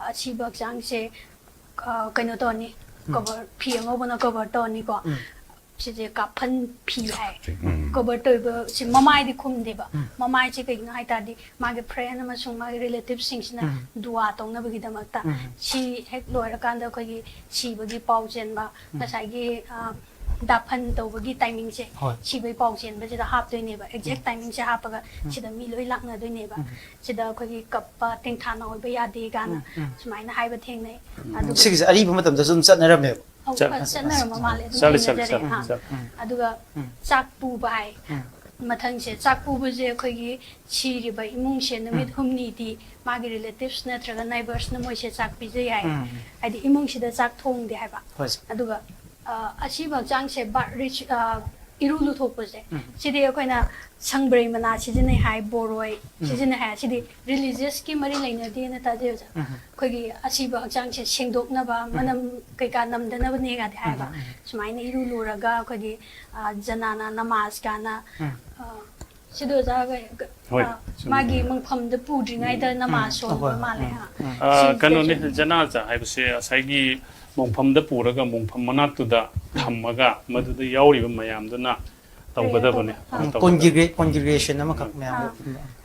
ꯑꯁꯤꯕ ꯍꯛꯆꯥꯡꯁꯦ, ꯑ, ꯀꯩꯅꯣ ꯇꯧꯔꯅꯤ, cover, ꯐꯤ ꯑꯉꯧꯕꯅ cover ꯇꯧꯔꯅꯤꯀꯣ꯫ ꯁꯤꯁꯦ ꯀꯥꯐꯟ ꯐꯤ ꯍꯥꯏ꯫ Cover ꯇꯧꯔꯤꯕ ꯁꯤ ꯃꯃꯥꯏꯗꯤ ꯈꯨꯝꯗꯦꯕ꯫ ꯃꯃꯥꯏꯁꯦ ꯀꯩꯒꯤꯅꯣ ꯍꯥꯏ ꯇꯥꯔꯗꯤ ꯃꯥꯒꯤ friend ꯑꯃꯁꯨꯡ ꯃꯥꯒꯤ relativeꯁꯤꯡꯁꯤꯅ ꯗꯨꯋꯥ ꯇꯧꯅꯕꯒꯤꯗꯃꯛꯇ꯫ ꯁꯤ ꯍꯦꯛ ꯂꯣꯏꯔꯀꯥꯟꯗ ꯑꯩꯈꯣꯏꯒꯤ ꯁꯤꯕꯒꯤ ꯄꯥꯎ ꯆꯦꯟꯕ, ꯉꯁꯥꯏꯒꯤ, ꯑ, ꯗꯥꯐꯟ ꯇꯧꯕꯒꯤ ꯇꯥꯏꯃꯤꯡꯁꯦ ꯍꯣꯏ꯫ ꯁꯤꯕꯩ ꯄꯥꯎ ꯆꯦꯟꯕꯁꯤꯗ ꯍꯥꯞꯇꯣꯏꯅꯦꯕ, ꯑꯦꯛꯖꯦꯛ ꯇꯥꯏꯃꯤꯡꯁꯦ ꯍꯥꯞꯄꯒ ꯁꯤꯗ ꯃꯤ ꯂꯣꯏ ꯂꯥꯛꯅꯗꯣꯏꯅꯦꯕ꯫ ꯁꯤꯗ ꯑꯩꯈꯣꯏꯒꯤ ꯀꯞꯄ ꯇꯦꯡꯊꯥ ꯅꯥ ꯑꯣꯏꯕ ꯌꯥꯗꯦ ꯀꯥꯏꯅ ꯎꯝ, ꯎꯝ꯫ ꯁꯨꯃꯥꯏꯅ ꯍꯥꯏꯕ ꯊꯦꯡꯅꯩ꯫ ꯑꯗꯨꯒ ꯁꯤꯒꯤꯁꯦ ꯑꯔꯤꯕ ꯃꯇꯝꯗꯁꯨ ꯑꯗꯨꯝ ꯆꯠꯅꯔꯝꯃꯦꯕ꯫ ꯑꯧ, ꯆꯠ- ꯑ, ꯆꯠꯅꯔꯝꯕ ꯃꯥꯜꯂꯦ, ꯑꯗꯨꯝ ꯆꯠꯂꯤ, ꯆꯠꯂꯤ, ꯊꯦꯡꯅꯖꯔꯦ꯫ ꯆꯠꯂꯤ, ꯑꯥ꯫ ꯆꯠꯂꯤ꯫ ꯎꯝ꯫ ꯑꯗꯨꯒ ꯎꯝ꯫ ꯆꯥꯛ ꯄꯨꯕ ꯍꯥꯏ꯫ ꯎꯝ꯫ ꯃꯊꯪꯁꯦ ꯆꯥꯛ ꯄꯨꯕꯁꯦ ꯑꯩꯈꯣꯏꯒꯤ ꯁꯤꯔꯤꯕ ꯏꯃꯨꯡꯁꯦ ꯅꯨꯃꯤꯠ ꯍꯨꯝꯅꯤꯗꯤ ꯃꯥꯒꯤ ꯔꯤꯂꯦꯇꯤꯚꯁ ꯅꯠꯇ꯭ꯔꯒ ꯅꯥꯏꯕꯔꯁꯅ ꯃꯣꯏꯁꯦ ꯆꯥꯛ ꯄꯤꯖꯩ ꯍꯥꯏ꯫ ꯎꯝ꯫ ꯍꯥꯏꯗꯤ ꯏꯃꯨꯡꯁꯤꯗ ꯆꯥꯛ ꯊꯣꯡꯗꯦ ꯍꯥꯏꯕ꯫ ꯍꯣꯏ ꯁꯦ꯫ ꯑꯗꯨꯒ ꯑ, ꯑꯁꯤꯕ ꯍꯛꯆꯥꯡꯁꯦ ꯕꯥ- ꯔꯤꯆ- ꯑ, ꯏꯔꯨ ꯂꯨꯊꯣꯛꯄꯁꯦ ꯎꯝ꯫ ꯁꯤꯗꯤ ꯑꯩꯈꯣꯏꯅ ꯁꯪꯕ꯭ꯔꯩ ꯃꯅꯥ ꯁꯤꯖꯤꯟꯅꯩ ꯍꯥꯏ, ꯕꯣꯔꯣꯏ ꯎꯝ꯫ ꯁꯤꯖꯤꯟꯅꯩ ꯍꯥꯏ꯫ ꯁꯤꯗꯤ ꯔꯤꯂꯤꯖꯤꯌꯁꯀꯤ ꯃꯔꯤ ꯂꯩꯅꯗꯦꯅ ꯇꯥꯖꯩ ꯑꯣꯖꯥ꯫ ꯎꯝ꯫ ꯑꯩꯈꯣꯏꯒꯤ ꯑꯁꯤꯕ ꯍꯛꯆꯥꯡꯁꯦ ꯁꯦꯡꯗꯣꯛꯅꯕ, ꯃꯅꯝ ꯀꯩꯀꯥ ꯅꯝꯗꯅꯕꯅꯦꯒꯗꯤ ꯍꯥꯏꯕ꯫ ꯎꯝ, ꯎꯝ꯫ ꯁꯨꯃꯥꯏꯅ ꯏꯔꯨ ꯂꯨꯔꯒ ꯑꯩꯈꯣꯏꯒꯤ ꯑ, ꯖꯅꯥꯅ ꯅꯃꯥꯖ ꯀꯥꯏꯅ ꯎꯝ꯫ ꯑ, ꯁꯤꯗ ꯑꯣꯖꯥ ꯀꯩ- ꯍꯣꯏ, ꯑ, ꯆꯨꯝꯃꯤ꯫ ꯃꯥꯒꯤ ꯃꯣꯡꯐꯝꯗ ꯄꯨꯗ꯭ꯔꯤꯉꯩꯗ ꯅꯃꯥꯖ ꯎꯝ, ꯁꯣꯟꯕ ꯍꯣꯏ, ꯍꯣꯏ, ꯃꯥꯜꯂꯦ꯫ ꯎꯝ, ꯑ, ꯎꯝ꯫ ꯑ, ꯁꯤꯁꯦ ꯀꯩꯅꯣꯅꯤ, ꯁꯨꯝ- ꯖꯅꯥꯖꯥ ꯍꯥꯏꯕꯁꯦ ꯉꯁꯥꯏꯒꯤ ꯃꯣꯡꯐꯝꯗ ꯄꯨꯔꯒ ꯃꯣꯡꯐꯝ ꯃꯅꯥꯛꯇꯨꯗ ꯊꯝꯃꯒ ꯃꯗꯨꯗ ꯌꯥꯎꯔꯤꯕ ꯃꯌꯥꯝꯗꯨꯅ ꯇꯧꯒꯗꯕꯅꯤ꯫ ꯇꯧꯕ꯫ ꯇꯧꯒꯗꯕꯅꯤ꯫ ꯀꯣꯟꯒ꯭ꯔꯤꯒ꯭ꯔꯦ- ꯀꯣꯟꯒ꯭ꯔꯤꯒ꯭ꯔꯦꯁꯟ ꯑꯃꯈꯛ ꯃꯌꯥꯝ ꯑ,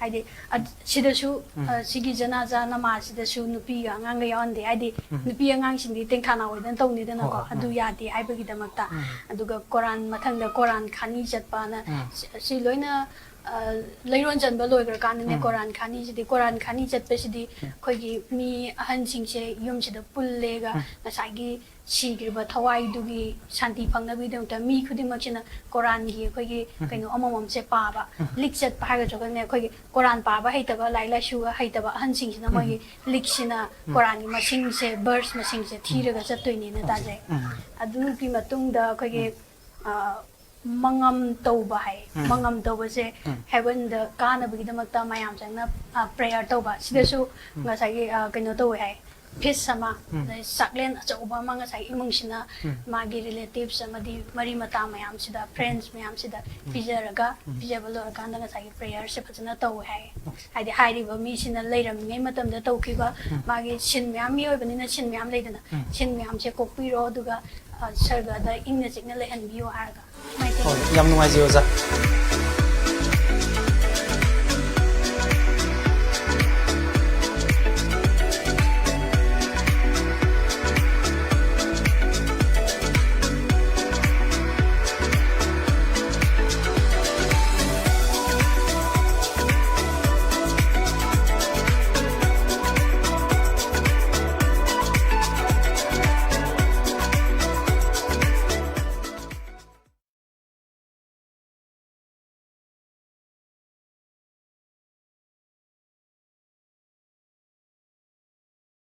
ꯍꯥꯏꯗꯤ ꯑ, ꯁꯤꯗꯁꯨ ꯑ, ꯁꯤꯒꯤ ꯖꯅꯥꯖꯥ ꯅꯃꯥꯖꯁꯤꯗꯁꯨ ꯅꯨꯄꯤꯒ ꯑꯉꯥꯡꯒ ꯌꯥꯎꯍꯟꯗꯦ꯫ ꯍꯥꯏꯗꯤ ꯅꯨꯄꯤ ꯑꯉꯥꯡꯁꯤꯡꯗꯤ ꯇꯦꯡꯊꯥ ꯅꯥ ꯑꯣꯏꯗꯅ ꯇꯧꯅꯤꯗꯅꯀꯣ꯫ ꯍꯣꯏ, ꯍꯣꯏ. ꯑꯗꯨ ꯌꯥꯗꯦ ꯍꯥꯏꯕꯒꯤꯗꯃꯛꯇ꯫ ꯑꯗꯨꯒ ꯀꯣꯔꯥꯟ, ꯃꯊꯪꯗ ꯀꯣꯔꯥꯟ ꯈꯥꯅꯤ ꯆꯠꯄꯅ ꯎꯝ꯫ ꯁꯤ- ꯁꯤ ꯂꯣꯏꯅ ꯑ, ꯂꯩꯔꯣꯟ ꯆꯟꯕ ꯂꯣꯏꯈ꯭ꯔꯀꯥꯟꯗꯅꯦ꯫ ꯀꯣꯔꯥꯟ ꯈꯥꯅꯤꯁꯤꯗꯤ, ꯀꯣꯔꯥꯟ ꯈꯥꯅꯤ ꯆꯠꯄꯁꯤꯗꯤ ꯑꯩꯈꯣꯏꯒꯤ ꯃꯤ ꯑꯍꯟꯁꯤꯡꯁꯦ ꯌꯨꯝꯁꯤꯗ ꯄꯨꯜꯂꯦꯒ ꯉꯁꯥꯏꯒꯤ ꯁꯤꯈ꯭ꯔꯤꯕ ꯊꯋꯥꯏꯗꯨꯒꯤ ꯁꯥꯟꯇꯤ ꯐꯪꯅꯕꯒꯤꯗꯃꯛꯇ ꯃꯤ ꯈꯨꯗꯤꯡꯃꯛꯁꯤꯅ ꯀꯣꯔꯥꯟꯒꯤ ꯑꯩꯈꯣꯏꯒꯤ ꯀꯩꯅꯣ ꯑꯃꯃꯝꯁꯦ ꯄꯥꯕ꯫ ꯂꯤꯛ ꯆꯠꯄ ꯍꯥꯏꯒꯗ꯭ꯔꯥꯒꯅꯦ, ꯑꯩꯈꯣꯏꯒꯤ ꯀꯣꯔꯥꯟ ꯄꯥꯕ ꯍꯩꯇꯕ, ꯂꯥꯏꯔꯤꯛ ꯂꯥꯏꯁꯨꯒ ꯍꯩꯇꯕ ꯑꯍꯟꯁꯤꯡꯁꯤꯅ ꯃꯣꯏꯒꯤ ꯂꯤꯛꯁꯤꯅ ꯀꯣꯔꯥꯟꯒꯤ ꯃꯁꯤꯡꯁꯦ, ꯕꯔꯁ ꯃꯁꯤꯡꯁꯦ ꯊꯤꯔꯒ ꯆꯠꯇꯣꯏꯅꯦꯅ ꯇꯥꯖꯩ꯫ ꯑꯗꯨꯒꯤ ꯃꯇꯨꯡꯗ ꯑꯩꯈꯣꯏꯒꯤ ꯑ, ꯃꯉꯝ ꯇꯧꯕ ꯍꯥꯏ꯫ ꯃꯉꯝ ꯇꯧꯕꯁꯦ ꯍꯦꯕꯟꯗ ꯀꯥꯅꯕꯒꯤꯗꯃꯛꯇ ꯃꯌꯥꯝ ꯆꯪꯅ ꯄ꯭ꯔꯦꯌꯔ ꯇꯧꯕ꯫ ꯁꯤꯗꯁꯨ ꯉꯁꯥꯏꯒꯤ ꯑ, ꯀꯩꯅꯣ ꯇꯧꯋꯦ ꯍꯥꯏ, ꯐꯤꯁ ꯑꯃ, ꯑꯗꯩ ꯆꯥꯛꯂꯦꯟ ꯑꯆꯧꯕ ꯑꯃ ꯉꯁꯥꯏ ꯏꯃꯨꯡꯁꯤꯅ ꯃꯥꯒꯤ ꯔꯤꯂꯦꯇꯤꯚꯁ ꯑꯃꯗꯤ ꯃꯔꯤ ꯃꯇꯥ ꯃꯌꯥꯝꯁꯤꯗ, ꯐ꯭ꯔꯦꯟꯁ ꯃꯌꯥꯝꯁꯤꯗ ꯄꯤꯖꯔꯒ, ꯄꯤꯖꯕ ꯂꯣꯏꯔꯀꯥꯟꯗ ꯉꯁꯥꯏꯒꯤ ꯄ꯭ꯔꯦꯌꯔꯁꯦ ꯐꯖꯅ ꯇꯧꯋꯦ ꯍꯥꯏ꯫ ꯍꯥꯏꯗꯤ ꯍꯥꯏꯔꯤꯕ ꯃꯤꯁꯤꯅ ꯂꯩꯔꯝꯃꯤꯉꯩ ꯃꯇꯝꯗ ꯇꯧꯈꯤꯕ ꯃꯥꯒꯤ ꯁꯤꯟ ꯃꯌꯥꯝ, ꯃꯤꯑꯣꯏꯕꯅꯤꯅ ꯁꯤꯟ ꯃꯌꯥꯝ ꯂꯩꯗꯅ, ꯁꯤꯟ ꯃꯌꯥꯝꯁꯦ ꯀꯣꯛꯄꯤꯔꯣ, ꯑꯗꯨꯒ ꯑ, ꯁꯔꯒꯗ ꯏꯪꯅ ꯆꯤꯛꯅ ꯂꯩꯍꯟꯕꯤꯌꯨ ꯍꯥꯏꯔꯒ ꯃꯥꯏꯀꯩ ꯍꯣꯏ, ꯌꯥꯝ ꯅꯨꯡꯉꯥꯏꯖꯩ ꯑꯣꯖꯥ꯫